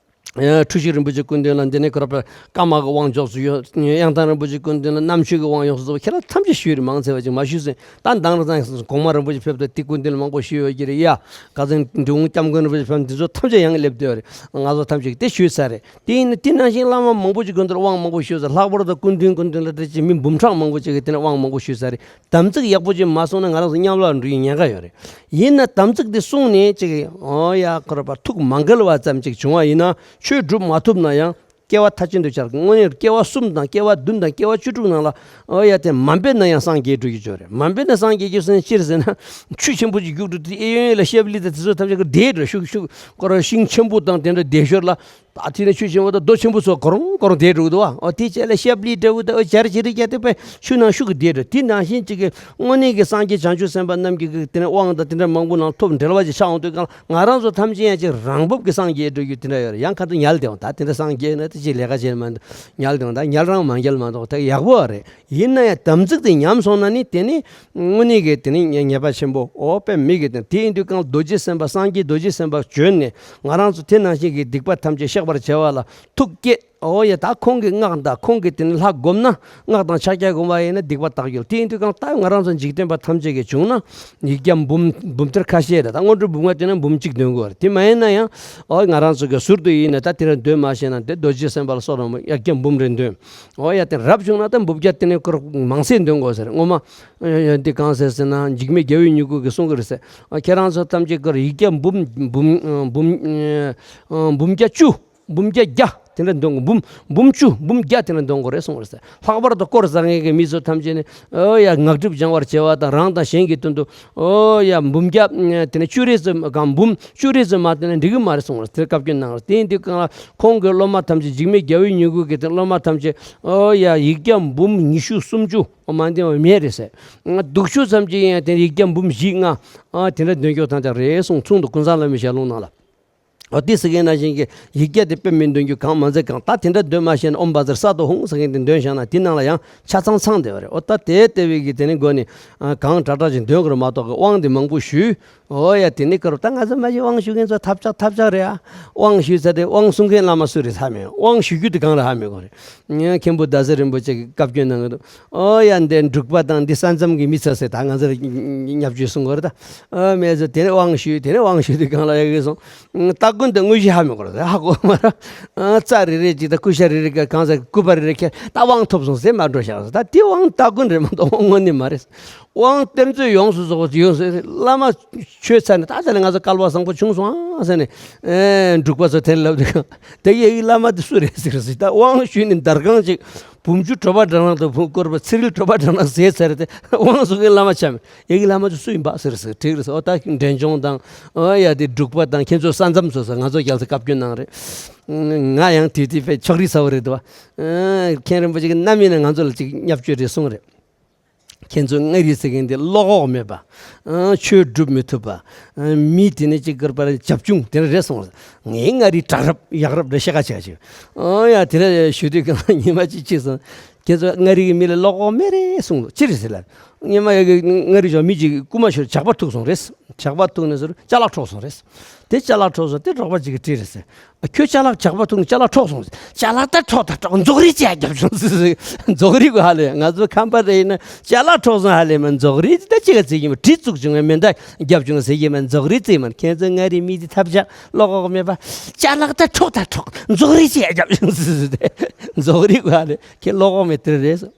ཨ་འཁྲུལ་ཞིག་རིན་པོ་ཆེ་སྐུ་མདུན་ལ་འདི་ནས་ཁོ་ར་པ་ཀརྨ་གི་དབང་འཇོག་སུ་ཡོད། གཡང་ཐང་རིན་པོ་ཆེ་སྐུ་མདུན་ལ་རྣམ་དཔྱོད་ཀྱི་དབང་ཡོད་སུ། ཁྱེད་རང་ཐམས་ཅད་ཞུས་རེད། མང་ཆེ་བ་ཅིག་མ་ཞུས་ཟིན། ད་མདང་ར་ཚང་གོང་མ་རིན་པོ་ཆེ་ཕེབས་དུས་དེ་སྐུ་མདུན་ལ་མང་པོ་ཞུས་ཡོད་ཀྱི་རེད་ཡ། ཁ་སང་འབྲི་གུང་སྐྱབས་མགོན་རིན་པོ་ཆེ་ཕེབས་འདི་ཚོ་ཐམས་ཅད་ཡང་སླེབས་བསྡད་ཡོད་རེད། ང་ཚོ་ཐམས་ཅད་ཀྱིས་དེ་ཞུས་ཚར་རེད། དེ་ཡིན་ན་དེ་ནང་བཞིན་བླ་མ་མང་པོ་ཅིག་སྐུ་མདུན་ལ་དབང་མང་པོ་ཞུས་ཚར། ལྷག་པར་དུ་སྐུ་མདུན་སྐུ་མདུན་ལ་དེ་ཅིག་མི་འབུམ་ཕྲག་མང་པོ་ཅིག་གིས་དེ་ནས་དབང་མང་པོ་ཞུས་ཚར་རེད། དམ་ཚིག་ཡག་པོ་ཅིག་མ་སྲུང་ན་ང་རང་ཚོ་མཉམ་ལ་འགྲོ་ཡི་ཉེན་ཁ་ཡོད་རེད། ཡིན་ན་དམ་ཚིག་འདི་སྲུང་ནས་ཅིག་ཨོ་ཡ་ཁོ་ར་པ་ཐུགས་མ་འགལ་བ་ཙམ་ཅིག་བྱུང་བ་ཡིན་ན་ཆོས་སྒྲུབ་མ་ཐུབ་ན་ཡང་སྐྱེ་བ་མཐར་ཕྱིན་དུ་བྱར། དངོས་གནས་སྐྱེ་བ་གསུམ་དང་སྐྱེ་བ་བདུན་དང་སྐྱེ་བ་བཅུ་དྲུག་ནང་ལ་ཨོ་ཡ་དེ་མ་འབད་ན་ཡང་སངས་རྒྱས་འགྲོ་རྒྱུ་ཅིག་ཡོད་རེད། མ་འབད་ན་སངས་རྒྱས་རྒྱུ་ཟེར་ན་ཅི་རེད་ཟེར་ན་ཆུ་ཆེན་པོ་ཅིག་རྒྱུག་འགྲོ་དུས་གཡས་གཡོན་ལ་ཤབ་ལི་དང་དེ་ཚོ་ཐམས་ཅད་ཀྱི་བསྡད་འགྲོ། ཤུག་ཤུག་ཁོ་ར་ཤིང་ཆེན་པོ་དང་དེ་འདྲ་བསྡད་ཞོར་ལ། ད་དེ་ནས་ཆུ་ཆེན་པོ་དང་རྡོ་ཆེན་པོ་ཚོ་གོ་རོང་གོ་རོང་དེད་འགྲོ་གི་འདུག་བ། ཨོ་དེ་བྱས་ལ་ཤབ་ལི་འདྲ་བོ་དང་ཨོ་འཇར་ཇི་རི་རྒྱ་དེ་པའི་ཆུ་ནང་ཤུགས་ཀྱིས་དེད་འགྲོ། དེ་ནང་བཞིན་གཅིག་གི་དངོས་གནས་ཀྱི་སངས་རྒྱས་བྱང་ཆུབ་སེམས་དཔའ་རྣམས་ཀྱི་གི་དེ་ནས་དབང་དང་དེ་འདྲ་མང་པོ་ནང་ཐོབ་འབྲེལ་བ་ཅིག་ཆགས་འོང་དུས་གང་ང་རང་ཚོ་ཐམས་ཅད་ཡང་ཅིག་རང་བབས་ཀྱི་སངས་རྒྱས་འགྲོ་རྒྱུ་དེ་འདྲ་ཡོད་རེད། ཡང་ཁ་ཐུག་ཉལ་བསྡད་འོང་། ད་དེ་འདྲ་སངས་རྒྱས་ན་དེ་ཅིག་ལས་ཀ་བྱེད་མ་འདུག་ཉལ་བསྡད་འོང་། ད་ཉལ་རང་མ་ཉལ་མ་གཏོགས་ད་ཡག་པོ་རེད། ཡིན་ན་ཡང་དམ་ཚིག་དེ་ཉམས་སོང་ན་ནི་དེ་ནི་དངོས་གནས་ཀྱི་དེ་ནི་ཉེས་པ་ཆེན་པོ་ཨོ་དཔེ་མི་གི་དེ། དེ་ཡིན་དུས་གང་རྡོ་རྗེ་སེམས་དཔའ་སངས་རྒྱས་རྡོ་རྗེ་སེམས་དཔའ་བྱོན་ནས་ང་རང་ཚོ་དེ་ནང་བཞིན་གྱི་སྡིག་པ་ཐམས་ཅད་བཤགས་པར་བྱ་བ་ལ་ཐུགས་བསྐྱེད། ཨོ་ཡ་ད་ཁོང་གི་སྔགས་དང་ཁོང་གི་དེ་ནི་ལྷ་བསྒོམ་ན་སྔགས་དང་ཕྱག་རྒྱ་བསྒོམ་པ་ཡིན་ན་སྡིག་པ་དག་ཡོད། དེ་ཡིན་དུས་གང་ད་ང་རང་ཚོ་འཇིག་རྟེན་པ་ཐམས་ཅད་ཀྱི་བྱུང་ན་ཡིག་བརྒྱ་འབུམ་འབུམ་ཐེར་ཁ་ཤས་རེད། ད་སྔོན་འགྲོ་འབུམ་ལྔ་དེ་ནི་འབུམ་གཅིག་འདོན་དགོས་རེད། དེ་མ་ཡིན་ན་ཡང་ཨོ་ང་རང་ཚོ་གི་ཟུར་དུ་ཡིན་ན་ད་དེ་རིང་འདོན་མ་ཤེས་ན་དེ་རྡོ་རྗེ་སེམས་དཔའ་ལ་སོགས་རང་ཡིག་བརྒྱ་འབུམ་རེ་འདོན། ཨོ་ཡ་དེ་རབ་བྱུང་ན་ད་འབུམ་བརྒྱ་དེ་ནས་སྐོར་མང་སེ་འདོན་དགོས་ཟེར། སྔོན་མ་འདི་གང་ཟེར་ཟེར་ན་འཇིགས་མེད་རྒྱལ་བའི་མྱུ་གུ་གིས་གསུང་གི་རེད་ཟེར། ཨ་ཁྱེད་རང་ཚོ་ཐམས་ཅད་སྐོར་ཡིག་བརྒྱ་འབུམ་འབུམ་འབུམ་འབུམ་བརྒྱ་བཅུ་འབུམ་བརྒྱ་བརྒྱ་དེ་འདྲ་འདོན་དགོས། འབུམ་འབུམ་བཅུ་འབུམ་བརྒྱ་དེ་འདྲ་འདོན་དགོས་རེད་གསུང་གི་རེད་ཟེར། ལྷག་པར་དུ་དཀོར་བཟང་ངན་གྱི་མི་ཚོ་ཐམས་ཅད་ནི་ཨོ་ཡ་ངག་སྒྲིབ་སྦྱང་བར་བྱེད་པ་དང་རང་དང་གཞན་གྱི་དོན་དུ་ཨོ་ཡ་འབུམ་བརྒྱ་དེ་ནས་བཅུ་རེ་ཙམ་གང་འབུམ་བཅུ་རེ་ཙམ་མ་བཏོན་ན་འགྲིག་གི་མ་རེད་གསུངས་པ་རེད། དེར་བཀའ་བཀྱོན་གནང་རེད། དེ་ཡིན་དུས་གང་ལ་ཁོང་གི་སློབ་མ་ཐམས་ཅད་འཇིགས་མེད་རྒྱལ་བའི་མྱུ་གུ་གི་དེ་སློབ་མ་ཐམས་ཅད་ཨོ་ཡ་ཡིག་བརྒྱ་འབུམ་ཉི་ཤུ་སུམ་ཅུ་མ་འདོན་པ་མེད་རེད་ཟེར། སྡུག་ཤོས་ཙམ་ཅིག་ཡིན་ཡང་དེ་ཡིག་བརྒྱ་འབུམ་བཞི་ལྔ་ཨ་དེ་འདྲ་འདོན་སྐྱོར་ཐམས་ཅད་རེད་གསུངས། ཚུལ་དུ་ཀུན་བཟང་བླ་མའི་ཞལ་ལུང་ནང་ལ། འོ་དེ་ཟེར་མཁན་ནང་བཞིན་གྱི་ཡིག་བརྒྱ་དེ་དཔེ་མི་འདོན་རྒྱུ་གང་མ་ཚད་གང་། ད་དེ་འདྲ་འདོན་མ་ཤེས་ན་ཨོཾ་བཛྲ་ས་ཏྭ་ཧཱུྃ་ཟེར་མཁན་དེ་འདོན་བཞག་ན་དེ་ནང་ལ་ཡང་ཆ་ཚང་ཚང་བསྡད་པ་རེད། འོ་ད་དེ་ལྟ་བུའི་གི་དེ་ནི་མགོ་ནས་ཨ་གང་དྲག་དྲག་ཅིག་འདོན་དགོས་རེད་མ་གཏོགས་གི་དབང་དེ་མང་པོ་ཞུས། འོ་ཡ་དེ་ནི་ཀར་ད་ང་ཚོ་མ་གཞི་དབང་ཞུ་མཁན་ཚོ་ཐབས་ཆག་ཐབས་ཆག་རེད་ཨ། དབང་ཞུས་ཚར་ཏེ་དབང་གསུང་མཁན་བླ་མ་སུ་རེད་ཧ་མེད། དབང་ཞུ་རྒྱུ་དེ་གང་རེད་ཧ་མེད་གོ་རེད། ངས་མཁན་པོ་ཟླ་ཟེར་རིན་པོ་ཆེ་གི་བཀའ་བཀྱོན་གནང་གི་འདུག་འོ་ཡ་འདི་འབྲུག་པ་དང་འདི་ས་མཚམས་ཀྱི་མི་ཚོ་ཟེར་ད་ང་ཚོ་ལ་བརྙས་བཅོས་གསུང་གི་རེད་ད། འོ་མེད་ཚོ་དེ་ནས་དབང་ཞུས། དེ་ནས་དབང་ཞུས་དུས་གང་ལ་ཡ་གི་སོང་། སྟ་གོན་དེ་དངོས་གཞི་ཧ་མི་གོ་ར་ཧ་གོ་མ་ར། རྩྭ་རེ་རེ་ཅིག་དང་ཀུ་ཤ་རེ་རེ་ག་གང་ཟེར་སྐུད་པ་རེ་རེ་ཁྱེར་ད་དབང་ཐོབ་སོང་ཟེར་མ་འགྲོ་ཤག་ད་དེ་དབང་སྟ་གོན་རེད་མ་གཏོགས་དབང་དངོས་གནས་མ་རེད། དབང་གཏེར་མཛོད་ཡོངས་སུ་རྫོགས་པ་ཡོངས་སུ་བླ་མ་ཆོས་ཚར་ནས་ད་ལྟ་ནས་ང་ཚོ་སྐལ་བ་བཟང་པོ་བྱུང་སོང་ཨ་ཟེར་ནས་ཨེ་འབྲུག་པ་ཚོ་དེ་ལབ་དུས་དེ་ཡ་གི་བླ་མ་དེ་སུ་རེད་ཟེར་ཟེར་ད་དབང་ཞུས་ནས་འདར་གང་ཅིག་བུམ་ཆུ་དྲོ་པ་འགྲངས་ལ་དང་བུམ་སྐོར་པ་ཚེ་རིལ་དྲོ་པ་འགྲངས་ལ་ཟས་ཚར་དེ་དབང་ཟུག་གི་བླ་མ་ཆ་མེད། ཡ་གི་བླ་མ་ཚོ་སུ་ཡིན་པ་ཟེར་ཟེར་དྲིས་རེད་ཟེར། འོ་ད་འབྲས་ལྗོངས་དང་འོ་ཡ་དེ་འབྲུག་པ་དང་ཁྱེད་ཚོ་ས་མཚམས་སོ་སོ་ང་ཚོ་རྒྱལ་ས་བཀའ་བཀྱོན་གནང་རེད། ང་ཡང་དུས་དུས་པའི་ཕྱོགས་རིས་ཚ་བོ་རེད་འདུག་བ། མཁན་རིན་པོ་ཆེ་གི་རྣམ་སྨིན་ནས་ང་ཚོ་ལ་ཅིག་བརྙས་བཅོས་རེ་གསུངས་རེད། ཁྱེད་ཚོ་མངའ་རིས་ཟེར་མཁན་དེ་བློ་ཁོག་མེད་པ། ཨ་ཆོས་སྒྲུབ་མི་ཐུབ་པ། ཨ་མི་དེ་ནས་ཅིག་དགོས་པ་ལ་བྱབ་ཆུང་དེ་འདྲ་རེད་གསུངས། ངའི་མངའ་རིས་དྲག་རབ་ཡག་རབ་རེད་ཤ་ཁ་ཆེ་ཆེ། ཨ་ཡ་དེ་འདྲ་ཞུ་དུས་གང་ལ་ཉི་མ་གཅིག་ཕྱིས་སོང་། ཁྱེད་ཚོ་མངའ་རིས་ཀྱི་མི་ལ་བློ་ཁོག་མེད་རེད་གསུངས། ཅི་རེད་ཟེར་ལ། ཉི་མ་ཡ་གི་མངའ་རིས་ཞོག་མི་གཅིག་རྐུ་མ་ཤོར་ཇག་པ་ཐུག་སོང་རེད། ཇག་པ་ཐུག་ནས་ཟུར་ཅ་ལག་འཕྲོག་སོང་རེད། དེ་ཅ་ལག་འཕྲོག་སོང་དེ་འབྲོག་པ་གཅིག་གིས་དྲིས་རེད་ཟེར། ཨ་ཁྱོད་ཅ་ལག་ཇག་པ་ཐུག་ནས་ཅ་ལག་འཕྲོག་སོང་། ཅ་ལག་ད་འཕྲོག་ད་འཕྲོག་རྫོགས་རིས་ཅིག་རྒྱབ་བྱུང་ཟེར། རྫོགས་རིས་གོ་ཧ་ལས། ང་ཚོ་ཁམས་པ་རེ་ཡིན་ན་ཅ་ལག་འཕྲོག་སོང་ཧ་ལས་མ་རྫོགས་རིས་ད་ཅི་ག་ཟེར་གྱི་མ་གྲི་བཙུགས་བྱུང་ངས་མེ་མདའ་རྒྱབ་བྱུང་ཟེར་གྱི་མ་རྫོགས་རིས་ཟེར་མ། ཁྱེད་ཚོ་མངའ་རིས་མི་དེ་ཐབས་ཆག་བློ་ཁོག་མེད་པ། ཅ་ལག་ད་འཕྲོག་ད་འཕྲོག་རྫོགས་རིས་ཅིག་རྒྱབ་བྱུང་ཟེར། རྫོགས་རིས་གོ་ཧ་ལས། ཁྱེད་བློ་ཁོག་མེད་དེ་རེད།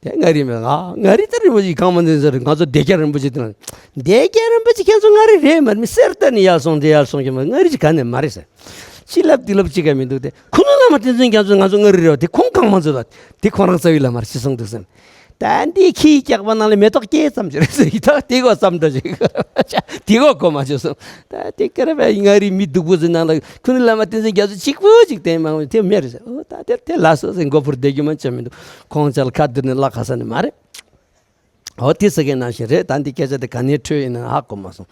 དེ་མངའ་རིས་མེད། ང་མངའ་རིས་ད་རིན་པོ་ཆེ་གང་མ་འཛིན་ཟེར། ང་ཚོ་བདེ་རྒྱལ་རིན་པོ་ཆེ་དེ་ན། བདེ་རྒྱལ་རིན་པོ་ཆེ་ཁྱེད་ཚོ་མངའ་རིས་རེད་མ་རེད། མི་གསེར་རྟ་ནས་ཡར་སོང་དེ་ཡར་སོང་གི་མ་མངའ་རིས་ཅིག་ག་ནས་མ་རེད་ཟེར། ཅི་ལབ་དེ་ལབ་ཅི་ག་མི་འདུག་དེ་ཁུ་ནུ་བླ་མ་བསྟན་འཛིན་རྒྱ་མཚོ་ང་ཚོ་མངའ་རིས་རེད་བ། དེ་ཁོང་གང་མ་འཛིན་ལ་དེ་ཁོ་རང་རྩ་བའི་བླ་མར་ཅི་གསུངས་འདུག་ཟེར། ད་འདི་ཁྱི་སྐྱག་པ་ནང་ལ་མེ་ཏོག་སྐྱེས་ཙམ་ཅིག་རེད་ཟེར་གི། ད་དེ་གོ་ཙམ་འདྲ་ཅིག་དེ་གོ་གོ་མ་བྱོས་སོང་། ད་དེ་ཀ་ར་བའི་མངའ་རིས་མི་སྡུག་པོ་ཟེར་ནང་ལ་ཁུ་ནུ་བླ་མ་བསྟན་འཛིན་རྒྱ་མཚོ་གཅིག་པུ་ཅིག་བསྟེན་མ་འོང་དེ་མེད་རེད་ཟེར། ཨོ་ད་དེ་དེ་ལ་སོ་ཟེར་མགོ་ཕུར་བསྡད་རྒྱུ་མ་ཆ་མི་འདུག་ཁོང་ཅག་ལ་ཁ་བསྡུར་ནས་བརླག་ག་ས་ནས་མ་རེད། ཨོ་དེ་ཟེར་མཁན་ནང་བཞིན་རེད། ད་འདི་སྐད་ཆ་དེ་ག་ནས་འཕྲོས་ཡིན་ན་ཧ་གོ་མ་སོང་།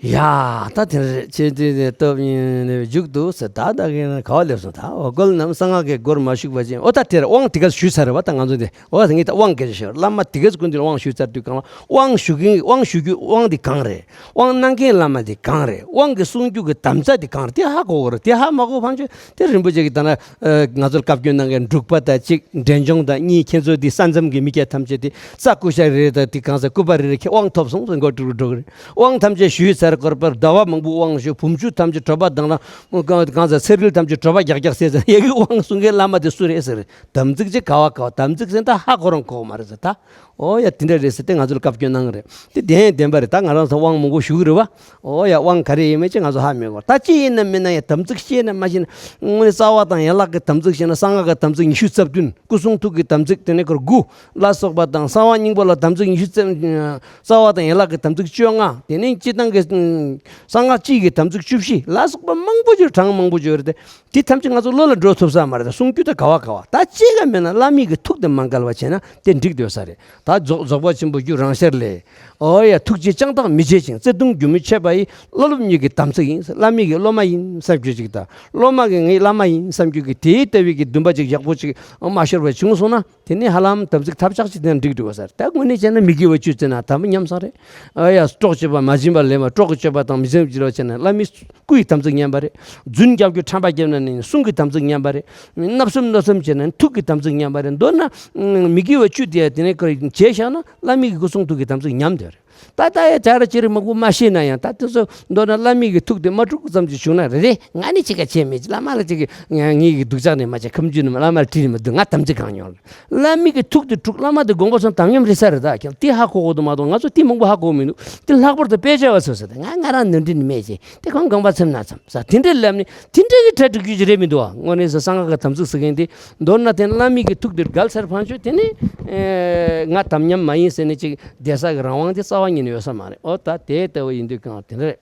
ཡ་ད་དེ་རེད། ཁྱེད་དེ་ནས་སྟོབས་ཡིན་ནས་མཇུག་ཏུ་ཟེར། ད་ད་གིན་ག་བ་སླེབས་སོང་། ད་འོ་རྒོལ་རྣམས་གསང་སྔགས་ཀྱི་སྒོར་མ་ཞུགས་པ་ཅིན། ཨོ་ད་དེར་དབང་དེ་ག་ཞུས་ཚར་བ། ད་ང་ཚོ་འདི་ཨོ་ད་ངས་ད་དབང་སྐད་ཆ་ཤོད། བླ་མ་དེ་ག་ཀུན་འདུས་ལ་དབང་ཞུས་ཚར་དུས་གང་ལ་དབང་ཞུ་མཁན་དབང་ཞུ་རྒྱུ་དབང་དེ་གང་རེད། དབང་གནང་མཁན་བླ་མ་དེ་གང་རེད། དབང་གི་གསུང་རྒྱུ་གི་དམ་བཅའ་དེ་གང་རེད། དེ་ཧ་གོ་དགོས་རེད། དེ་ཧ་མ་གོ་བ་ཅིན་དེ་རིན་པོ་ཆེ་གི་ད་ན་ང་ཚོར་བཀའ་བཀྱོན་གནང་མཁན་འབྲུག་པ་དང་གཅིག་འབྲས་ལྗོངས་དང་གཉིས། ཁྱེད་ཚོ་འདི་ས་མཚམས་ཀྱི་མི་སྐྱ་ཐམས་ཅད་དེ་རྩྭ་ཀུ་ཤ་རེ་རེ་དང་དེ་གང་ཟེར་སྐུད་པ་རེ་རེ་ཁྱེར་དབང་ཐོབ་སོང་ཟེར་མགོ་དཀྲུག་འགྲོ་གི་རེད། དབང་ཐམས་ཅད་ཞུས་ཚར་སྐོར་པར་ཟླ་བ་མང་པོའི་དབང་ཞུས། བུམ་ཆུ་ཐམས་ཅད་དྲོ་པ་དང་ལ་གང་ཟེར་ཚེ་རིལ་ཐམས་ཅད་དྲོ་པ་རྒྱག་རྒྱག་ཟས་ཟེར། ཡ་གི་དབང་གསུང་མཁན་བླ་མ་དེ་སུ་རེད་ཟེར། དམ་ཚིག་ཅིག་ག་བ་ག་བ། དམ་ཚིག་ཟེར་ད་ཧ་གོ་རང་གོ་མ་རེད་ཟེར་ད། ཨོ་ཡ་དེ་འདྲ་རེད་ཟེར་ཏེ་ང་ཚོར་བཀའ་བཀྱོན་གནང་རེད། དེ་བདེན་བདེན་པ་རེད། ད་ང་རང་ཚོ་དབང་མང་པོ་ཞུ་གི་རེད་བ། ཨོ་ཡ་དབང་ག་རེ་ཡིན་མིན་ཅིག་ང་ཚོ་ཧ་མི་གོ། ད་ཅི་ཡིན་ན་མིན་ན་ཡ་དམ་ཚིག་ཤེས་ན་མ་ཤེས་ན། དངོས་གནས་རྩ་བ་དང་ཡན་ལག་གི་དམ་ཚིག་ཤེས་ན། གསང་སྔགས་ཀྱི་དམ་ཚིག་ཉི་ཤུ་རྩ་བདུན། སྐུ་གསུང་ཐུགས་ཀྱི་དམ་ཚིག་དེ་ནས་ཁོར་དགུ་ལ་སོགས་པ་དང་། གསང་བ་སྙིང་པོ་ལ་དམ་ཚིག་ཉི་ཤུ་རྩ། རྩ་བ་དང་ཡན་ལག་གི་དམ་ཚིག་བཅོ་ལྔ། དེ་ནས་སྤྱིར་བཏང་གི་གསང་སྔགས་སྤྱི་ཡི་དམ་ཚིག་བཅུ་བཞི་ལ་སོགས་པ་མང་པོ་ཅིག་གྲངས་མང་པོ་ཅིག་ཡོད་རེད་དེ། དེ་ཐམས་ཅད་ང་ཚོ་བློ་ལ་འགྲོ་ཐུབ་ས་མ་རེད། གསུང་རྒྱུ་དེ་ག་བ་ག་བ། ད་ཅི་ག་མེད་ན་བླ་མའི་གི་ཐུགས་དེ་མ་འགལ་བ་བྱས་ན་དེ་འགྲིག་སྡོད་ས་རེད། ད་རྫོགས་རྫོགས་པ་ཆེན་པོ་རྒྱུ་རང་ཤར་ལས། ཨོ་ཡ་ཐུགས་རྗེ་ཅང་དག་མི་བྱེད་ཅིང་། བརྩེ་གདུང་རྒྱུན་མི་འཆད་པ་ཡི། བློ་སློབ་གཉིས་ཀྱི་དམ་ཚིག་ཡིན། བླ་མའི་གི་སློབ་མ་ཡིན་བསམ་རྒྱུ་ཅིག་དང་། སློབ་མ་གི་ངའི་བླ་མ་ཡིན་བསམ་རྒྱུ་གི་དེའི་ལྟ་བའི་གི་འདུན་པ་ཅིག་ཡག་པོ་ཅིག་མ་ཤོར་བ་བྱུང་སོང་ན། དེ་ནས་ཧ་ལམ་དམ་ཚིག་ཐབས་ཆག་ཅིག་དེ་ན་འགྲིག་འགྲོ་བ་ཟེར། ད་དངོས་གནས་བྱས་ན་མི་དགེ་བ་བཅུ་བརྩི་ན་དམ་པ་ཉམས་སོང་རེད། ཨ་ཡ་སྲོག་གཅོད་པ་མ་བྱིན་པ་ལེན་པ། སྲོག་གི་གཅོད་པ་དང་མི་བྱིན་པ་བྱེད་ལ་བྱས་ན་བླ་མའི་སྐུ་ཡི་དམ་ཚིག་ཉམས་པ་རེད། རྫུན་རྒྱབ་རྒྱུ་ཁྲམ་པ་བརྒྱབ་ན་ནི་གསུང་གི་དམ་ཚིག་ཉམས་པ་རེད། བརྣབ་གསུམ་བརྣབ་གསུམ་བྱས་ན་ནི་ཐུགས་ཀྱི་དམ་ཚིག་ཉམས་པ་རེད། མདོར་ན་མི་དགེ་བ་བཅུ་དེ་དེ་ནས་ཁོ་བྱས་བཞག་ན་བླ་མའི་གི་སྐུ་གསུང་ཐུགས་ཀྱི་དམ་ཚིག་ཉམས་དེ་རེད། ད་ལྟ་ཡ་བྱ་ར་ཅི་རིགས་མང་པོ་མ་ཤེས་ན་ཡང་། ད་དེ་ཚོ་མདོར་ན་བླ་མའི་གི་ཐུགས་དེ་མ་དཀྲུག་ཙམ་ཅིག་བྱུང་ན་རེ་རེ། ང་ནི་ཅི་ག་བྱས་མེད། བླ་མ་ལ་ཅིག་ངའི་གི་སྡུག་ཅག་ནི་མ་བྱས། ཁམ་རྒྱུ་ནི་བླ་མར་དྲིས་ནི་མ་འདུག་ང་དམ་ཚིག་གང་མྱོང་། བླ་མའི་གི་ཐུགས་དེ་དཀྲུག། བླ་མ་དེ་དགོངས་པ་ཚོམ་དམ་ཉམས་རེད་ས་རེད། ད་ཀྱང་དེ་ཧ་གོ་གོ་འདུག་མ་གཏོགས་ང་ཚོ་དེ་མང་པོ་ཧ་གོ་མི་འདུག་དེ་ལྷག་པར་དུ་དཔེ་ཆ་བ་ཚོས་ཟེར། ད་ང་ང་རང་ནོར་འཁྲུལ་ནི་མེད་ཅེས། དེ་ཁོང་དགོངས་པ་ཚོམ་ན་ཚོམ་ས་དེ་འདྲ་ལབ་ནི་དེ་འདྲ་གི་གྲ་སྒྲིག་རྒྱུ་ཅིག་རེད་མི་འདུག་ཨ། དངོས་གནས་སུ་གསང་སྔགས་ཀྱི་དམ་ཚིག་ཟེར་མཁན་དེ། མདོར་ན་དེ་བླ་མའི་གི་ཐུགས་དེ་བརྒལ་ཚར་ཕན་ཆོད་དེ་ནི་ཨེ་ང་དམ་ཉམས་མ་ཡིན་ཟེར་ནས་ཅིག་བསྡད་ས་གི་རང་དབང་དེ་རྩ་བ་ཉིད་ནས་ཡོད་ས་མ་རེད། ཨོ་ད་དེ་ལྟ་བུ་ཡིན་དུས་གང་དེ་འདྲ་རེད།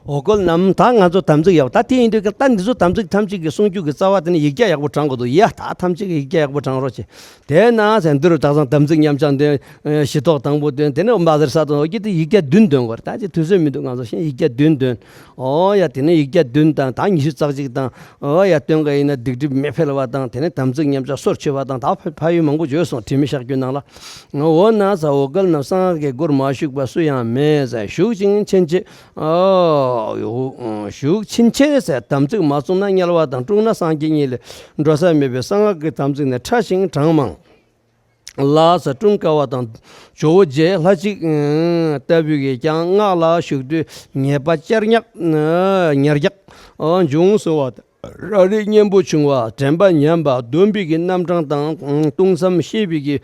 འོ་སྐོལ་རྣམས། ད་ང་ཚོ་དམ་ཚིག་ཡག་པོ། ད་དེ་ཡིན་དུས་ཀྱི་ད་འདི་ཚོ་དམ་ཚིག་ཐམས་ཅད་ཀྱི་སྲུང་སྐྱོབ་ཀྱི་རྩ་བ་དེ་ནི་ཡིག་བརྒྱ་ཡག་པོ་བགྲང་དགོས་འདུག། ཡ། ད་ཐམས་ཅད་ཀྱི་ཡིག་བརྒྱ་ཡག་པོ་བགྲང་རོགས་བྱེད། དེ་ན་ཟེར་འདི་རུ་དག་སང་དམ་ཚིག་ཉམས་ཆག་འདོན། ཨེ། ཞི་ཐོག་དང་པོ་འདོན། དེ་ནས་འབའ་ཟེར་ས་དང་འོ་ཀྱི་དེ་ཡིག་བརྒྱ་བདུན་འདོན་དགོས་རེད། ད་ཅི་དུས་ཚོད་མི་འདུག། ང་ཚོ་ཤིང་ཡིག་བརྒྱ་བདུན་འདོན། ཨོ་ཡ། དེ་ནས་ཡིག་བརྒྱ་བདུན་དང་ད་ཉི་ཤུ་རྩ་གཅིག་དང་། ཨོ་ཡ། སྟོན་ཀ་ཡིན་ན་སྡིག་སྒྲིབ་མི་འཕེལ་བ་དང་། དེ་ནས་དམ་ཚིག་ཉམས་ཆག་སོར་ཆུད་པ་དང་། ད་ཕ་ཕ་ཡུལ་མང་པོ་བརྗོད་སོང་། དྲི་མེད་བཤགས་རྒྱུད་ནང་ལ། འོ་ན་ཟེར། འོ་སྐོལ་རྣམས། གསང་སྔགས་ཀྱི་སྒོར་མ་ཞུགས་པ་སུ་ཡང་མེད་ཟེར། ཞུགས་ཕྱིན་ཕྱིན་ཆད། ཨོ། ཞུགས་ཕྱིན་ཆད་ཟེར། དམ་ཚིག་མ་བསྲུངས་ན་དམྱལ་བ་དང་། བསྲུངས་ན་སངས་རྒྱས་ཉིད་ལ་འགྲོ་ས་མེད་པས། གསང་སྔགས་ཀྱི་དམ་ཚིག་ནི་ཕྲ་ཞིང་གྲངས་མང་ལ་ཟེར། བསྲུང་དཀའ་བ་དང་ཇོ་བོ་རྗེ་ལྷ་གཅིག་ལྟ་བུས་ཀྱང་སྔགས་ལ་ཞུགས་དུས་ཉེས་པ་བསྐྱར་ཉག་ཉེར་བརྒྱ་འབྱུང་གསུང་བ། རང་རིག་གཉེན་པོ་བྱུང་བ་དྲན་པ་ཉམས་པ་སྡོམ་པའི་གི་རྣམ་གྲངས་དང་། བཏུང་མཚམས་ཤེས་པའི་གི་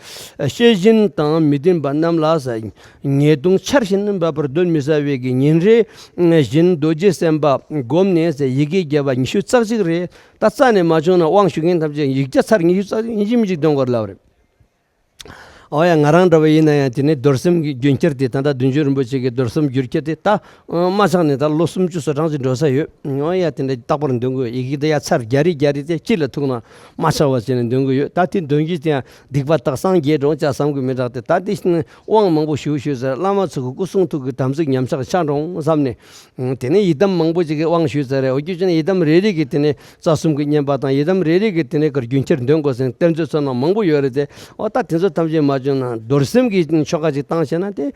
ཤེས་བཞིན་དང་མི་ལྡན་པ་རྣམས་ལ་ཟེར། ཉེས་ལྟུང་ཆར་བཞིན་འབབ་པར་གདོན་མི་ཟ་བའི་གི་ཉིན་རེ་བཞིན་རྡོ་རྗེ་སེམས་དཔའ་བསྒོམས་ནས་ཟེར། ཡི་གེ་བརྒྱ་པ་ཉི་ཤུ་རྩ་གཅིག་རེ་ད་རྩ་ནས་མ་བྱུང་ན། དབང་ཞུ་མཁན་ཐམས་ཅད་ཡིག་བརྒྱ་ཚར་ཉི་ཤུ་རྩ་གཅིག་ཡིན་གཅིག་མིན་གཅིག་འདོན་དགོས་ལབ་རེད། ཨོ་ཡ། ང་རང་འདྲ་བ་ཡིན་ན་ཡང་དེ་ནས་རྡོར་སེམས་ཀྱི་རྒྱུན་ཁྱེར་དེ། ད་ལྟ་བདུད་འཇོམས་རིན་པོ་ཆེ་གི་རྡོར་སེམས་རྒྱུན་ཁྱེར་དེ་ད་མ་ཆག་ནས་ད་ལོ་སུམ་ཅུ་སོ་གྲངས་ཅིག་འགྲོ་ས་ཡོད། ཨོ་ཡ། དེ་འདྲ་རྟག་པར་འདོན་དགོས། ཡི་གེ་དེ་ཡ་ཚར་བརྒྱ་རེ་བརྒྱ་རེ་དེ་ཅི་ལ་ཐུག་ན་མ་ཆག་པ་བྱས་ནས་འདོན་གི་ཡོད། ད་དེ་འདོན་རྒྱུ་དེ་ཡང་སྡིག་པ་དག་སངས་རྒྱས་འགྲོ་ཅག་བསམ་གི་མི་དྲག་སྟེ། ད་དེ་བཞིན་དབང་མང་པོ་ཞུ་ཞུ་ཟེར། བླ་མ་ཚོ་གི་སྐུ་གསུང་ཐུགས་ཀྱི་དམ་ཚིག་ཉམས་ཆག་ཆག་འགྲོ་བསམ་ནས། ཨང་། དེ་ནས་ཡི་དམ་མང་པོ་ཅིག་གི་དབང་ཞུས་ཚར་རེད། འོ་རྒྱུ་ཅན་ཡི་དམ་རེ་རེ་གི་དེ་ནས་རྩ་གསུམ་གྱི་བསྙེན་པ་དང་། ཡི་དམ་རེ་རེ་གི་དེ་ནས་གར་རྒྱུན་ཁྱེར་འདོན་དགོས་ཟེར་གཏེར་མཛོད་ཚོ་ནང་མང་པོ་ཡོད་རེད་དེ། འོ་ད་དེ་ཚོ་ཐམས་ཅད་མ་བྱུང་ན་རྡོར་སེམས་ཀྱི་ཆོ་ག་ཅིག་བཏང་བྱས་ན་དེ་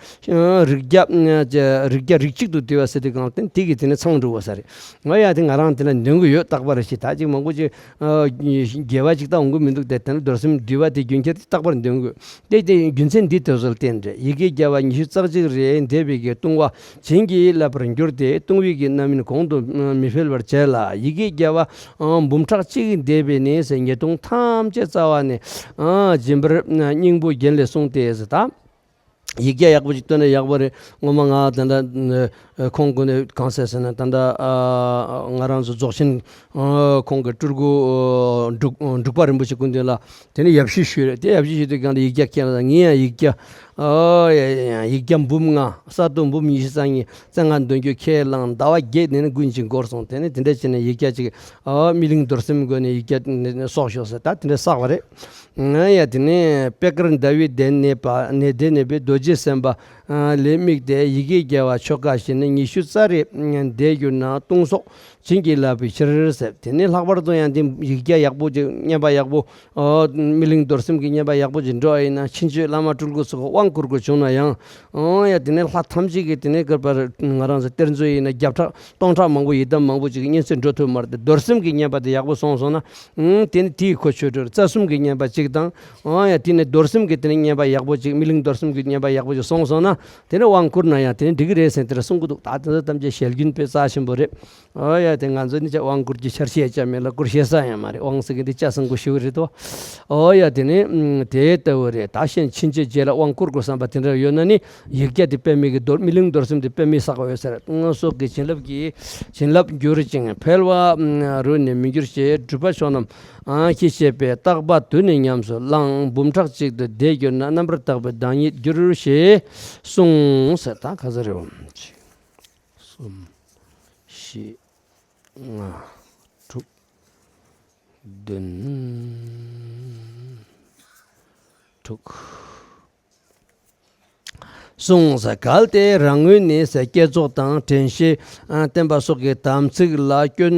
རིགས་བརྒྱ། རིགས་བརྒྱ་རིགས་གཅིག་ཏུ་བསྡུས་པ་ཟེར་དུས་གང་དེ་དེ་གི་དེ་ནས་ཚང་འགྲོ་བ་ས་རེད། འོ་ཡ། དེ་ང་རང་དེ་ལ་འདོན་གི་ཡོད། རྟག་པར་ཞིག་ད་ཅིག་མང་པོ་ཅིག་རྒྱལ་བ་ཅིག་ད་འོང་གི་མི་འདུག་སྟེ། དེ་ནས་རྡོར་སེམས་བསྡུས་པ་དེ་རྒྱུན་ཁྱེར་དེ་རྟག་པར་འདོན་དགོས། དེ་དེ་རྒྱུ་མཚན་འདི་དེ་ཚོ་ལ་བརྟེན་རེད། ཡི་གེ་བརྒྱ་པ་ཉི་ཤུ་རྩ་གཅིག་རེ་བཟླས་པའི་གི་ལྟུང་བ་བྱིན་གྱིས་བརླབས་པར་འགྱུར་ཏེ། ལྟུང་བའི་གི་རྣམ་སྨིན་གོང་དུ་མི་འཕེལ་བར་བྱེད་ལ། ཡི་གེ་བརྒྱ་པ་འབུམ་ཕྲག་གཅིག་བཟླས་པས་ནི་ཟེར། ཉེས་ལྟུང་ཐམས་ཅད་རྩ་བ་ནས་འབྱིན་པར་སྙིང་པོ་རྒྱན་ལས་གསུངས་ཏེ་ཟེར། ད་ཡིག་བརྒྱ་ཡག་པོ་ཅིག་བཏོན་ན་ཡག་པོ་རེད། ངོ་མ་ང་ད་ལྟ་ཁོང་གོ་ནས་གང་ཟེར་ཟེར་ན། ད་ལྟ་ང་རང་ཚོ་རྫོགས་ཆེན་ཁོང་གི་སྤྲུལ་སྐུ་འབྲུག་འབྲུག་པ་རིན་པོ་ཆེ་སྐུ་མདུན་ལ་དེ་ནས་ཡབ་གཞིས་ཞུས་རེད། དེ་ཡབ་གཞིས་ཞུས་དུས་གང་ལ་ཡིག་བརྒྱ་ཁྱེར་ལ། ངས་ཡང་ཡིག་བརྒྱ། ཨོ་ཡ་ཡ་ཡ། ཡིག་བརྒྱ་འབུམ་ལྔ། ས་བརྡུང་འབུམ་ཉི་ཤུ་རྩ་གཉིས། རྩ་སྔགས་འདོན་རྒྱུ་ཁས་བླངས། ཟླ་བ་བརྒྱད་ནས་ནི་ཀུན་གྱིས་བསྐོར་སོང་། དེ་ནས་དེ་འདྲ་བྱས་ནས་ཡིག་བརྒྱ་ཅིག། ཨོ། སྨིན་གླིང་རྡོར་སེམས་སྒོ་ནས་ཡིག་བརྒྱ་སོགས་ཤོག་ཟེར། ད་དེ་འདྲ་བསགས་པ་རེད། ང་ཡ། དེ་ནས་པེ་དཀར་ཟླ་བའི་གདན་གནས་པ། གནས་གདན་གནས་པའི་རྡོ་རྗེ་སེམས་དཔའ་ལ་དམིགས་ཏེ་ཡི་གེ་བརྒྱ་པ་ཆོ་ག་བཞིན་ཉི་ཤུ་རྩ་རེ་བཟླས་གྱུར་ན་ལྟུང་སོགས་བྱིན་གྱིས་བརླབས་པའི་ཕྱིར་ཟེར། དེ་ནས་ལྷག་པར་དུ་ཡང་དེ་ཡིག་བརྒྱ་ཡག་པོ་ཅིག་བསྙེན་པ་ཡག་པོ། ཨོ། སྨིན་གླིང་རྡོར་སེམས་ཀྱི་བསྙེན་པ་ཡག་པོ་ཅིག་འགྲོ་བ་ཡིན་ན། ཕྱིན་ཆད་བླ་མ་སྤྲུལ་སྐུ་སོགས་དབང་བསྐུར་དགོས་བྱུང་ན་ཡང་། ཨོ་ཡ། དེ་ནས་ལྷ་ཐམས་ཅད་ཀྱིས་དེ་ནས་བསྐུར་བར་ང་རང་ཚོ་གཏེར་མཛོད་ཡིན་ན་བརྒྱ་ཕྲག་སྟོང་ཕྲག་མང་པོ་ཡི་དམ་མང་པོ་ཅིག་གི་བསྙེན་ཚད་འགྲོ་ཐུབ་མ་རེད་དེ། རྡོར་སེམས་ཀྱི་བསྙེན་པ་དེ་ཡག་པོ་སོང་སོང་ན། ཨང་། དེ་ནི་དེའི་གོ་ཆོད་འགྲོ་རེད། རྩ་གསུམ་གྱི་བསྙེན་པ་གཅིག་དང་། ཨང་། ཡ། དེ་ནི་རྡོར་སེམས་ཀྱི་དེ་ནི་བསྙེན་པ་ཡག་པོ་གཅིག། སྨིན་གླིང་རྡོར་སེམས་ཀྱི་བསྙེན་པ་ཡག་པོ་གཅིག་སོང་སོང་ན། དེ་ནི་དབང་བསྐུར་ན་ཡང་དེ་ནི་འགྲིག་གི་རེད་ཟེར་དེ་འདྲ་གསུང་གི་འདུག། ད་དེ་ཚོ་ཐམས་ཅད་ཞལ་རྒྱུན་དཔེ་རྩ་ཆེན་པོ་རེད། ཨོ་ཡ། དེ་ང་ཚོ་ནི་ཅག་དབང་བསྐུར་གྱི་ཆ་ཤས་ཅང་མེད་ལ། བསྐུར་ཤེས་ས་ཡང་མ་རེད། དབང་ཟེར་མཁན་དེ་ཆ་ཚང་དགོས་ཞེ་པོ་རེད་དོ། ཨོ་ཡ། དེ་ནི་དེ་ལྟ་བུ་རེད། ད་གཞན་ཕྱིན་ཆད་རྗེས་ལ་དབང་བསྐུར་དགོས་བསམ་པ་དེ་འདྲ་ཡོད་ན་ནི། ཡིག་བརྒྱ་དེ་དཔེ་མེད་ཀྱི་རྡོར། སྨིན་གླིང་རྡོར་སེམས་དེ་དཔེ་མེད་བསགས་པ་ཡོད་ས་རེད། སོགས་ཀྱི་བྱིན་རླབས་ཀྱིས་བྱིན་རླབས་འགྱུར་ཅིང་འཕེལ་བ་རུ་ནི་མི་འགྱུར་ཞེས། སྒྲུབ་པ་ཕྱོགས་རྣམས་ཨ་ཞེས་བཤད་པས། བརྟག་པ་དུ་ནི་ཉམས་སུ་བླང་། འབུམ་ཕྲག་གཅིག་ཏུ་བཟླས་གྱུར་ན། རྣམ་པར་དག་པའི་བདག་ཉིད་འགྱུར་ཞེས་གསུངས་ཟེར། ད་ག་ཚོད་རེད་བམ། གཅིག། གསུམ། བཞི། ལྔ། དྲུག། བདུན། དྲུག། གསུངས་ཟེར། གལ་ཏེ་རང་ངོས་ནས་ཟེར། བསྐྱེད་རྫོགས་དང་དྲན་ཤེས་བསྟེན་པ་སོགས་ཀྱི་དམ་ཚིག་ལ་སྐྱོན་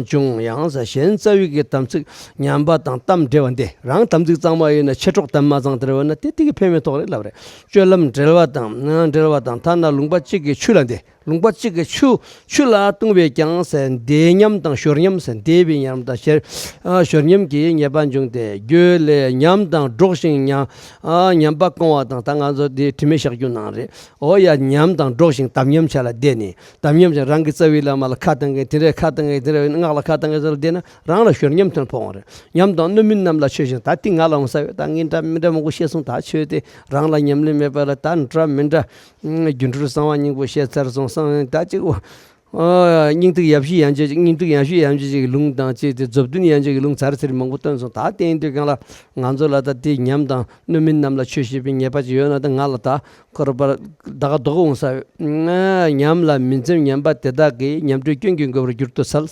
བྱུང་ཡང་ཟེར། གཞན་རྩ་བའི་གི་དམ་ཚིག་ཉམས་པ་དང་གཏམ་འདྲེས་པ་འདི། རང་དམ་ཚིག་གཙང་མ་ཡིན་ན། མཆེད་གྲོགས་དམ་མ་གཙང་དེ་འདྲ་ཡོད་ན་དེ་དེ་གི་ཕན་མེད་ཐོགས་རེད་ལབ་རེད། སྤྱོད་ལམ་འབྲེལ་བ་དང་འབྲེལ་བ་དང་། ཐ་ན་ལུང་པ་གཅིག་གི་ཆུ་ལ་འདི། ལུང་པ་གཅིག་གི་ཆུ། ཆུ་ལ་ལྟུང་བས་ཀྱང་ཟེར། འདས་ཉམས་དང་ཞོར་ཉམས་ཟེར། འདས་པའི་ཉམས་དང་ཞོར། ཨ། ཞོར་ཉམས་ཀྱི་ཉེས་པ་འབྱུང་སྟེ། རྒྱུད་ལས་ཉམས་དང་འགྲོགས་ཤིང་ཉམས། ཨ། ཉམས་པ་སྐོང་བ་དང་། ད་ང་ཚོ་འདི་དྲི་མེད་བཤགས་རྒྱུད་ནང་རེད། འོ་ཡ། ཉམས་དང་འགྲོགས་ཤིང་དམ་ཉམས་བྱ་ལ་བརྡས་ནས། དམ་ཉམས་ཀྱང་རང་གི་རྩ་བའི་བླ་མ་ལ་ཁ་གཏོང་མཁན་དེ་འདྲས། ཁ་གཏོང་མཁན་དེ་འདྲས། སྔགས་ལ་ཁ་གཏོང་མཁན་ཚོ་ལ་བརྡས་ན་རང་ལ་ཞོར་ཉམས་ཐོན་ཕོག་འོང་རེད། ཉམས་དང་སྣོད་མིན་རྣམས་ལ་ཆོས་བཞིན། ད་འདི་ང་ལ་འོང་ས་ཡོད། ད་ངས་འདྲ་མི་འདྲ་མང་པོ་བཤད་སོང་། ད་ཆོས་དེ་རང་ལ་ཉམས་ལེན་མེད་པ་ལ་ད་འདྲ་མི་འདྲ། སྒྱུ་འཕྲུལ་གསང་བ་སྙིང་པོ་བཤད་ཚར་སོང་། གསང་ད་ཅིག་འོ། ཨོ། སྙིང་ཐིག་ཡབ་གཞིས་ཡན་ཆད་ཅིག་སྙིང་ཐིག་ཡབ་གཞིས་ཡན་ཆད་ཅིག་གི་ལུང་དང་བཅས་ཏེ་མཛུབ་སྟོན་ཡན་ཆད་ཀྱི་ལུང་ཚར་ཚར་མང་པོ་བཏོན་སོང་། ད་དེ་ཡིན་དུས་གང་ལ་ང་ཚོ་ལ་ད་དེ་ཉམས་དང་སྣོད་མིན་རྣམས་ལ་ཆོས་ཞེས་པའི་ཉེས་པ་ཅིག་ཡོད་ན། ད་ང་ལ་ད་ཁོ་ར་པར་ད་ག་རྡོ་འོང་ས་ཉམས་ལ་མི་འཛེམ། ཉམས་པ་དེ་དག་གིས། ཉམས་འགྲོལ་སྐྱོན་གྱིས་གོས་པར་འགྱུར་དུ་གསལ།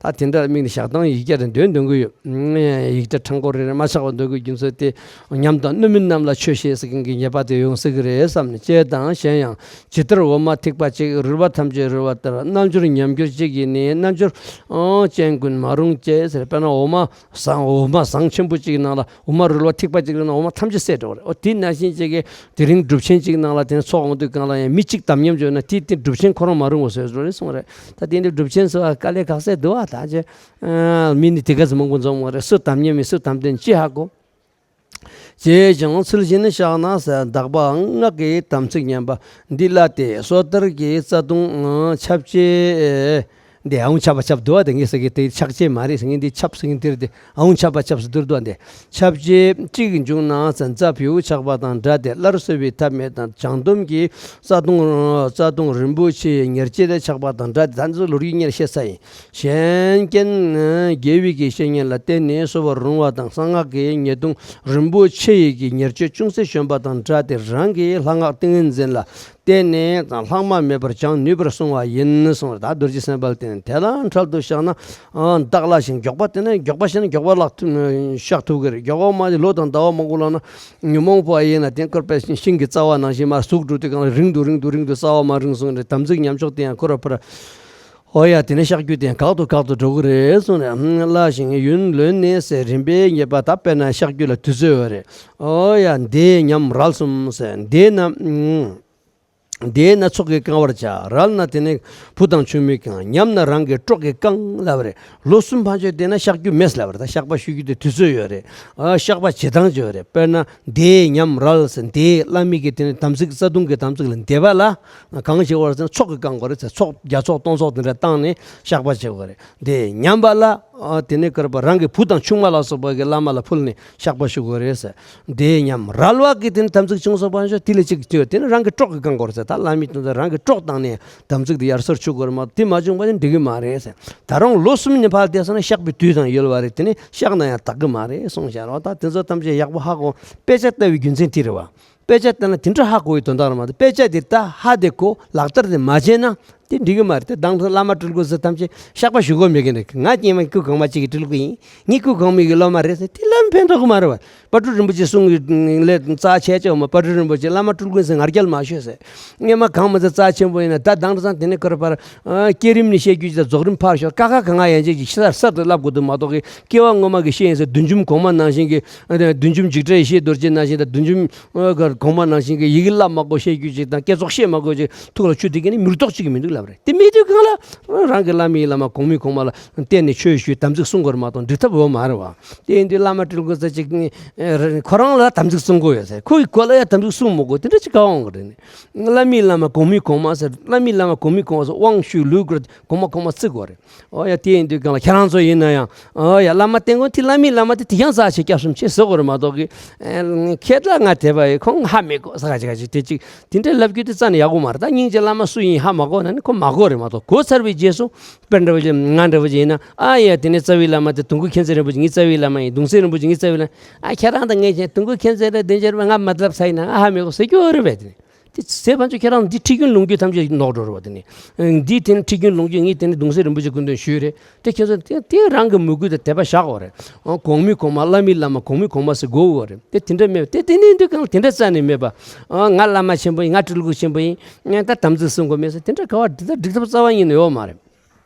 ད་དེ་འདྲ་དམིགས་ནས་ཞག་དང་ཡིག་བརྒྱ་རེ་འདོན་འདོན་གི་ཡོད། ཡིག་བརྒྱ་ཕྲེང་སྐོར་རེ་རེ་མ་ཆག་པ་འདོན་དགོས་རྒྱུ་མཚན་དེ། ཉམས་དང་སྣོད་མིན་རྣམས་ལ་ཆོས་ཞེས་ཟེར་མཁན་གྱི་ཉེས་པ་དེ་ཡོང་སྲིད་ཀྱི་རེད་བསམ་ནས། ཅེས་དང་། གཞན་ཡང་། ཇི་ལྟར་འོ་མ་ཐིགས་པ་གཅིག་རུལ་བ་ཐམས་ཅད་རུལ་བ་ལྟར། རྣལ་འབྱོར་ཉམས་འགྱུར་གཅིག་གིས་ནི། རྣལ་འབྱོར་ཨང་ཅན་ཀུན་མ་རུངས་བྱེད་ཟེར། དཔེར་ན་འོ་མ་བཟང་འོ་མ་བཟང་ཆེན་པོ་གཅིག་ནང་ལ་འོ་མ་རུལ་བ་ཐིགས་པ་གཅིག་ནང་འོ་མ་ཐམས་ཅད་བསྲེས་འགྲོ་བ་རེད། འོ་དེ་ནང་བཞིན་གཅིག་གིས་དེ་རིང་སྒྲུབ་ཆེན་གཅིག་ནང་ལ་དེ་ཚོགས་འོང་དུས་གང་ལ་ཡང་མི་གཅིག་དམ་ཉམས་བྱུང་ན་དེ་དེ་སྒྲུབ་ཆེན་ཁོ་རང་མ་རུང་བ་བཟོས་འགྲོ་རེད་གསུངས་རེད། ད་དེ་འདྲའི་སྒྲུབ་ཆེན་བཟོ་བ་དཀའ་ལས་ཁག་སེ་འདུག་བ། ད་ཅེ་མི་ནི་དེ་ག་ཚོད་མང་པོ་འཛོམས་འོང་རེད། སུ་དམ་ཉམས་མིན་སུ་དམ་བདེན་ཅི་ཧ་གོ། བྱས་ཀྱང་ཚུལ་བཞིན་བཤགས་ན་ཟེར། བདག་པའང་སྔགས་ཀྱི་དམ་ཚིག་ཉམས་པ་འདི་ལ་སྟེ། སོ་ཐར་གྱི་རྩ་ལྟུང་ཁྱབ་བྱེད་འདི་ཨའུ་ཆབ་པ་ཆབ་འདུག་བ། དེ་ངས་ཟེར་གི་དེ་ཆག་བྱེད་མ་རེད་ཟེར་གི། འདི་ཆབ་ཟེར་གི་འདིར་དེ་ཨའུ་ཆབ་པ་ཆབ་ཟེར་འདུག་བ། འདི་ཁྱབ་བྱེད་གཅིག་འབྱུང་ན་ཟེར། རྩ་བེའུ་ཆགས་པ་དང་འདྲ་སྟེ། སླར་གསོ་བའི་ཐབས་མེད་དང་། བྱང་སྡོམ་གྱི་རྩ་ལྟུང་རྩ་ལྟུང་རིན་པོ་ཆེའི་ཉེར་སྤྱོད་ཆགས་པ་དང་འདྲ་སྟེ། ད་ཚོ་ལོ་རྒྱུས་གཉེར་བཤད་ས་ཡིན། གཞན་རྐྱེན་རྒྱལ་བའི་གི་བཤེས་གཉེན་ལ་བརྟེན་ནས་གསོ་བར་རུང་བ་དང་། གསང་སྔགས་ཀྱི་ཉེས་ལྟུང་རིན་པོ་ཆེ་ཡི་གི་ཉེར་སྤྱོད་ཅུང་ཟད་བྱོན་པ་དང་འདྲ་སྟེ། རང་གི་ལྷ་སྔགས་ཏིང་ངེ་འཛིན་ལ་བརྟེན་ནས་ལྷག་མ་མེད་པར་བྱང་ནུས་པར་གསུངས་པ་ཡིན་གསུངས་རེད། ད་རྡོ་རྗེ་སེམས་དཔའ་ལ་བརྟེན་ནས། དེ་ལ་འཕྲལ་དུ་བཤགས་ན་བདག་སླ་ཞིང་། མགྱོགས་པ་དེ་ནས་མགྱོགས་པ་བཤགས་ན་མགྱོགས་པ་བཤགས་ཐུབ་ཀྱི་རེད། མགྱོགས་པ་མ་ལོ་དང་ཟླ་བ་མང་པོ་ལ་ན་ཉོན་མོངས་པ་ཡིན་ན་དེ་བསྐོར་པའི་ཤིང་གི་རྩ་བ་ནང་བཞིན་མར་ཟུག་འགྲོ་དུས་གང་ལ་རིང་དུ་རིང་དུ་རིང་དུ་རྩ་བ་མ་རིང་སོང་རེད། དམ་ཚིག་ཉམས་ཆོག་དེ་ཡང་ཁོ་ར་ཕར། ཨོ་ཡ། དེ་ནས་བཤགས་རྒྱུ་དེ་འགག་ཏུ་འགག་ཏུ་འགྲོ་གི་རེད་གསུངས་ནས། སླ་ཞིང་ཡུན་ལོན་ནས་ཟེར། རིམ་པས་ངེས་པ་ད་དཔེར་ན་བཤགས་རྒྱུ་ལ་དུས་ཚོད་ཡོད་རེད། ཨོ་ཡ། འདས་ཉམས་རལ་གསུམ་ཟེར། འདས་ན་འདས་ན་ཚོགས་ཀྱིས་བཀང་བར་བྱ། རལ་ན་དེ་ནས་བུ་དང་ཆུང་མས་བཀང་། ཉམས་ན་རང་གི་སྲོག་གིས་བཀང་ལབ་རེད། ལོ་གསུམ་ཕན་ཆད་བསྡད་ན་བཤགས་རྒྱུ་མེད་ལབ་རེད། ད་བཤགས་པ་ཞུ་རྒྱུ་དེ་དུས་ཚོད་ཡོད་རེད། ཨ་བཤགས་པ་བྱེད་སྟངས་ཅིག་ཡོད་རེད། དཔེར་ན་འདས་ཉམས་རལ་ཟེར། འདས་བླ་མའི་གི་དེ་ནས་དམ་ཚིག་རྩ་ལྟུང་གི་དམ་ཚིག་ལ་འདས་པ་ལ་གང་བྱེད་དགོས་རེད་ཟེར་ན་ཚོགས་ཀྱིས་བཀང་དགོས་རེད་ཟེར། ཚོགས་བརྒྱ་ཚོགས་སྟོང་ཚོགས་དེ་འདྲ་བཏང་ནས་བཤགས་པ་བྱེད་དགོས་རེད། འདས་ཉམས་པ་ལ་ཨ་དེ་ནས་བསྐོར་པ་རང་གི་བུ་དང་ཆུང་མ་ལ་སོགས་པ་གི་བླ་མ་ལ་ཕུལ་ནས་བཤགས་པ་ཞུ་དགོས་རེད་ཟེར། འདས་ཉམས་རལ་བ་གི་དེ་ནས་དམ་ཚིག་ཆུང་སོགས་པ་ཞོ་དེ་ལས་གཅིག་བྱས། དེ་ནས་རང་གི་སྲོག་གིས་བཀང་དགོས་རེད་ཟེར། ད་བླ་མའི་དོན་དུ་རང་གི་སྲོག་བཏང་ནས་དམ་ཚིག་དེ་ཡར་སོར་ཆུད་དགོས་རེད་མ་གཏོགས་དེ་མ་བྱུང་བ་ནི་འགྲིག་གི་མ་རེད་ཟེར། ད་རུང་ལོ་གསུམ་ནས་ཕར་བསྡད་སོང་ན་བཤགས་པའི་དུས་དང་ཡོལ་བ་རེད། དེ་ནས་བཤགས་ན་ཡང་དག་གི་མ་རེད་གསུངས་བཞག་རོགས། ད་དེ་ཚོ་ཐམས་ཅད་ཡག་པོ་ཧ་གོ། དཔེ་ཆ་ལྟ་བའི་རྒྱུ་མཚན་དེ་རེད་བ། དཔེ་ཆ་ལྟ་ན་དེ་འདྲ་ཧ་གོ་བའི་དོན་དག་རེད་མ་གཏོགས། དཔེ་ཆ་དེ་ལྟ་ཧ་དེ་གོ་ལག་བསྟར་དེ་མ་བྱས་ན་དེ་འགྲིག་གི་མ་རེད། དེ་དང་ཐོག་བླ་མ་སྤྲུལ་སྐུ་ཚོ་ཐམས་ཅད་བཤགས་པ་ཞུ་དགོས་མེད་ཀི་རེད། ང་རྐྱེན་མ་སྐུ་གོང་མ་གཅིག་གི་སྤྲུལ་སྐུ་ཡིན། ངའི་སྐུ་གོང་མའི་གི་སློབ་མ་རེད་ཟེར་དེ་ལམ་ཕན་ཐོགས་གི་མ་རེད་བ། དཔལ་སྤྲུལ་རིན་པོ་ཆེ་གསུང་གི་ལས་རྩ་ཆེ་ཆེ་བ་མ། དཔལ་སྤྲུལ་རིན་པོ་ཆེ་བླ་མ་སྤྲུལ་སྐུ་ཚོ་ང་རྒྱལ་མ་ཤོད་ཟེར། ངས་མ་གང་མ་ཚོ་རྩ་ཆེན་པོ་ཡིན་ན། ད་དང་ཐོག་དེ་ནས་ཁོ་ར་ཕར་ཨ་བསྐྱེད་རིམ་ནས་བཤད་རྒྱུ་ཅིག་དང་རྫོགས་རིམ་ཕར་ཞོག་ཀ་ཁ་ག་ང་ཡན་ཆད་ཀྱི་ཤེས་གསར་གསར་དུ་བསླབ་དགོས་འདུག་མ་གཏོགས་ཀི། སྐྱེ་བ་སྔོན་མ་གི་བཤད་ཡིན་ཟེར། བདུད་འཇོམས་གོང་མ་ནང་བཞིན་གྱི་ཨ་བདུད་འཇོམས་འཇིགས་བྲལ་ཡེ་ཤེས་རྡོ་རྗེ་ནང་བཞིན་དང་། བདུད་འཇོམས་ཨ་གོང་མ་ནང་བཞིན་གྱི་ཡི་གེ་བསླབ་མ་དགོས། བཤད་རྒྱུ་ཅིག་དང་བསྐྱེད་རྫོགས་བཤད་མ་དགོས་ཅིག་ཐུགས་ལ་ཆུད་དེ་གི་ནི་མིག་ཏོག་གཅིག་གི་མི་འདུག་ལབ་རེད། དེ་མེད་དུས་གང་ལ་རང་གི་བླ་མའི་བླ་མ་གོང་མའི་གོང་མ་ལ་བརྟེན་ནས་ཆོས་ཞུས་དམ་ཚིག་སྲུང་དགོས་རེད་མ་གཏོགས་འགྲིག་ཐབས་ཡོད་མ་རེད་བ། དེ་ཡིན་དུས་བླ་མ་སྤྲུལ་སྐུ་ཚོ་ཅིག་ཁོ་རང་ལ་དམ་ཚིག་སྲུང་དགོས་ཡོད་ཟེར། ཁོ་གི་གོ་ལ་ཡ་དམ་ཚིག་སྲུང་མི་དགོས། དེ་འདྲ་ཅིག་ག་འོང་གི་རེད་ནི། བླ་མའི་བླ་མ་གོང་མའི་གོང་མ་ཟེར། བླ་མའི་བླ་མ་གོང་མའི་གོང་མ་ཟེར། དབང་ཞུས་ལུས་དགོས་རེད། གོང་མ་གོང་མ་བརྩི་དགོས་རེད། ཨོ་ཡ། དེ་ཡིན་དུས་གང་ལ་ཁྱེད་རང་ཚོ་ཡིན་ན་ཡང་ཨོ་ཡ། བླ་མ་བསྟེན་དགོས་དེ། བླ་མའི་བླ་མ་དེ་དེ་ཡང་རྩ་ཆེ་སྐྱབས་གསུམ་ཆེ་ཟེར་དགོས་རེད་མ་གཏོགས་ཀི། ཁྱེད་ལ་ང་དད་པ་ཡོད། ཁོང་ཧ་མི་གོ་ཟེར་ག་ཅིག་ག་ཅིག་དེ་ཅིག་དེ་འདྲའི་ལབ་རྒྱུ་དེ་རྩ་ནས་ཡག་པོ་མ་རེད། ད་སྙིང་རྗེ་བླ་མ་སུ་ཡིན་ཧ་མ་གོ་ན་ནི་ཁོ་མ་གོ་རེད་མ་གཏོགས། གོ་ཚར་བའི་རྗེས་སུ་དཔེ་འདྲ་བོ་ཅིག་ང་འདྲ་བོ་ཅིག་ཡིན་ན། ཨ་ཡ། དེ་ནས་རྩ་བའི་བླ་མ་དེ་དུང་སྐུ་མཁྱེན་བརྩེ་རིན་པོ་ཆེ་ངའི་རྩ་བའི་བླ་མ་ཡིན། གདུང་སྲས་རིན་པོ་ཆེ་ངའི་རྩ་བའི་བླ་མ། ཨ་ཁྱེད་རང་དང་ངའི་ཆེན་དུང་སྐུ་མཁྱེན་བརྩེ་རེད། བདེན་རྒྱལ་རིན་པོ་ང་མ་ལབ་ས་ཡིན་ན་ང་ཧ་མི་གོ་ཟེར་རྒྱུ་རེད་པས། དེ་ནས་དེ་ཚེ་ཕན་ཚུན་ཁྱེད་རང་འདི་ཁྲིད་རྒྱུན་ལུང་རྒྱུན་ཐམས་ཅད་ནོར་འགྲོ་རེད་བ། དེ་ནི་འདི་དེ་ནི་ཁྲིད་རྒྱུན་ལུང་རྒྱུན་ངས་དེ་ནི་གདུང་སྲས་རིན་པོ་ཆེ་སྐུ་མདུན་ཞུས་རེད། དེ་ཁྱེད་ཚོ་དེ་དེ་རང་གི་མོས་གུས་དང་དད་པ་བཞག་དགོས་རེད། ཨ་གོང་མའི་གོང་མ། བླ་མའི་བླ་མ། གོང་མའི་གོང་མ་ཟེར་དགོས་དགོས་རེད། དེ་དེ་འདྲ་མེད་པ། དེ་དེ་ནི་འདི་གང་དེ་འདྲ་རྩ་ནས་མེད་པ། ཨ་ང་བླ་མ་ཆེན་པོ་ཡིན། ང་སྤྲུལ་སྐུ་ཆེན་པོ་ཡིན། ངས་ད་དམ་ཚིག་སྲུང་དགོས་མེད་ཟེར་དེ་འདྲ་ག་བ་འགྲིག་ཐབས་རྩ་བ་ཉིད་ནས་ཡོད་མ་རེད།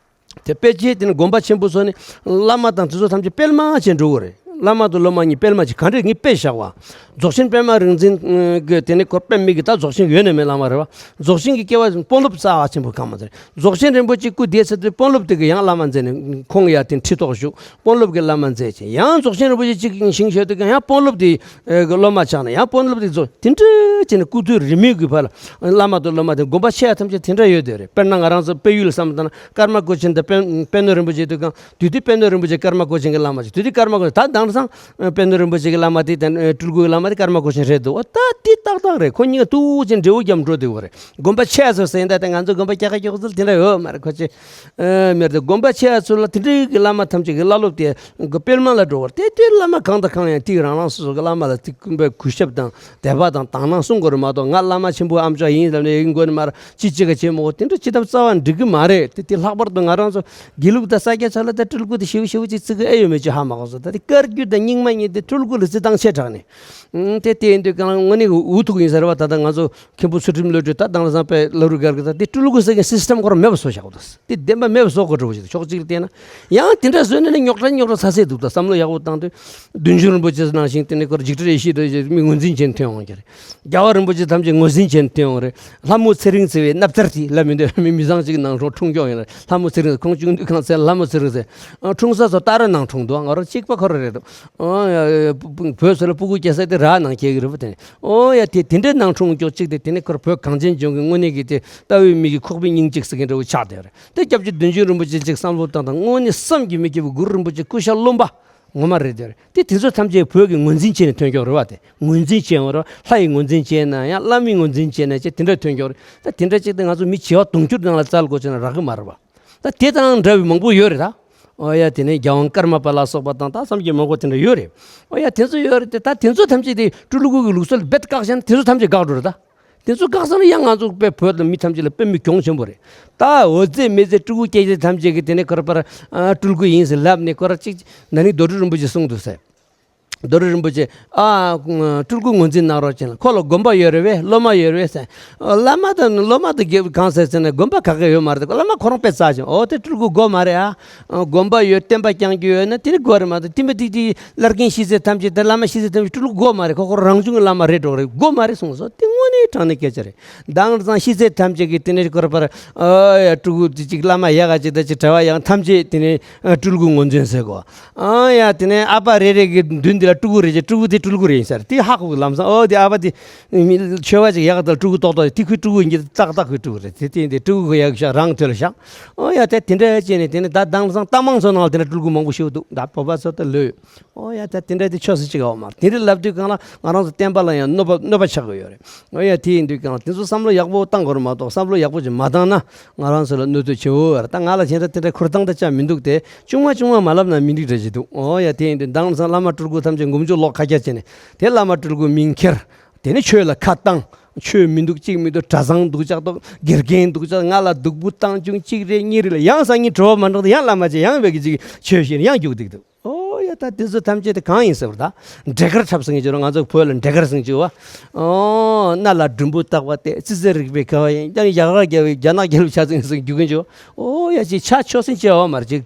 དེ་དཔེ་ཆའི་དེ་ནི་དགོན་པ་ཆེན་པོ་ཚོ་ནི་བླ་མ་དང་དེ་ཚོ་ཐམས་ཅད་སྤེལ་མ་བྱས་འགྲོ་གི་རེད། བླ་མ་དང་སློབ་མ་གཉིས་སྤེལ་མ་བྱས། ག་འདྲས་ངས་དཔེ་བཞག་པ། རྫོགས་ཆེན་པད་མ་རིག་འཛིན་གྱི་དེ་ནི་ཁོ་དཔེ་མི་གི་ད་རྫོགས་ཆེན་ཡོད་ནས་མེད་བླ་མ་རེད་བ། རྫོགས་ཆེན་གྱི་སྐྱེ་བ་དཔོན་སློབ་རྩ་བ་ཆེན་པོ་གང་མ་ཚར། རྫོགས་ཆེན་རིན་པོ་ཆེ་སྐུ་འདས་ཚར་དུས་དཔོན་སློབ་དེ་གི་ཡང་བླ་མ་མཛད་ནས་ཁོང་ཡ་དེ་ཁྲི་ཐོག་བཞུགས། དཔོན་སློབ་ཀྱི་བླ་མ་མཛད་ཅིང་། ཡང་རྫོགས་ཆེན་རིན་པོ་ཆེ་གཅིག་ཞིང་གཤེགས་དུས་ཀྱང་ཡང་དཔོན་སློབ་དེ་གི་སློབ་མ་ཆགས་ནས་ཡང་དཔོན་སློབ་དེ་རྫོགས། དེ་འདྲ་བྱས་ནས་སྐུ་ཚེ་རིས་མེད་ཀྱི་བར་ལ་བླ་མ་དང་སློབ་མ་དེ་དགོན་པ་ཆེ་ཡ་ཐམས་ཅད་དེ་འདྲ་ཡོད་དེ་རེད། དཔེར་ན་ང་རང་ཚོ་དཔལ་ཡུལ་ལ་བསམ་བློ་བཏང་ན་ཀརྨ་སྐུ་ཆེན་དང་དཔལ་དཔལ་ནོར་རིན་པོ་ཆེ་དུས་གང་དུས་དེ་དཔལ་ནོར་རིན་པོ་ཆེ་ཀརྨ་སྐུ་ཆེན་གྱི་བླ་མ་ཅིག་དུས་དེ་ཀརྨ་སྐུ་ཆེན་ད་དང་ སང་། ཨ། པད་ནོར་རིན་པོ་ཆེ་གི་བླ་མ་དེ་དང་། ཨ། སྤྲུལ་སྐུ་གི་བླ་མ་དེ་ཀརྨ་སྒོ་ཆེན་རེད་འདུག། འོ་ད་དེ་ཏག་ཏག་རེད། ཁོ་གཉིས་ཀ་ཐུག་ཅིག་འབྲས་བུ་རྒྱབ་འགྲོ་འདུག་པ་རེད། དགོན་པ་ཆེ་ས་ཟེར་ཡིན་ད། ད་ང་ཚོ་དགོན་པ་ཀྱག་ཀྱག་ཀྱོག་ཚོ་དེ་འདྲ་ཡོད་མ་རེད། ཁོ་ཆེ། ཨ། མེད་དེ། དགོན་པ་ཆེ་ས་ཚོ་ལ་དེ་འདྲའི་གི་བླ་མ་ཐམས་ཅད་ཀྱི་བླ་སློབ་དེ་དཔེ་མ་ལ་འགྲོ་བར། དེ་དེ་བླ་མ་གང་དང་གང་ཡང་དེ་རང་རང་སོ་སོ་གི་བླ་མ་ལ་དེ་སྐུ་འབུལ་གུས་ཞབས་དང་དད་པ་དང་དག་སྣང་གསུང་དགོས་རེད་མ་གཏོགས། ང་བླ་མ་ཆེན་པོའི་ཨམ་ཅོག་ཡིན་ལབ་ནས་ཡིན་དགོས་ནི་མ་རེད། ཅི་ཅི་ག་བྱེད་མོ་དེ་འདྲ་ཅི་ཐབས་རྩ་བ་འགྲིག་གི་མ་རེད། དེ་དེ་ལྷག་པར་དུ་ང་རང་ཚོ་དགེ་ལུགས་དང་ས་སྐྱ་ཆ་ལ་ད་སྤྲུལ་སྐུ་དེ་ཞེ་པོ་ཞེ་པོ་ཅིག་བརྩི་གི་ཨེ་ཡོད་མེད་ཅིག་ཧ་མ་གོ་སོང་། ད་དེ་བཀའ་བརྒྱུད་དང་རྙིང་མ་གཉིས་དེ་སྤྲུལ་སྐུ་ལ་བརྩི་སྟངས་ཆེ་དྲགས་ནས། ཨང་། དེ་དེ་ཡིན་དུས་གང་ལ་དངོས་གནས་འུ་ཐུག་ཡིན་ཟེར་བ། ད་ལྟ་ང་ཚོ་མཁན་པོ་ཚུལ་ཁྲིམས་བློ་གྲོས་ད་དང་བཟང་པའི་ལ་རུ་གར་གི་ད་དེ་སྤྲུལ་སྐུ་ཟེར་མཁན་སིས་ཊམ་ཁོ་རང་མེད་པ་བཟོ་བཞག་པ་དང་། དེ་བདེན་པ་མེད་པ་བཟོ་དགོས་འགྲོ་བ་ཞིག་ཕྱོགས་གཅིག་ལ་བལྟས་ན། ཡང་དེ་འདྲ་བཟོས་ནས་ནི་རྙོག་དྲ་རྙོག་དྲ་ཚ་ཚད་འདུག། ད་བསམ་བློ་ཡག་པོ་བཏང་དུས། བདུད་འཇོམས་རིན་པོ་ཆེ་ནང་བཞིན་དེ་ནས་ཁོ་རང་འཇིགས་བྲལ་ཡེ་ཤེས་རེད་ཅེས་མི་ངོས་འཛིན་བྱེད་མཐོང་ཡོང་གི་རེད། རྒྱལ་བ་རིན་པོ་ཆེ་ཐམས་ཅད་ངོས་འཛིན་བྱེད་མཐོང་ཡོང་གི་རེད། ལྷ་མོ་ཚེ་རིང་ཟེར་བའི་སྣབས་ཚར་དེ་ལབ་མི་འདོད། མི་མི་ཚང་གཅིག་ནང་སྲུང་འཁྲུངས་སྐྱོང་ཡིན་རེད། ལྷ་མོ་ཚེ་རིང་ཁོང་བཅུག་འདུག་གང་ཟེར། ལྷ་མོ་ཚེ་རིང་ཟེར། ཨ། འཁྲུངས་ས་ཚོ་སྟག་ར་ནང་འཁྲུངས་འདུག། ང་རང་གཅིག་པ་ཁོ་རང་རེད་འདུག། ཨོ་ཡ། བོད་སོག་ལ་སྤུ་གུ་སྐྱེ་ས་དེ་ར་ནང་སྐྱེ་གི་རེད་པ། དེ་ནས་ཨོ་ཡ། དེ་དེ་འདྲའི་ནང་འཁྲུངས་སྐྱོང་གཅིག་དེ། དེ་ནས་ཁོར་བོད་གངས་ཅན་ལྗོངས་ཀྱི་དངོས་གནས་ཀྱི་དེ་ལྟ་བའི་མིག་གི་ཁོག་པའི་སྙིང་གཅིག་ཟེར་མཁན་འདྲ་བོ་ཆགས་བསྡད་རེད། དེ་སྐྱབས་རྗེ་བདུད་འཇོམས་རིན་པོ་ཆེ་གཅིག་བསམ་བློ་བཏང་དང་། དངོས་གནས་བསམ་གྱིས་མི་ཁྱབ་པའི་གུ་རུ་རིན་པོ་ཆེ་སྐུ་ཤ་རློན་པ་ངོ་མ་རེད་དེ། དེ་དེ་ཚོ་ཐམས་ཅད་བོད་ཀྱི་ངོས་འཛིན་བྱས་ནས་ཐོན་སྐྱོང་རེད་པ། དེ་ངོས་འཛིན་བྱས་ཡོང་རེད་པ། ལྷ་ཡི་ངོས་འཛིན་བྱས་ན་ཡང་བླ་མའི་ངོས་འཛིན་བྱས་ན་ཅེས་དེ་འདྲ་ཐོན་སྐྱོང་རེད། ད་དེ་འདྲ་ཅིག་དེ་ང་ཚོ་མི་བྱེ་བ་དུང་ཕྱུར་ནང་ལ་བཙལ་དགོས་བྱས་ན་རག་གི་མ་རེད་པ། ད་དེ་དང་འདྲ་བའི་མང་པོ་ཡོད་རེད་ད། ཨོ་ཡ། དེ་ནས་རྒྱལ་དབང་ཀརྨ་པ་ལ་སོགས་པ་དང་ད་བསམ་གྱིས་མི་ཁྱབ་པ་དེ་འདྲ་ཡོད་རེད། ཨོ་ཡ། དེ་ཚོ་ཡོད་རེད་དེ། ད་དེ་ཚོ་ཐམས་ཅད་དེ་སྤྲུལ་སྐུ་གི་ལུགས་སྲོལ་རྦད་དེ་བཀག་བཞག་ན་དེ་ཚོ་ཐམས་ཅད་འགག་འགྲོ་རེད་ད། དེ་ཚོ་བཀག་སོང་ན་ཡང་ང་ཚོ་དཔེ་བོད་ལ་མི་ཐམས་ཅད་ལ་དཔེ་མི་གྱོང་ཆེན་པོ་རེད། ད་འོད་ཟེར་མི་ཟེར་སྤྲུལ་སྐུ་སྐྱེ་མཆེད་ཐམས་ཅད་ཀྱིས་དེ་ནས་ཁོ་རང་པར་སྤྲུལ་སྐུ་ཡིན་ཟེར་ལབ་ནས། ཁོ་རང་གཅིག་ན་ནིང་རྡོ་གྲུབ་རིན་པོ་ཆེ་གསུངས་འདུག་ཟེར། རྡོ་གྲུབ་རིན་པོ་ཆེ། ཨ། སྤྲུལ་སྐུ་ངོས་འཛིན་གནང་རོགས་བྱས་ན། ཁོ་ལ་དགོན་པ་ཡོད་རེད་པས། སློབ་མ་ཡོད་རེད་པས་ཟེར། བླ་མ་དང་སློབ་མ་དང་དགེ་བའི་གང་ཟེར་ཟེར་ན་དགོན་པ་ག་གེ་ཡོད་མ་རེད། བླ་མ་ཁོ་རང་དཔེ་རྩ་ཆེན། ཨོ་དེ་སྤྲུལ་སྐུ་དགོས་མ་རེད་ཨ། དགོན་པ་ཡོད། བསྟན་པ་བསྐྱང་རྒྱུ་ཡོད་ན་དེ་ནི་དགོས་རེད་མ་གཏོགས། དེ་མི་དེ་དེ་བླ་རྒན་ཤེས་ཚད་ཐམས་ཅད་དང་བླ་མ་ཤེས་ཚད་ཐམས་ཅད་སྤྲུལ་སྐུ་དགོས་མ་རེད། ཁོ་ཁོ་རང་བྱུང་གི་བླ་མ་རེད་འགྲོ་རེད། དགོས་མ་རེད་གསུངས་སོ། དེ་དངོས་གནས་དྲང་གནས་སྐད་ཆ་རེད། དེང་སང་ཤེས་ཚད་ཐམས་ཅད་ཀྱིས་དེ་ནས་ཁོ་རང་པར། ཨོ་ཡ། སྤྲུལ་སྐུ་དེ་ཅིག་བླ་མ་ཡག་ག་ཅིག་དང་ཅིག་གྲྭ་པ་ཡག་ཐམས་ཅད་དེ་ནས་སྤྲུལ་སྐུ་ངོས་འཛིན་ཟེར་གོ། ཨོ་ཡ། དེ་ནས་ཨ་ཕ་རེ་རེ་གི་མདུན་དེ་ལ་སྤྲུལ་སྐུ་རེད་ཅེས། སྤྲུལ་སྐུ་དེ་སྤྲུལ་སྐུ་རེད་ཡིན་ས་རེད། དེ་ཧ་གོ་གི། ལམ་སང་ཨོ་དེ་ཨ་ཕ་དེ་ཆོས་པ་ཅིག་ཡག་ག་དང་སྤྲུལ་སྐུ་ཏོག་ཏོག་དེ་ཁོའི་སྤྲུལ་སྐུ་ཡིན་གྱི། ཏག་ཏག་ཁོའི་སྤྲུལ་སྐུ་རེད། དེ་དེ་དེ་སྤྲུལ་སྐུ་ཡག་ཤག་རང་དོན་ལ་བཞག། ཨོ་ཡ། དེ་དེ་འདྲ་བྱས་ནས་དེ་ནས་ད་དེང་སང་རྟ་མང་ཚོ་ནང་ལ་དེ་འདྲ་སྤྲུལ་སྐུ་མང་པོ་ཤོར་འདུག། ད་བོད་པ་ཚོ་ད་ལོས། ཨོ་ཡ། ད་དེ་འདྲ་དེ་ཆོས་སུ་ཅིག་ཡོད་མ་རེད། དེ་འདྲ་ལབ་དུས་གང་ལ་ང་རང་ཚོ་བསྟན་པ་ལ་ཡང་གནོད་པ་གནོད་པ་ཆགས་ཀྱི་ཡོད་རེད། ཨོ་ཡ། དེ་ཡིན་དུས་གང་ལ་དེ་ཚོ་བསམ་བློ་ཡག་པོ་བཏང་དགོས་རེད་མ་གཏོགས། བསམ་བློ་ཡག་པོ་ཅིག་མ་བཏང་ན་ང་རང་ཚོ་ལ་གནོད་འཚེ་ཆེ་བོ་ཡོད་རེད། ད་ང་ལ་དེ་འདྲ་དེ་འདྲ་ཁུར་སྟངས་ད་ཅང་མི་འདུག་སྟེ། ཆུང་མ་ཆུང་མ་མ་ལབ་ན་མི་འགྲིག་འདྲ་ཞིག་འདུག། ཨོ་ཡ། དེ་ཡིན་དུས་དེང་སང་བླ་མ་སྤྲུལ་སྐུ་ཐམས་ཅད་མགོ་མཇུག་ལོག་ཁ་རྒྱ་བྱས་ནས་དེ་བླ་མ་སྤྲུལ་སྐུ་མིང་ཁྱེར། དེ་ནས་ཆོས་ལ་ཁ་བཏང་། ཆོས་མི་འདུག་གཅིག་མི་འདུག། གྲྭ་ཚང་འདུག་ཅག་འདུག། དགེ་རྒན་འདུག་ཅག། ང་ལ་སྡུག་པོ་བཏང་བྱུང་། གཅིག་རེ་གཉིས་རེ་ལ་ཡང་སང་ཉིན་དྲི་བ་མ་འདྲ་འདུག། ཡང་བླ་མ་ཅིག་ཡང་བས་ཀྱི་ཅིག་ཆོས་བཤད་ནས་ཡང་རྒྱུག་བསྡད་འདུག། ཨོ་ཡ། ད་དེ་ཚོ་ཐམས་ཅད་དེ་གང་ཡིན་ཟེར་བ་ད། འབྲས་དཀར་འཁྲབ་ཟེར་མཁན་ཅིག་ཡོད་རེད། ང་ཚོ་བོད་ལ་འབྲས་དཀར་ཟེར་མཁན་ཅིག་ཡོད་པ། ཨོ། སྣ་ལ་འབྲུམ་བུ་བཏགས་པ་སྟེ། ཙི་ཙི་རིག་པའི་ཁ་བ་ཡིན། ཡང་རྒྱ་གར་རྒྱལ་པོའི་རྒྱ་ནག་རྒྱལ་པོའི་ཆ་ཚང་ཡིན་ཟེར་རྒྱུག་མཁན་ཅིག་ཡོད། ཨོ་ཡ། ཅིག་ཆ་ཆོ་སེམས་བྱ་བ་མ་རེད། ཅིག་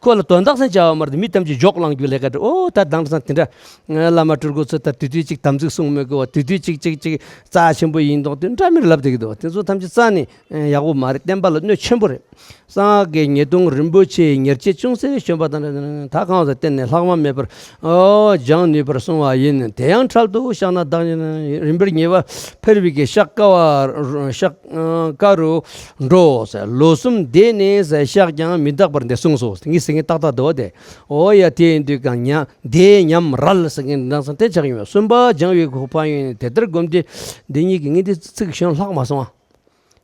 ཁོ་ལ་དོན་དག་སེམས་བྱ་བ་མ་རེད། མི་ཐམས་ཅད་འཇོག་བླང་རྒྱུ་ལས་ཀ་འདྲ། ཨོ་ད་དེང་སང་དེ་འདྲ། བླ་མ་སྤྲུལ་སྐུ་ཚོ་ད་དུས་དུས་ཅིག་དམ་ཚིག་སྲུང་མི་དགོས་པ། དུས་དུས་ཅིག་ཅིག་ཅིག་རྩ་ཆེན་པོ་ཡིན་མདོག་དེ་འདྲ་མིར་ལབ་བསྡད་ཀྱི་འདུག། དེ་ཚོ་ཐམས་ཅད་རྩ་ནས་ཡག་པོ་མ་རེད། བསྟན་པ་ལ་གནོད་ཆེན་པོ་རེད། གསང་སྔགས་ཀྱི་ཉེས་ལྟུང་རིན་པོ་ཆེའི་ཉེར་སྤྱོད་ཅུང་ཟད་བྱོན་པ་དང་། ད་གང་ཟག་བརྟེན་ནས་ལྷག་མ་མེད་པར། ཨོ། སྦྱང་ནུས་པར་གསུངས་པ་ཡིན། དེ་ཡང་འཕྲལ་དུ་བཤགས་ན་བདག་ཉིད། རིམ་པར་ཉེས་པ་འཕེལ་བའི་གི་བཤགས་དཀའ་བ། བཤགས་དཀའ་རུ་འགྲོ་ཟེར། ལོ་གསུམ་བསྡད་ནས་ཟེར་བཤགས་ཀྱང་མི་འདག་པར་འདི་གསུངས་སོ། ངས་ཟེར་མཁན་ཏག་ཏག་འདུག་སྟེ། ཨོ་ཡ། དེ་ཡིན་དུས་གང་ཉ་དེ་ཉམས་རལ་ཟེར་མཁན་དེང་སང་དེ་ཆགས་ཡོད། གསུམ་པ་སྦྱང་བའི་གོ་འཕང་ཡོད་ནས། དེ་ལྟར་སྒོམ་དེ་འདི་ཉིད་ཀྱི་ངས་འདི་ཚིག་གཞན་ལྷག་མ་སོང་ཨ།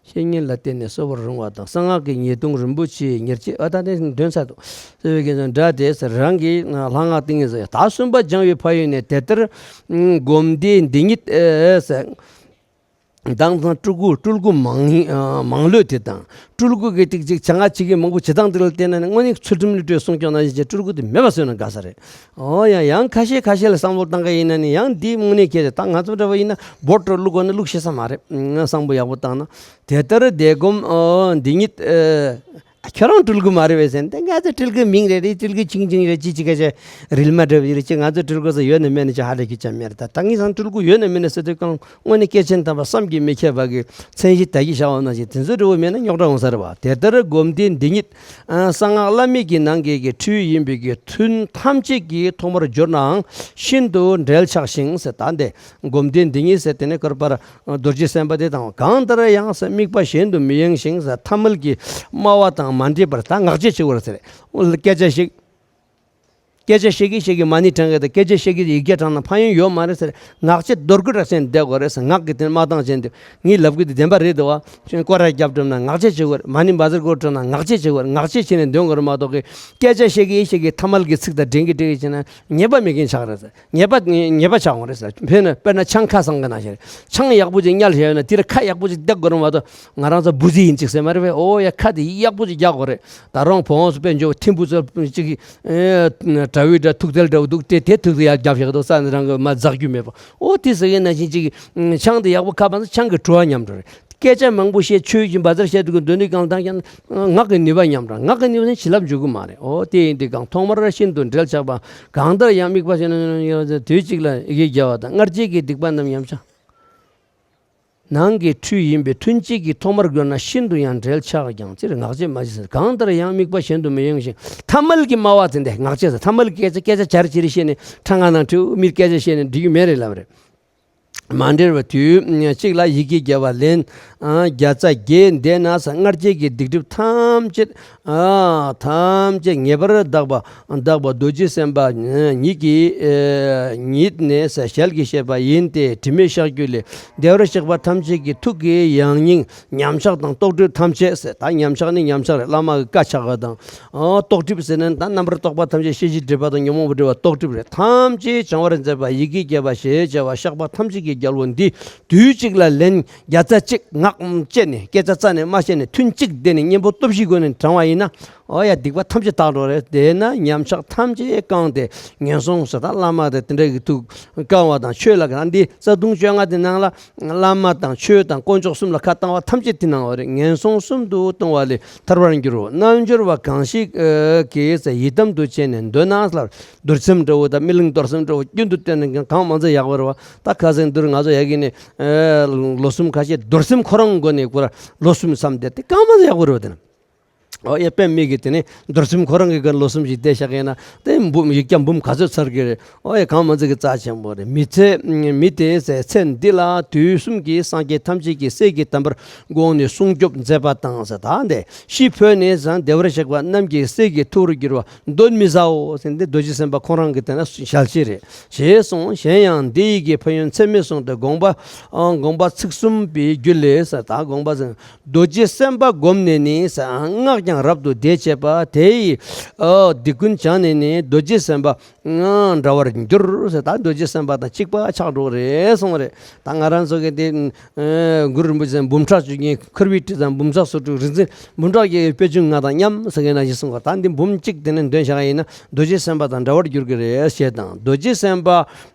བཤེས་གཉེན་ལ་བརྟེན་ནས་གསོ་བར་རུང་བ་དང་། གསང་སྔགས་ཀྱི་ཉེས་ལྟུང་རིན་པོ་ཆེའི་ཉེར་སྤྱོད། ཨ། ད་དེ་འདོན་ཚར་འདུག། གསོ་བའི་དགེ་མཚན་སྒྲ་དེ་ཟེར། རང་གི་ལྷག་མ་ཏིང་ངེ་ཟེར། ད་གསུམ་པ་སྦྱང་བའི་ཕན་ཡོན་ནི། དེ་ལྟར་སྒོམ་དེ་འདི་ཉིད་ཟེར། དེང་སང་སྤྲུལ་སྐུ་སྤྲུལ་སྐུ་མང་མང་ལོས་དེ་དང་། སྤྲུལ་སྐུ་གི་ཏིག་ཅིག་བྱ་ང་ཅིག་གི་མང་པོ་བྱེད་སྟངས་དེ་ལ་བལྟས་ན་ནི། དངོས་གནས་ཚུལ་ཁྲིམས་བློ་གྲོས་སྲུང་སྐྱོང་ནང་བཞིན་བྱས་སྤྲུལ་སྐུ་དེ་མེད་པ་བཟོས་ན་དགའ་ས་རེད། ཨོ་ཡ། ཡང་ཁ་ཤས་ཁ་ཤས་ལ་བསམ་བློ་བཏང་ག་ཡིན་ན་ནི་ཡང་འདི་དངོས་གནས་ཁྱེད་ད་ང་ཚོ་འདྲ་བ་ཡིན་ན་འབོ་སྤྲོ་བླུག་དགོས་ན་བླུག་ཤེས་ས་མ་རེད། ང་བསམ་བློ་ཡག་པོ་བཏང་ན། དེ་ལྟར་དེ་སྒོམ། ཨོ། འདི་ཉིད། ཨེ། ཁྱོད་རང་སྤྲུལ་སྐུ་མ་རེད་པས་ཟེར་ན། དེ་ང་ཚོ་སྤྲུལ་སྐུ་མིང་རེ་རེ། སྤྲུལ་སྐུ་ཆུང་ཆུང་རེ། ཅི་ཅི་ག་ཅི་རིལ་མ་འདྲ་བ་ཅིག་རེད། ཅི་ང་ཚོ་སྤྲུལ་སྐུ་ཟེར་ཡོད་ན་མེད་ན་ཅི་ཧ་ལས་ཀྱི་ཅང་མེད་རེད། ད་ད་ངས་སང་སྤྲུལ་སྐུ་ཡོད་ན་མེད་ན་ཟེར་དུས་གང་། དངོས་གནས་སྐྱེས་ཆེན་དམ་པ་བསམ་གྱིས་མི་ཁྱབ་པ་གི་མཚན་གཞི་བདག་གིས་བཞག་པ་ནང་བཞིན་དེ་ཚོ་འདྲ་བོ་མེད་ན་རྙོག་དྲ་འོང་ས་རེད་པ། དེ་ལྟར་སྒོམ་དེ་འདི་ཉིད། ཨ། གསང་སྔགས་བླ་མེད་ཀྱི་ནང་གི་གི་འཕྲུལ་ཡིན་པའི་གི་ཐུན་ཐམས་ཅད་ཀྱིས་ཐོག་མར་སྦྱོར་ནའང་ཤིན་ཏུ་འབྲེལ་ཆགས་ཤིང་ཟེར། ད་འདི་སྒོམ་དེ་འདི་ཉིད་ཟེར། དེ་ནས་ཁར་པར་རྡོ་རྗེ་སེམས་དཔའ་དེ་དང་། གང་ལྟར་ཡང་ཟེར་དམིགས་པ་གཞན་དུ་མི་ཡེངས་ཤིང་ཟེར། ཐ་མལ་གྱི་སྨྲ་བ་དང་མ་འདྲེས་པར། ད་ངག་བཅད་བྱེད་དགོས་ཟེར། སྐད་ཆ་ཞིག། སྐད་ཆ་བཤད་ཀྱི་བཤད་ཀྱི་མ་ཎི་བགྲང་གི་དང་སྐད་ཆ་བཤད་ཀྱི་ཡིག་བརྒྱ་བགྲང་ན་ཕན་ཡོན་ཡོད་མ་རེད་ཟེར། ངག་བཅད་རྡོ་རྐུ་ར་ཟེར་བསྡད་དགོས་རེད་ཟེར། ངག་གི་དེ་མ་བཏང་བྱས་འདུག་ངས་ལབ་གི་དེ་བདེན་པ་རེད་འདུག་བ། ཁྱོད་སྐོར་ར་རྒྱབ་འགྲོ་ན་ངག་བཅད་བྱེད་དགོས་རེད། མ་ཎི་བཛྲ་སྐོར་བགྲང་ན་ངག་བཅད་བྱེད་དགོས་རེད། ངག་བཅད་བྱས་ནས་འདོན་དགོས་རེད་མ་གཏོགས་གི་སྐད་ཆ་བཤད་ཀྱི་བཤད་ཀྱི་ཐ་མལ་གྱི་ཚིག་དང་འགྲན་གྱི་འགྲན་གྱི་བྱས་ན་ཉེས་པ་མེད་མཁན་ཆགས་རེད་ཟེར། ཉེས་པ་ཉེས་པ་ཆགས་འོང་རེད་ཟེར། དཔེར་ན་དཔེར་ན་ཆང་ཁ་བཟང་གི་ནང་བཞིན་རེད། ཆང་ཡག་པོ་ཅིག་བསྙལ་བཞག་ཡོད་ན་དེ་ལ་ཁ་ཡག་པོ་ཅིག་བཏེག་དགོས་རེད་མ་གཏོགས་ང་རང་ཚོ་འབུ་རྫི་ཡིན་ཅིག་ཟེར་མ་རེད་པས། ཨོ་ཡ་ཁ་དེ་ཡག་པོ་ཅིག་རྒྱག་དགོས་རེད། ད་རུང་བོང་སུ་དཔལ་འབྱོར་ཐིམ་བུ་ཚོ་ཅིག་ཨེ་དྲ་བའི་དྲ་ཐུག་ཐལ་འདྲ་བོ་འདུག་དེ་དེ་ཐུག་ཐུག་ཡག་རྒྱབ་བཞག་འདུག་ས་ནས་རང་གི་མ་འཛག་རྒྱུ་མེད་པ། ཨོ་དེ་ཟེར་མཁན་ནང་བཞིན་ཅིག་ཆང་དེ་ཡག་པོ་ཁ་བབས་ན་ཆང་གི་བྲོ་བ་ཉམས་འགྲོ་རེད། སྐད་ཆ་མང་པོ་བཤད་ཆོས་བཞིན་བཛྲ་བཤད་དུས་ཀྱི་འདོན་དུས་གང་དང་ཀྱང་ངག་གི་ནུས་པ་ཉམས་འགྲོ། ངག་གི་ནུས་པ་ནི་བྱིན་རླབས་འཇུག་གི་མ་རེད། ཨོ་དེ་ཡིན་དུས་གང་ཐོག་མར་ཤིན་ཏུ་འབྲེལ་ཆགས་པ། གང་ལྟར་ཡང་དམིགས་པ་ཞེན་དུས་གཅིག་ལ་ཡི་གེ་བརྒྱ་པ་དང་སྔར་བྱས་ཀྱི་སྡིག་པ་རྣམས་ཉམས་ཆག་ནང་གི་འཕྲུལ་ཡིན་པས་ཐུན་གཅིག་གིས་ཐོག་མར་བསྒོར་ན་ཤིན་ཏུ་ཡང་འབྲེལ་ཆགས་ཀྱང་སྤྱིར་ངག་བཅད་མ་བྱེད་ཟེར། གང་ལྟར་ཡང་དམིགས་པ་གཞན་དུ་མི་ཡེངས་ཤིང་ཐ་མལ་གྱི་སྨྲ་བ་དེ་འདི་ངག་བཅད་ཟེར། ཐ་མལ་གྱི་སྐད་ཆ་སྐད་ཆ་བྱ་ར་བྱི་ར་བཤད་ནས་ཁྲ་ང་ནང་ཁྲིའུ་མིར་སྐད་ཆ་བཤད་ནས་འགྲིག་གི་མེད་རེད་ལབ་རེད། མ་འབྲེལ་བའི་དུས་གཅིག་ལ་ཡི་གེ་བརྒྱ་པ་ལན་བརྒྱ་རྩ་བརྒྱད་འདས་ན་ས་སྔར་བྱས་ཀྱི་སྡིག་སྒྲིབ་ཐམས་ཅད་ཐམས་ཅད་ངེས་པར་དག་པ་དག་པ་རྡོ་རྗེ་སེམས་དཔའ་ཉིད་ཀྱིས་ཉིད་ནས་ས་ཞལ་གྱིས་བཞེས་པ་ཡིན་ཏེ། དྲི་མེད་ཤར་རྒྱུད་ལས་བདེ་བར་གཤེགས་པ་ཐམས་ཅད་ཀྱི་ཐུགས་ཀྱི་ཡང་སྙིང་ཉམས་ཆག་དང་རྟོག་སྒྲིབ་ཐམས་ཅད་ཟེར། ད་ཉམས་ཆག་ནི་ཉམས་ཆག་རེད། བླ་མ་གི་བཀའ་ཆག་པ་དང་། ཨོ་རྟོག་སྒྲིབ་ཟེར་ན་ད་རྣམ་པར་རྟོག་པ་ཐམས་ཅད་ཤེས་བཞིན་སྒྲིབ་པ་དང་ཉོན་མོངས་པ་སྒྲིབ་པ་རྟོག་སྒྲིབ་རེད། ཐམས་ཅད་བྱང་བར་མཛད་པ་ཡི་གེ་བརྒྱ་པ་ཞེས་བྱ་བ་བཤགས་པ་ཐམས་ཅད་ཀྱི་རྒྱལ་པོ་འདི་དུས་གཅིག་ལ་ལན་བརྒྱ་རྩ་གཅིག་ངག་བཅད་ནས་སྐད་ཆ་རྩ་ནས་མ་བཤད་ནས་ཐུན་གཅིག་བསྡད་ནས་གཉེན་པོ་སྟོབས་བཞིའི་སྒོ་ནས་བགྲང་བ་ཡིན་ན། ཨོ་ཡ་སྡིག་པ་ཐམས་ཅད་དག་འགྲོ་རེད། དེས་ན་ཉམས་ཆག་ཐམས་ཅད་བསྐངས་ཏེ་ངན་སོང་ཟེར། ད་བླ་མ་དང་དེ་འདྲ་གི་ཐུགས་བསྐང་བ་དང་ཆོས་ལ་གང་འདི་རྩ་ལྟུང་བཅོ་ལྔ་དེ་ནང་ལ། བླ་མ་དང་ཆོས་དང་དཀོན་མཆོག་གསུམ་ལ་ཁ་བཏང་བ་ཐམས་ཅད་དེ་ནང་བ་རེད། ངན་སོང་གསུམ་དུ་ལྟུང་བ་ལས་ཐར་བར་འགྱུར་རོ། རྣལ་འབྱོར་པ་གང་ཞིག་གིས་ཡི་དམ་དུ་བྱས་ནས་འདོད་ན་ལ་རྡོར་སེམས་འདྲ་བོ་དང་རྨི་ལམ་རྡོར་སེམས་འདྲ་བོ་རྒྱུན་དུ་བསྟེན་ནས་གང་མང་ཙམ་ཡག་པོ་རེད་བ། ད་ཁ་སང་འདིར་ང་ཚོ་ཡ་གི་ནས་ལོ་གསུམ་ཁ་ཤས་རྡོར་སེམས་ཁོ་རང་སྒོ་ནས་ཁོ་ར་ལོ་གསུམ་བསམ་བསྡད་དེ་གང་མང་ཙམ་ཡག་པོ་རེད་བ། དེ་ན། ཨོ་ཡ་དཔེ་མི་གི་དེ་ནི་རྡོར་སེམས་ཁོ་རང་གི་གར་ལོ་གསུམ་ཞིག་བསྡད་བཞག་ཡིན་ན་དེ་འབུམ་ཡིག་བརྒྱ་འབུམ་ག་ཚོད་ཚར་གི་རེད། ཨོ་ཡ་གང་མ་ཚད་ཀྱི་རྩ་ཆེན་པོ་རེད། མི་ཚེ་མི་དེའི་ཚེ་ཚེ་འདི་ལ་དུས་གསུམ་གྱི་སངས་རྒྱས་ཐམས་ཅད་ཀྱི་སྲས་ཀྱི་དམ་པར་དགོངས་ནས་སྲུང་སྐྱོབ་མཛད་པ་དང་ཟེར། ད་འདི་ཤི་འཕོས་ནས་ཀྱང་བདེ་བར་གཤེགས་པ་རྣམས་ཀྱི་སྲས་ཀྱི་ཐུ་བོར་གྱུར་པ་གདོན་མི་ཟའོ་ཟེར་འདི་རྡོ་རྗེ་སེམས་དཔའ་ཁོང་རང་གི་དེ་ན་ཞལ་ཆེ་རེད། ཞེས་གསུངས། གཞན་ཡང་འདི་ཡི་གི་ཕན་ཡོན་ཚད་མེད་གསུངས་ཏེ་དགོངས་པ་དགོངས་པ་ཚིག་གསུམ་པའི་རྒྱུད་ལས་ཟེར། ད་དགོངས་པ་ཟེར། རྡོ་རྗེ་སེམས་དཔའ་བསྒོམས་ནས་ནི་ས་སྔགས་ཀྱང་རབ་ཏུ་བཟླས་བྱས་པ་དེ་ཡི་ཨ་སྡིག་ཀུན་བྱང་ནས་ནི་རྡོ་རྗེ་སེམས་དཔའ་འདྲ་བར་འགྱུར་ཟེར། ད་རྡོ་རྗེ་སེམས་དཔའ་དང་གཅིག་པ་ཆགས་འགྲོ་རེད་གསུངས་རེད། ད་ང་རང་ཚོ་གི་དེ་ཨ་གུ་རུ་རིན་པོ་ཆེ་འབུམ་ཕྲག་བཅུ་གཉིས་ཁུར་བའི་དྲི་བཟང་འབུམ་ཕྲག་སོ་དྲུག་རིག་འཛིན་འབུམ་ཕྲག་བརྒྱ་ཡི་དཔེ་བཅུ་ལྔ་དང་མཉམ་ཟེར་མཁན་ནང་བཞིན་གསུངས་པ། ད་འདི་འབུམ་གཅིག་དེ་ནས་འདོན་བཞག་ཡིན་ན་རྡོ་རྗེ་སེམས་དཔའ་དང་འདྲ་བར་འགྱུར་གི་རེད་ཞེས་དང་། རྡོ་རྗེ་སེམས་དཔའ་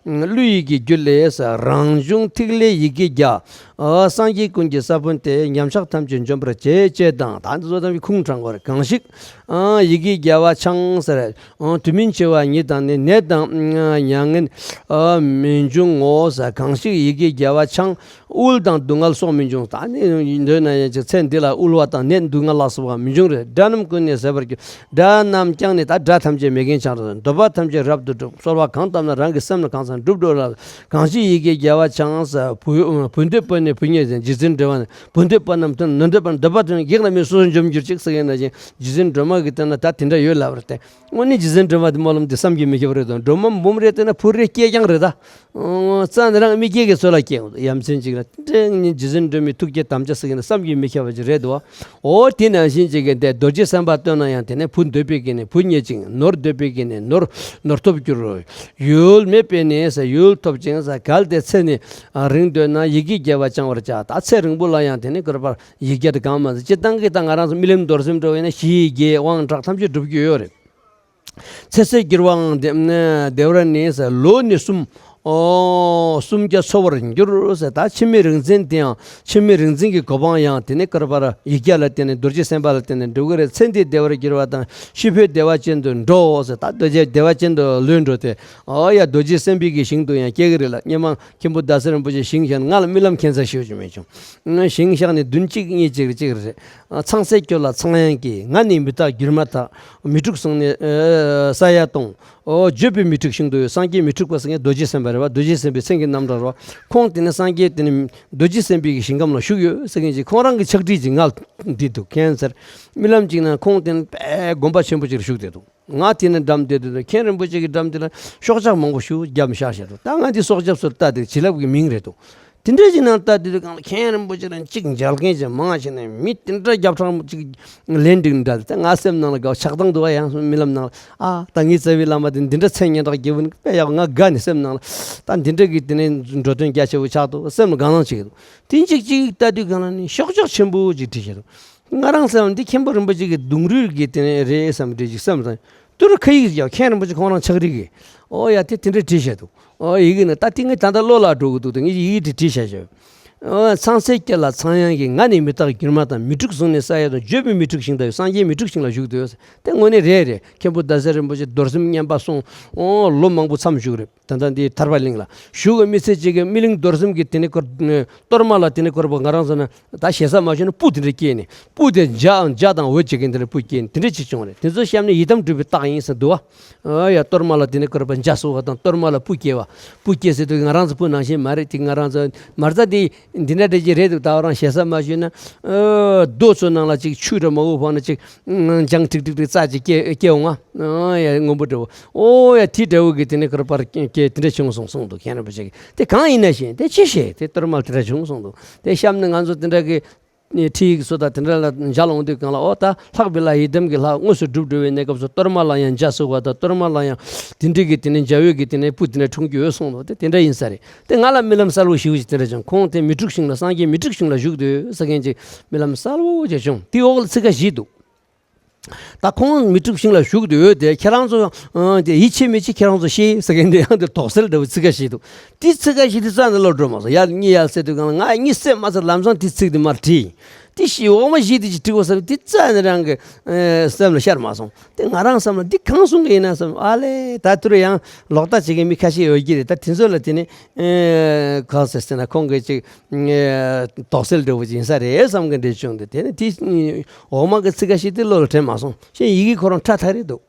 གླུ་ཡི་གི་རྒྱུད་ལས་རང་བྱུང་ཐིག་ལེ་ཡི་གེ་བརྒྱ། ཨ་སངས་རྒྱས་ཀུན་གྱི་ས་བོན་ཏེ། ཉམས་ཆག་ཐམས་ཅད་འཇོམས་པར་བྱེད། ཅེས་དང་། ད་འདི་ཚོ་ཐམས་ཅད་ཁུངས་དྲངས་པར། གང་ཞིག་ཨ་ཡི་གེ་བརྒྱ་པ་འཆང་ཟེར། ཨ་དུས་མིན་འཆི་བ་ཉིད་དང་ནི། ནད་དང་མྱ་ངན་ཨ་མི་འབྱུང་ངོ་ཟེར། གང་ཞིག་ཡི་གེ་བརྒྱ་པ་འཆང་། དབུལ་དང་སྡུག་བསྔལ་སོགས་མི་འབྱུང་། ད་ནི་འདོད་ན་ཡང་ཅིག་ཚེ་འདི་ལ་དབུལ་བ་དང་ནད་སྡུག་བསྔལ་ལ་སོགས་པ་མི་འབྱུང་རེད། དགྲ་རྣམས་ཀུན་ནས་ཟད་པར་འགྱུར། དགྲ་རྣམས་ཀྱང་ནི་ད་དགྲ་ཐམས་ཅད་མེད་མཁན་ཆགས་འགྲོ། འདོད་པ་ཐམས་ཅད་རབ་ཏུ་འགྲུབ། གསོལ་བ་གང་བཏབ་ན་རང་གི་སེམས་ལ་གང་བསམ་འགྲུབ་འགྲོ་ལ། གང་ཞིག་ཡི་གེ་བརྒྱ་པ་འཆང་ས་བུ་བུ་འདོད་པ་ནི་བུ་རྙེད་ཅིང་། རྗེ་བཙུན་འགྲོ་བ་ནི་བུ་འདོད་པ་རྣམས་དོན། ནོར་འདོད་པ་ནི་འདོད་པ་དོན། བགེགས་རྣམས་ནི་སོ་སོར་འཇོམས་གྱུར་ཅིག་ཟེར་མཁན་ནང་བཞིན་རྗེ་བཙུན་སྒྲོལ་མ་གི་སྟེང་ན་ད་དེ་འདྲ་ཡོད་ལབ་རེད་དེ། དངོས་གནས་རྗེ་བཙུན་སྒྲོལ་མ་དེ་སྨོན་ལམ་དེ་བསམ་གྱིས་མི་ཁྱབ་པ་རེད་དོ། སྒྲོལ་མ་འབུམ་རེད་བལྟས་ན་བུ་རེ་སྐྱེས་རྐྱང་རེད་ད། རྩ་ནས་རང་མི་སྐྱེས་ཀྱི་ཚོད་ལ་སྐྱེས། ཡ་མཚན་ཅིག་ལ་དེ་འདྲའི་རྗེ་བཙུན་སྒྲོལ་མའི་ཐུགས་ཀྱི་དམ་བཅའ་ཟེར་མཁན་ནི་བསམ་གྱིས་མི་ཁྱབ་པ་ཅིག་རེད་དོ། འོ་དེ་ནང་བཞིན་ཅིག་གི་འདི་རྡོ་རྗེ་སེམས་དཔའ་བསྟེན་ན་ཡང་དེ་ནས་བུ་འདོད་པའི་གི་ནི་བུ་རྙེད་ཅིང་། ནོར་འདོད་པའི་གི་ནི་ནོར་ནོར་ཐོབ་འགྱུར་རོ། ཡུལ་མེད་པའི་ནི་ས་ཡུལ་ཐོབ་ཅིང་ས། གལ་ཏེ་ཚེ་ནི་རིང་འདོད་ན་ཡི་གེ་བརྒྱ་པ་བགྱང་བར་བྱ། ད་ཚེ་རིང་པོ་ལ་ཡང་དེ་ནི་ཀུན་པར་ཡི་གེ་དེ་གང་མ་ཟད་སྤྱིར་བཏང་གི་ད་ང་རང་ཚོ་རྨི་ལམ་རྡོར་སེམས་འགྲོ་བས་ན་ཞི་བའི་རྒྱས་དབང་དྲག་ཐམས་ཅད་འགྲུབ་རྒྱུ་ཡོད་རེད། ཚེ་ཚད་འགྱུར་བའང་བདེ་བར་ནི་ས་ལོ་ནི་གསུམ། ཨོ་སུམ་བརྒྱ་འཚོ་བར་འགྱུར་ཟེར། ད་འཆི་མེད་རིག་འཛིན་དེའང་འཆི་མེད་རིག་འཛིན་གྱི་གོ་འཕང་ཡང་དེ་ནི་ཀུན་པར་ཡིག་བརྒྱ་ལ་བརྟེན་ནས་རྡོ་རྗེ་སེམས་དཔའ་ལ་བརྟེན་ནས་འགྲུབ་ཀྱི་རེད། ཚེ་འདི་བདེ་བར་འགྱུར་བ་དང་ཤི་འཕོས་བདེ་བ་ཅན་དུ་འགྲོའོ་ཟེར། ད་རྡོ་རྗེ་བདེ་བ་ཅན་དུ་ལོས་འགྲོ་སྟེ། ཨོ་ཡ་རྡོ་རྗེ་སེམས་དཔའི་གི་ཞིང་དུ་ཡང་སྐྱེ་གི་རེད་ལ། སྔོན་མ་མཁན་པོ་ཟླ་གསེར་རིན་པོ་ཆེ་ཞིང་བཞག་ནས་ང་ལ་རྨི་ལམ་མཁྱེན་ས་ཞེ་པོ་ཅིག་མེད་བྱུང་། ཞིང་བཞག་ནས་བདུན་གཅིག་གཉིས་གཅིག་རེད་གཅིག་རེད། ཚངས་སྲས་སྐྱོ་ལ་ཚངས་དབྱངས་ཀྱིས། ང་ནི་མི་རྟག་འགྱུར་མ་ཐག་མི་འཁྲུགས་གསུངས་ནས་ས་ཡ་སྟོང་། ཨོ་བརྗོད་པའི་མི་འཁྲུགས་ཞིང་དུ་ཡོད། སངས་རྒྱས་མི་འཁྲུགས་པ་ཟེར་མཁན་རྡོ་རྗེ་སེམས་དཔའ། རེད་བ། རྡོ་རྗེ་སེམས་དཔའི་མཚན་གྱི་རྣམ་གྲངས་རེད་བ། ཁོང་དེ་ནས་སངས་རྒྱས་དེ་ནས་རྡོ་རྗེ་སེམས་དཔའི་གི་ཞིང་ཁམས་ལ་བཞུགས་ཡོད་ཟེར་མཁན་ཅིག་ཁོང་རང་གི་ཕྱག་བྲིས་ཅིག་ང་ལ་འདི་འདུག་མཁྱེན་ཟེར། རྨི་ལམ་ཅིག་ན་ཁོང་དེ་ནས་དཔེ་དགོན་པ་ཆེན་པོ་ཅིག་ལ་བཞུགས་བསྡད་འདུག་ང་དེ་ནས་འགྲམ་བསྡད་དུས་མཁན་རིན་པོ་ཆེ་གི་འགྲམ་དེ་ལ་ཤོག་ཆག་མང་པོ་ཞིག་བརྒྱབ་བཞག་བཞག་འདུག་ད་ང་འདི་སྲོག་སྐྱབས་སུ་ལྟ་དེ་བྱིན་རླབས་ཀྱི་མིང་རེད་འདུག་དེ་འདྲ་ཞིག་ནང་ལྟ་དུས་སྒང་ལ་མཁན་རིན་པོ་ཆེ་རང་གཅིག་མཇལ་མཁན་ཅིག་མང་ཞིག་ནས་མི་དེ་འདྲ་རྒྱབ་ཕྲག་ཅིག་ལན་འགྲིག་འདྲ་དེ་ང་སེམས་ནང་ལ་དགའ་བ་ཆགས་སྡང་འདུག་བ། ཡང་སོང་རྨི་ལམ་ནང་ལ་ཨ་ད་ངའི་རྩ་བའི་བླ་མ་དེ་འདི་འདྲ་མཚན་སྙན་གྲགས་རྒྱས་པོ་ནི་དཔེ་ཡག་ང་དགའ་ནས་སེམས་ནང་ལ་ད་འདི་འདྲ་གི་དེ་ནས་འགྲོ་དོན་རྒྱ་ཆེ་བོ་ཆགས་འདུག་སེམས་ལ་དགའ་སྣང་ཅིག་འདུག་དེ་གཅིག་གཅིག་ལྟ་དུས་སྒང་ལ་ནི་ཤོག་ཆག་ཆེན་པོ་ཅིག་བྲིས་བཞག་འདུག་ང་རང་སེམས་ལ་འདི་མཁན་པོ་རིན་པོ་ཆེ་གི་གདུང་རུས་ཀྱི་དེ་ནས་རེད་བསམ་གི་འདྲ་ཅིག་སེམས་ལ་དུ་རུ་ཁ་ཡིག་ཡག་མཁན་རིན་པོ་ཆེ་ཁོང་རང་ཕྱག་བྲིས་ཀྱི། ཨོ་ཡ་དེ་དེ་འདྲ་བྲིས་བཞག་འདུག་ཨོ་ཡི་གེ་ནི་ད་དེ་ངས་ད་ལྟ་བློ་ལ་འགྲོ་གི་འདུག་དེ་ངས་ཡི་གེ་དེ་བྲིས་བཞག་བཞག་ཨོ་ཚངས་སྲས་སྐྱིད་ལ་ཚངས་དབྱངས་ཀྱིས། ང་ནི་མི་རྟག་སྒྱུ་མ་དང་། མི་འཁྲུགས་གཟུགས་ནི་ས་ཡི་དང་། བརྗོད་པས་མི་འཁྲུགས་ཞིང་དང་། སངས་རྒྱས་མི་འཁྲུགས་ཞིང་ལ་བཞུགས་ཏེ། དེ་དངོས་གནས་རེད་རེད། མཁན་པོ་ཟླ་ཟེར་རིན་པོ་ཆེ་རྡོར་སེམས་བསྙེན་པ་སོང་། ཨོ་ལོ་མང་པོ་མཚམས་བཞུགས་རེད། ད་ལྟ་འདི་ཐར་པ་གླིང་ལ་བཞུགས་པའི་མི་ཚེ་གཅིག་གི་སྨིན་གླིང་རྡོར་སེམས་ཀྱི་དེ་ནས་ཁོ་གཏོར་མ་ལ་དེ་ནས་ཁོ་ར་པ་ང་རང་ཚོ་ན་ད་ཞེ་ས་མ་ཞུས་ན་སྤུ་དེ་འདྲ་སྐྱེས་ནས་སྤུ་དེ་འཇའ་འཇའ་དང་འོད་བྱེད་མཁན་དེ་འདྲ་སྤུ་སྐྱེས་ནས་དེ་འདྲ་ཅིག་བྱུང་བ་རེད། དེ་ཚོ་བཤམས་ནས་ཡི་དམ་གྲུབ་པའི་རྟགས་ཡིན་ཟེར་འདུག་བ། ཨ་ཡ་གཏོར་མ་ལ་དེ་ནས་ཁོ་ར་པ་འཇའ་སོགས་པ་དང་གཏོར་མ་ལ་སྤུ་སྐྱེ་བ། སྤུ་སྐྱེ་ཟེར་དུས་ང་རང་ཚོ་སྤུ་ནང་བཞིན་མ་རེད། དེ་ང་རང་ཚོ་མ་རྩ་དེ་འདི་འདྲ་འདྲ་ཅིག་རེད་འདུག་ད་རང་ཞེ་ས་མ་ཞུས་ན་ཨ་རྡོ་ཚོ་ནང་ལ་ཅིག་ཆུ་འདྲ་མང་པོ་ཕོག་ན་ཅིག་ལྗང་ཁྲིག་ཁྲིག་ཁྲིག་རྩ་ཅིག་སྐྱེ་སྐྱེ་འོང་ང་། ཨ་ཡ་སྔོན་པོ་འདྲ་བོ། ཨོ་ཡ་དེ་འདྲ་བོ་གི་དེ་ནས་ཁོ་ར་པར་སྐྱེ་དེ་འདྲ་བྱུང་སོང་གསུངས་འདུག་མཁན་རིན་པོ་ཆེ་གིས། དེ་གང་ཡིན་ན་བཞིན་དེ་ཅི་ཤེས། དེ་གཏོར་མ་དེ་འདྲ་བྱུང་གསུངས་འདུག་དེ་བཤམས་ནས་ང་ཚོ་དེ་འདྲ་གི་ཁྲིད་ཡིག་སོགས་དང་དེ་འདྲ་ལ་མཇལ་འོང་དུས་སྒང་ལ་ཨོ་ད་ལྷག་པའི་ལྷ་ཡི་དམ་གྱི་ལྷ་དངོས་སུ་སྒྲུབ་འགྲོ་བའི་གནས་སྐབས་སུ་གཏོར་མ་ལ་ཡང་འཇའ་ཟུག་པ་དང་གཏོར་མ་ལ་ཡང་དེ་འདྲ་གི་དེ་ནས་འཇའ་འོད་ཀྱི་དེ་ནས་སྤུ་དེ་འདྲ་འཁྲུངས་རྒྱུ་ཡོད་གསུངས་འདུག་དེ་དེ་འདྲ་ཡིན་ས་རེད། དེ་ང་ལ་རྨི་ལམ་གསལ་བོ་ཞེ་པོ་ཞིག་དེ་འདྲ་བྱུང་། ཁོང་དེ་མི་འཁྲུགས་ཤིང་ལ་སངས་རྒྱས་མི་འཁྲུགས་ཤིང་ལ་བཞུགས་འདུག་ཟེར་མཁན་ཅིག་རྨི་ལམ་གསལ་བོ་ཅིག་བྱུང་། དེའི་འོག་ལ་ཚིག་ཁ་ཞིག་འདུག་ད་ཁོང་མི་འཁྲུགས་ཤིང་ལ་བཞུགས་འདུག་ཡོད་དེ་ཁྱེད་རང་ཚོ་ཨ་དེ་ཡིད་ཆེས་མི་བྱེད། ཁྱེད་རང་ཚོ་ཤེས་ཟེར་མཁན་དེ་ཡང་དེ་དོགས་སེལ་འདྲ་བོ་ཚིག་ཁ་ཞིག་འདུག་དེ་ཚིག་ཁ་ཞིག་དེ་རྩ་ནས་བློ་འགྲོ་མ་སོང་། ཡར་གཉིད་ཡར་སད་དུས་སྒང་ལ་ང་གཉིད་སད་མ་ཚར་ལམ་སང་དེ་ཚིག་དེ་མར་བྲིས། དེ་ཞིག་འོག་མ་ཞིག་དེ་ཅིག་བྲིས་དགོས་བསམ་དེ་རྩ་ནས་རང་གི་ཨ་སེམས་ལ་ཤར་མ་སོང་། དེ་ང་རང་བསམ་ལ་འདི་གང་གསུང་གི་ཡིན་ན་བསམ། ཨ་ལས་ད་ཐུར་ཡང་ལོག་ལྟ་བྱེད་མཁན་མི་ཁ་ཤས་ཡོད་ཀྱི་རེད། ད་དེ་ཚོ་ལ་དེ་ནི་ཨེ་གང་ཟེར་ཟེར་ན་ཁོང་གིས་ཅིག་ཨེ་དོགས་སེལ་འདྲ་བོ་ཅིག་ཡིན་ས་རེད་བསམ་གི་འདྲ་བྱུང་། དེ་དེ་ནི་དེ་འོག་མ་གི་ཚིག་ཁ་ཤས་དེ་བློ་ལ་དྲན་མ་སོང་། ཤེས་ཡི་གེ་ཁོ་རང་ཁྲ་ཐག་རེད་འདུག་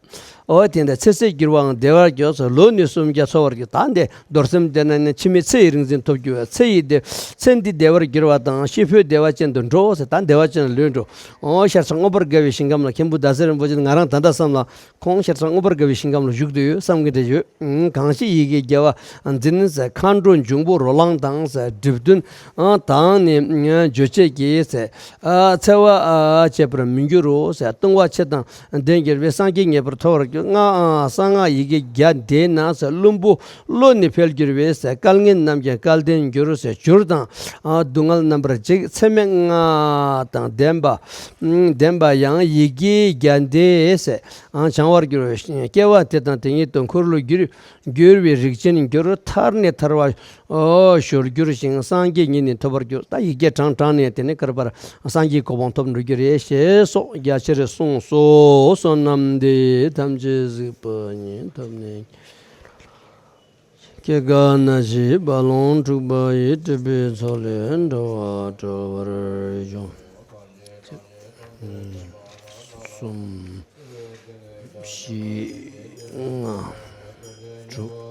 ཨོ་དེ་འདྲ་ཚེ་ཚད་འགྱུར་བའང་བདེ་བར་གྱུར་ཟེར། ལོ་ནི་སུམ་བརྒྱ་འཚོ་བར་གྱུར། ད་འདི་རྡོར་སེམས་བདེ་ན་ནི། འཆི་མེད་ཚེ་ཡི་རིག་འཛིན་ཐོབ་འགྱུར་བས། ཚེ་ཡི་བདེ་ཚེ་འདི་བདེ་བར་འགྱུར་བ་དང་། ཤི་འཕོས་བདེ་བ་ཅན་དུ་འགྲོ་ཟེར། ད་བདེ་བ་ཅན་ལ་ལོས་འགྲོ། ཨོ་ཤར་ཕྱོགས་མངོན་པར་དགའ་བའི་ཞིང་ཁམས་ལ། མཁན་པོ་ཟླ་ཟེར་རིན་པོ་ཆེ་ང་རང་ད་ལྟ་བསམ་ལ་ཁོང་ཤར་ཕྱོགས་མངོན་པར་དགའ་བའི་ཞིང་ཁམས་ལ་བཞུགས་བསྡད་ཡོད་བསམ་གི་འདྲ་ཡོད། ཨང་གང་ཞིག་ཡི་གེ་རྒྱལ་བ་འཛིན་ཟེར། མཁའ་འགྲོ་འབྱུང་པོ་རོ་ལངས་དང་ཟེར། སྒྲིབ་བདུན་ཨང་དང་ནི་རྗོད་བྱེད་ཀྱི་ཟེར། ཨ་འཚེ་བ་ཨ་བྱེད་པར་མི་འགྱུར་རོ་ཟེར། ལྟུང་བ་ཆེ་དང་ལྡན་གྱུར་པས། སངས་རྒྱས་ངེས་པར་ཐོབ་པར་འགྱུར། སྔགས་ཨ་གསང་སྔགས་ཡི་གེ་བརྒྱ་བཟླས་ན་ཟེར། བླུན་པོ་བློ་ནི་འཕེལ་འགྱུར་བས་ཟེར། སྐལ་ངན་རྣམས་ཀྱང་སྐལ་ལྡན་འགྱུར་ཟེར། བྱུར་དང་ཨ་སྡུག་བསྔལ་རྣམ་པར་འཇིག་ཚད་མེད་ལྔ་དང་ལྡན་པ། ལྡན་པ་ཡང་ཡི་གེ་བརྒྱ་བཟླས་ཟེར། ཨང་བྱང་བར་འགྱུར་བས། སྐྱེ་བ་དེ་དང་དེ་ཉིད་དུ་འཁོར་ལོས་སྒྱུར་སྒྱུར་བའི་རིགས་ཅན་འགྱུར། ཐར་ནས་ཐར་བ་ཨོ་ཞུར་འགྱུར་ཞིང་། སངས་རྒྱས་ཉིད་ནི་ཐོབ་པར་འགྱུར། ད་ཡི་གེ་བགྲངས་བགྲངས་ནས་དེ་ནས་ཁར་པར་སངས་རྒྱས་གོ་འཕང་ཐོབ་འགྲོ་རྒྱུ་རེད་ཞེས་སོགས་རྒྱ་ཆེར་གསུངས་སོ། བསོད་ནམས་འདི་ཐམས་ཅད་གཟིགས་པ་ཉིད། ཐོབ་ནས་སྐྱེ་རྒ་ན་འཆིའི་རྦ་ཀློང་འཁྲུགས་པ་ཡི། སྲིད་པའི་མཚོ་ལས་འགྲོ་བ་སྒྲོལ་བར་ཤོག་གསུམ། བཞི། ལྔ། དྲུག